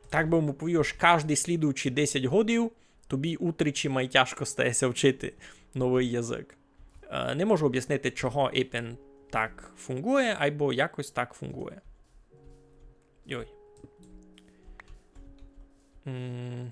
Так бы му повів, ож каждый слідуючый десять годів тобі утричі май тяжко стає ся вчити новый язык. Е, не можу обяснити, чого епен так фунґує, айбо якось так фунґує. Йой. М.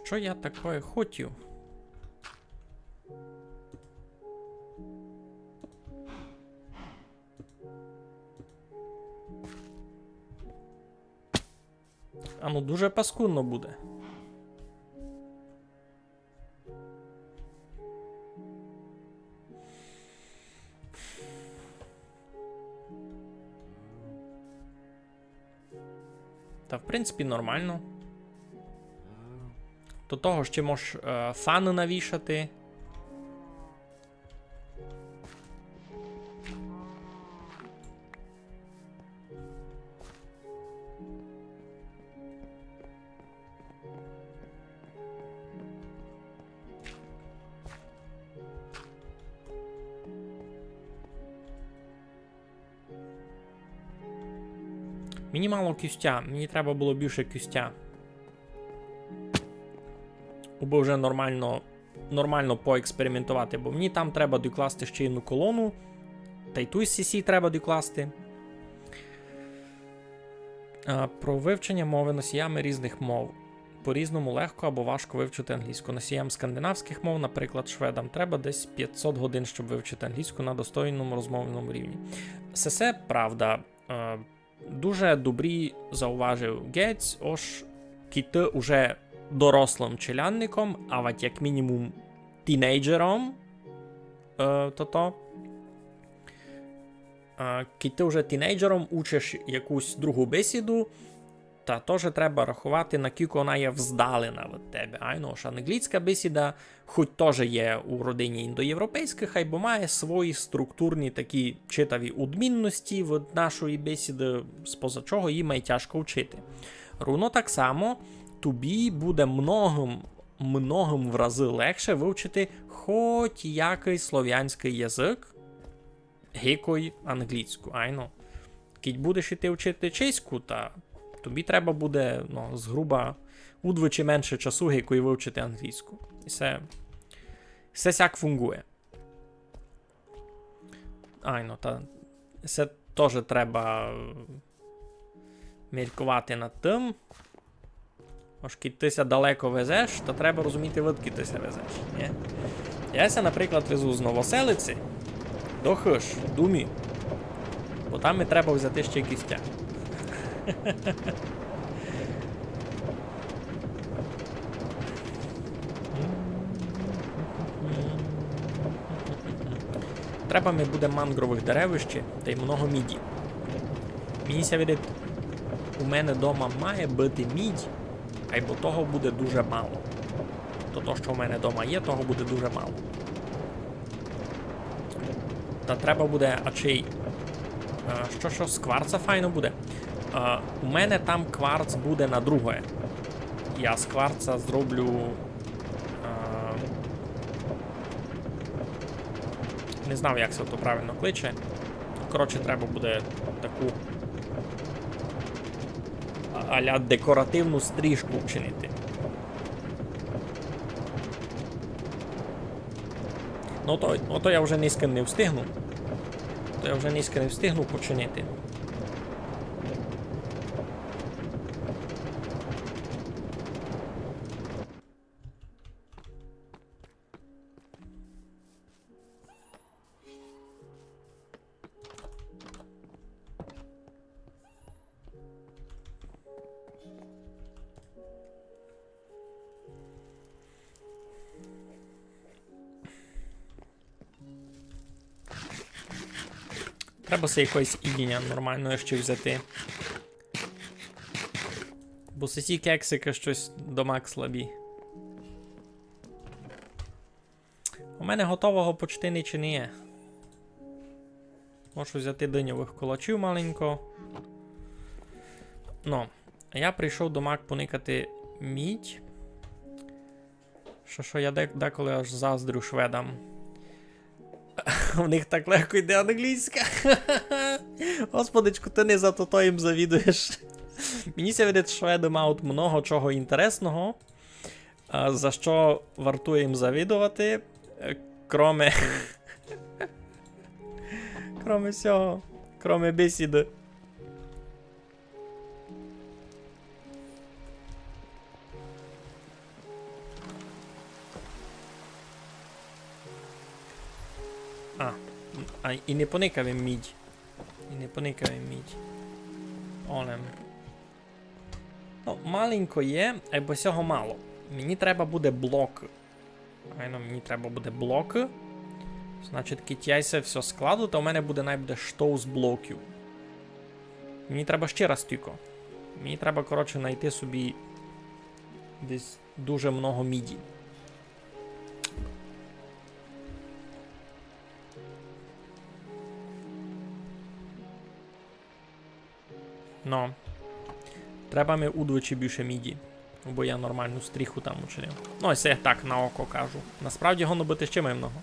Што я такоє хотів? А ну, дуже паскудно буде. Та, в принципі, нормално. До того ще мож, е, фаны навішати. Мені мало кістя, мені треба было більше кістя. Убы вже нормално, нормално поекспериментовати, бо мені там треба докласти ще одну колону, та й туй сі сі треба докласти. А, про вивчення мови носіями різних мов. По-різному легко або важко вивчити англійську. Носіям скандинавських мов, наприклад, шведам, треба десь пятсот годин, щоб вивчити англійську на достойному розмовному рівні. Се, се правда. Е, дуже добрі зауважив Гейтс, ож кідь ты уже дорослым челядником, авадь як мінімум тінейджером, е, тото, е, кідь ты уже тінейджером учиш якусь другу бесіду, та тоже треба раховати, накілько она є вздалена від тебе. Айно, ож англійська бесіда, хоть тоже є у родині індоєвропейськых, айбо має свої структурні такі читаві одмінності від нашої бесіды, споза чого її май тяжко вчити. Ровно так само тобі буде многым, многым в разы легше вивчити хоть якый слов'янськый язык, гикой англійську, айно. Кідь будеш іти вчити чеську, та тобі треба буде, ну, згруба удвічі менше часу, гикой вивчити англійську. І се, се сяк фунґує. Айно, та се тоже треба, е, міркувати над тым. Ож кідь ты ся далеко везеш, то треба розуміти, видкы ты ся везеш, нї? Я ся, наприклад, везу з Новоселиці до Хыж, думі. Бо там ми треба взяти ще кістя. Треба ми буде мангровых дерев іщи, та й много міді. Мені ся видить, у мене дома має быти мідь, айбо того буде дуже мало. То, то, што в мене дома є, того буде дуже мало. Та треба буде, а чий, е, што, што з кварца файно буде? Е, у мене там кварц буде на другоє. Я з кварца зроблю, е, не знав, як се то правильно кличе. Коротше, треба буде таку а-, а-ля декоративну стрижку вчинити. Ну, то, ото я вже низько не встигну. То я вже низько не встигну починити. Треба си якоєсь їдіня нормалне ще взяти. Бо сесі кексикы штось домак слабі. У мене готового почти ничи не є. Можу взяти дыньовых колачів маленько. Ну, а я прийшов домак поникати мідь. Што, што я де-, деколи аж заздрю шведам. У них так легко йде англійська. Господичку, ты не за тото їм завідуєш. Мені ся видить, шведы мають много чого інтересного. А за што вартує їм завідовати, е, кроме, кроме сього, кроме бесіды. А, а, і не поникав им мідь. І не поникав им мідь. Олем. Ну, маленько є, айбо сього мало. Мені треба буде блок. Айно, мені треба буде блок. Значить, кидь я се всьо складу, то в мене буде, най буде штось блоків. Мені треба ще раз тілько. Мені треба, коротше, найти собі десь дуже много міді. Но. Треба ми удвічі більше міді. Бо я нормалну стріху там учинив. Ну, се я так на око кажу. Насправді годно быти ще май много.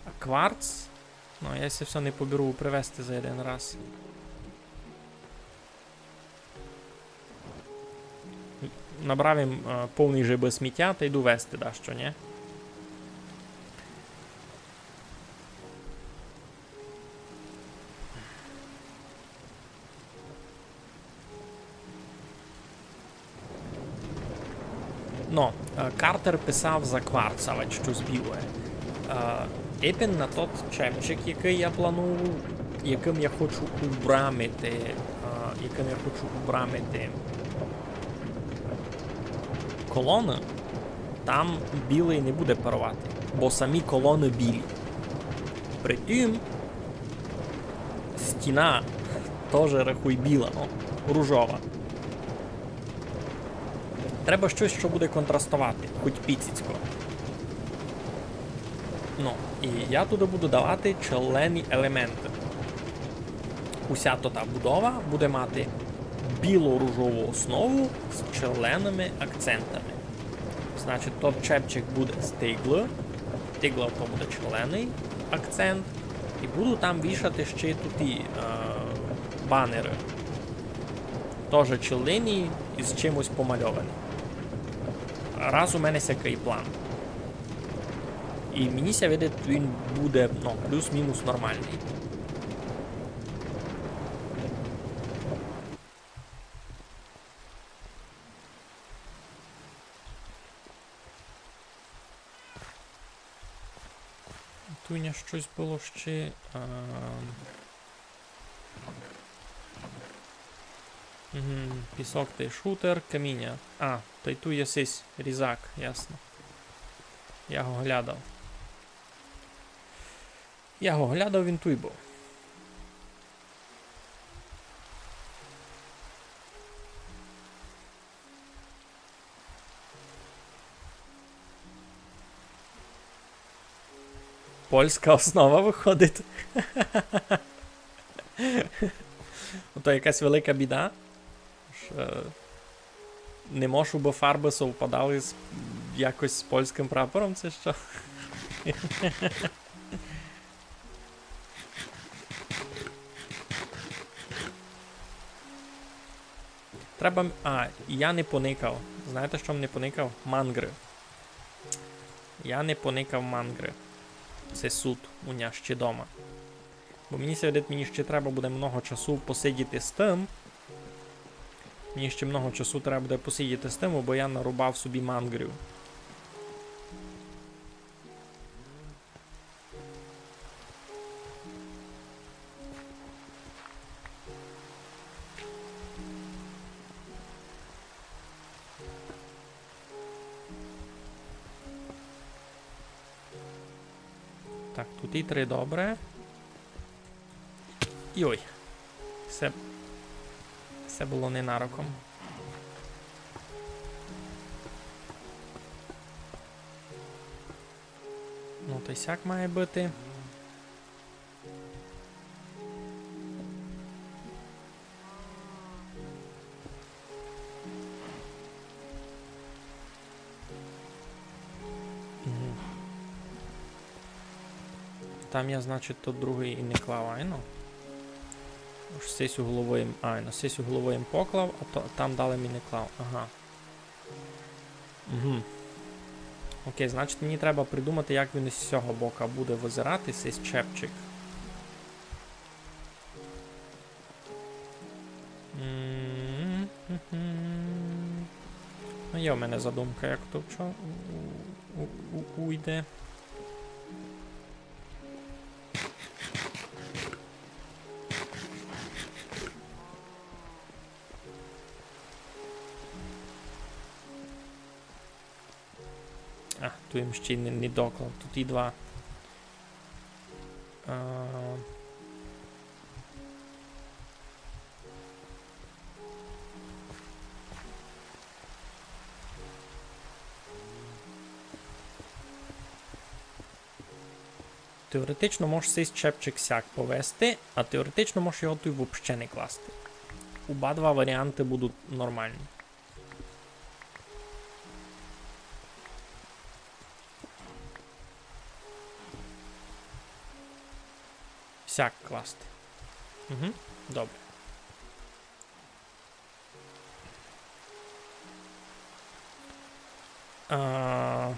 А кварц? Ну, я се всьо не поберу привезти за єден раз. Набрав им, е, повный жеб сміття та йду везти дашто, нї? Но, е, Картер писав за кварц, авадь штось біле. Е, епен на тот чепчик, якый я планую, якым я хочу убрамити, е, якым я хочу убрамити колоны, там білый не буде паровати, бо самі колоны білі. При тім стіна тоже, рахуй, біла, но, ружова. Треба штось, што буде контрастовати, хоть піціцько. Ну, і я туды буду давати челлені елементы. Уся тота будова буде мати біло-ружову основу з челлеными акцентами. Значить, тот чепчик буде з тиглы. Тигла то буде челленый акцент. І буду там вішати ще туті, е, банеры. Тоже челлені і з чимось помальовані. Раз у мене сякый план. І мені ся видить, він буде, ну, плюс-мінус нормалный. Туй у ня штось было ще, а, мгм, пісок тай шутер, каміня. А, тай туй є сись різак, ясно. Я го глядав. Я го глядав, він туй быв. Польська основа выходить. Ото якась велика біда. Ож, е, не можу, бо фарбы совпадали з, якось з польськым прапором, ци што? Треба м-, а, я не поникав. Знаєте, што м не поникав? Мангры. Я не поникав мангры. Се суть у ня ще дома. Бо мені ся видить, мені ще треба буде много часу посидіти з тым. Мені ще много часу треба буде посидіти з тым, бо я нарубав собі мангрів. Так, туй і три, добре. Йой. Се, се было ненароком. Ну, то й сяк має быти. Мгм. Там я, значить, тот другый і не клав, айно? Ож сись угловый им, айно, сись угловый им поклав, а то, там далі ми не клав. Ага. Угу. Окей, значить, мені треба придумати, як він із сього бока буде визирати, сись чепчик. М, мгм. Ну, є в мене задумка, як то вчо-, у-, у-, у-, уйде. Им ще й не, не доклав. Тут і два. А. Теоретично можеш сись чепчик сяк повести, а теоретично можеш його туй вообще не класти. Оба два варіанты будуть нормальні. Сяк класти. Угу, добре. А,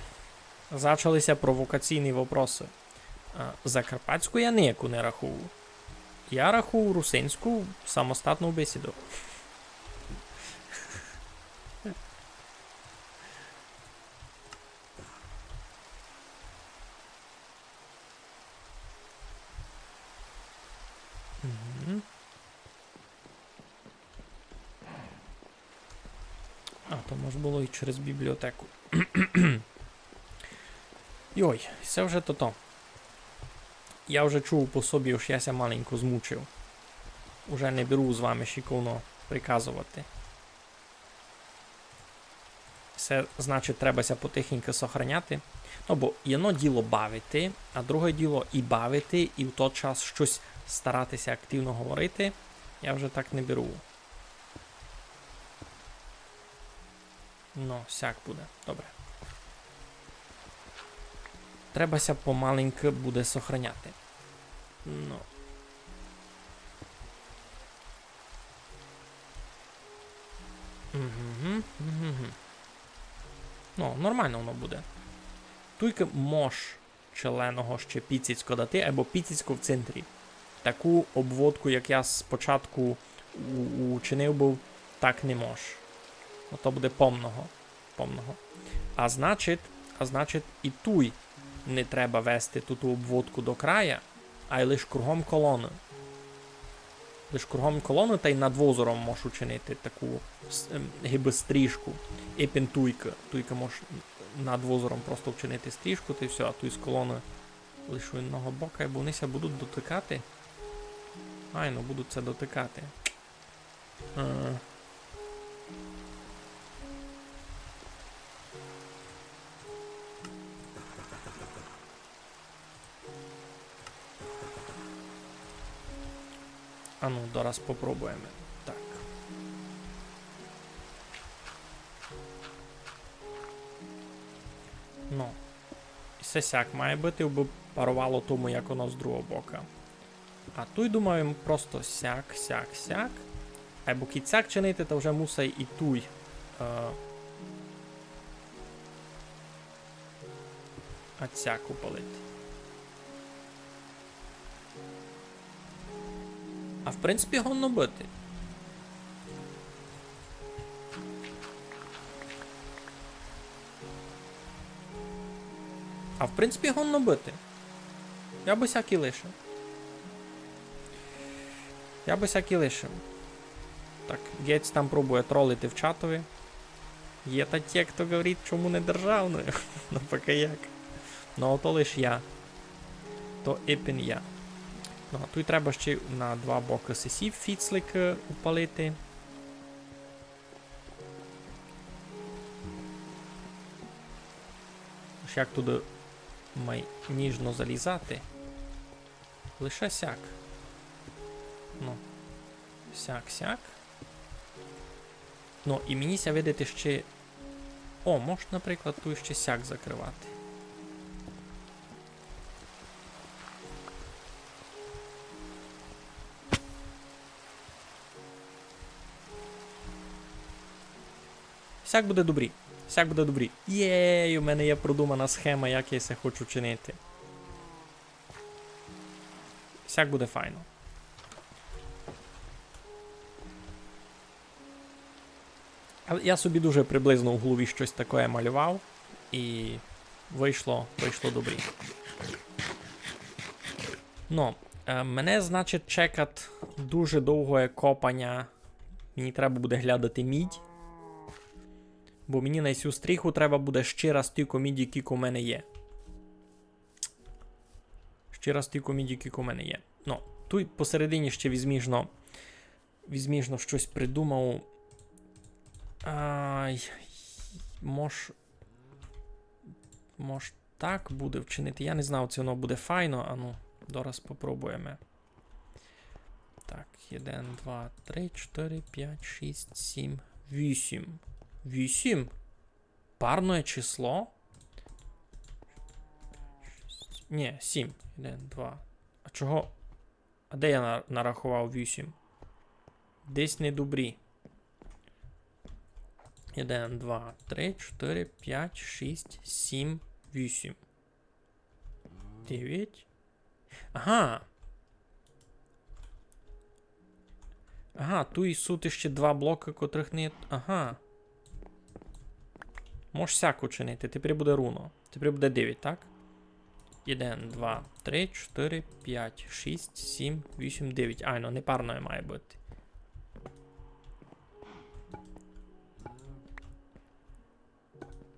зачали ся провокаційні вопросы. А, закарпатську я ніяку не рахую. Я рахую русинську самостатну бесіду. Мгм. А, то мож было і через бібліотеку. Йой, се вже тото. Я вже чув по собі, ож я ся маленько змучив. Уже не беру з вами шиковно приказовати. Се, значить, треба ся потихеньку сохраняти. Ну, бо єдно діло бавити, а друге діло і бавити, і в тот час штось старати ся активно говорити. Я вже так не беру. Ну, сяк буде. Добре. Треба ся помаленьку буде сохраняти. Ну. Мгм, мгм. Ну, нормално воно буде. Туйкы мож челеного ще піціцько дати, або піціцько в центрі. Таку обводку, як я спочатку у-, учинив быв, так не мож. Ото буде помного. Помного. А значить, а значить, і туй не треба вести ту, ту обводку до края, ай лиш кругом колоны. Лиш кругом колоны тай над возором мож учинити таку с-, ем, гибы стріжку. Епен туйкы. Туйкы мож над возором просто вчинити стріжку, тай всьо, а туй з колоны лиш у одного бока, бо они ся будуть дотикати. Айно, будуть ся дотикати. Е. А ну, дораз попробуєме. Так. Ну. І се сяк має быти, абы паровало тому, як воно з другого бока. А туй, думаю, просто сяк, сяк, сяк. Айбо кідь сяк чинити, то вже мусай і туй, е, а сяк упалити. А в принципі годно быти. А в принципі годно быти. Я бы сяк і лишив. Я бы сяк і лишив. Так, Гейтс там пробує тролити в чатови. Є такі, хто говорить, чому не державною? Ну, поки як. Ну, а то лиш я. То епен я. Ну, а туй треба ще на два бокы сесі фіцликы упалити. Ож як туды май ніжно залізати? Лише сяк. Ну. Сяк, сяк. Ну, і мені ся видить ще... О, мож, наприклад, туй ще сяк закрывати. Сяк буде добрі. Сяк буде добрі. Єй, у мене є продумана схема, як я се хочу чинити. Сяк буде файно. Але я собі дуже приблизно у голові штось такоє малював, і вышло, вышло добрі. Ну, е, мене, значить, чекать дуже довге копаня. Мені треба буде глядати мідь. Бо мені на сю стріху треба буде ще раз тілько міді, кілько в мене є. Ще раз тілько міді, кілько в мене є. Ну, туй посередині ще візьміжно, візьміжно щось придумав. Ай, мож, мож так буде вчинити. Я не знав, чи воно буде файно. Ану, дораз попробуєме. Так, один, два, три, чотири, пять, шість, сім, вісім. Вісім? Парне число? Ні, сім. Один, два. А чого? А де я на-, нарахував вісім? Десь недобрі. Один, два, три, чотири, пять, шість, сім, вісім. Девять. Ага. Ага, туй суть ще два блокы, котрых нет. Ага. Мож сяк учинити. Тепер буде руно. Тепер буде девять, так? Один, два, три, чотири, пять, шість, сім, вісім, девять. Айно, непарноє має быти.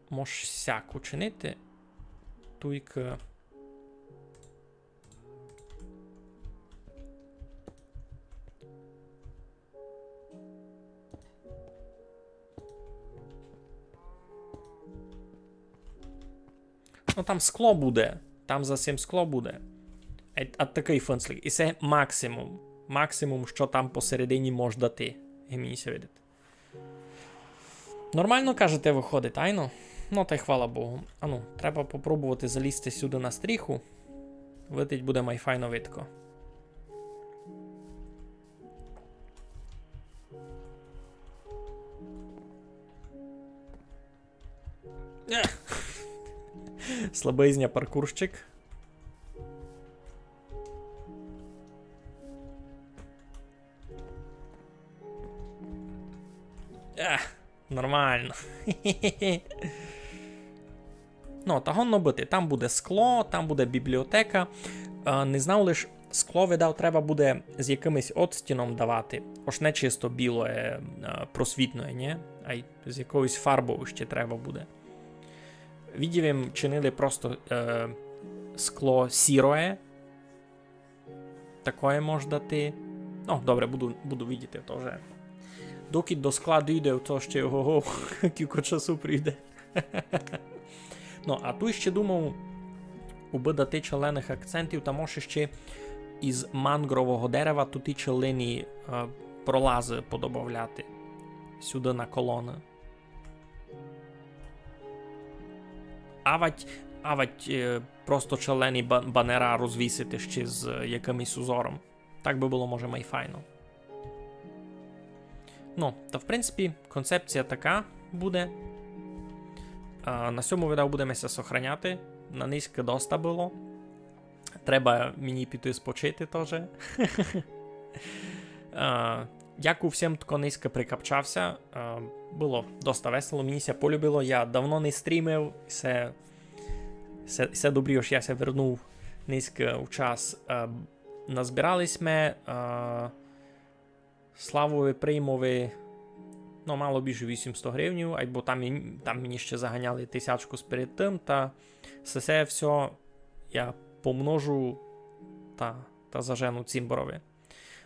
Мож сяк учинити. Туйка. Ну, там скло буде. Там за сим скло буде. Е, а такый финслик. І се максимум. Максимум, што там посередині мож дати. Як мені ся видить. Нормално, кажете, выходить, айно? Ну, та й хвала Богу. Ану, треба попробовати залізти сюды на стріху. Видить, буде май файно видко. Ех. Слабый з ня паркурщик. Ех, нормално. Ну, та годно быти. Там буде скло, там буде бібліотека. Е, не знав лиш, скло, видав, треба буде з якымось одстіном давати. Ож не чисто білоє, е, просвітноє, нї? Ай з якоюсь фарбою ще треба буде. Видів им, чинили просто, е, скло сіроє. Такоє мож дати. Ну, добре, буду, буду видіти тоже. Докі до скла дойде, то ще, ого, кілько часу пройде. Ну, а туй ще думав, убы дати челеных акцентів, та може ще із мангрового дерева туй челені, е, пролазы подобавляти сюды на колоны. Авать, авать, е, просто челені ба-, банера розвісити ще з якымось узором. Так бы было, може, май файно. Ну, та в принципі, концепція така буде. А, на сьому відео будеме ся сохраняти. На нынька доста было. Треба мені піти спочити тоже. Е, дякую всім, хто нынька прикапчався. Е, было доста весело, мені ся полюбило. Я давно не стрімив. Се, се, се добрі, ож я ся вернув нынька у час. Е, назбирали сьме, е, Славови Приймови, ну, мало більше вісімсто гривнів, айбо там, і- там мені ще заганяли тисячку сперед тым, та се, се всьо я помножу та, та зажену цімборови.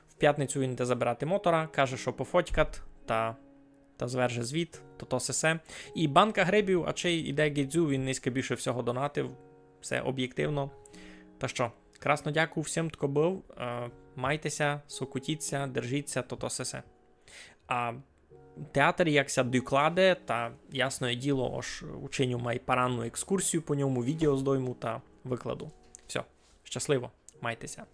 В пятницю він йде забирати мотора, каже, што пофотькат, та, та зверже звіт, то то сесе. І банка грибів, а чей іде Гідзю, він нынька більше всього донатив, всьо обєктивно. Та што, красно дякую всім, хто быв. Е, майте ся, сокотіть ся, держіть ся, то то сесе. А театер як ся докладе, та ясноє діло, ож учиню май паранну екскурсію по ньому, відео здойму та выкладу. Всьо, щасливо, майте ся.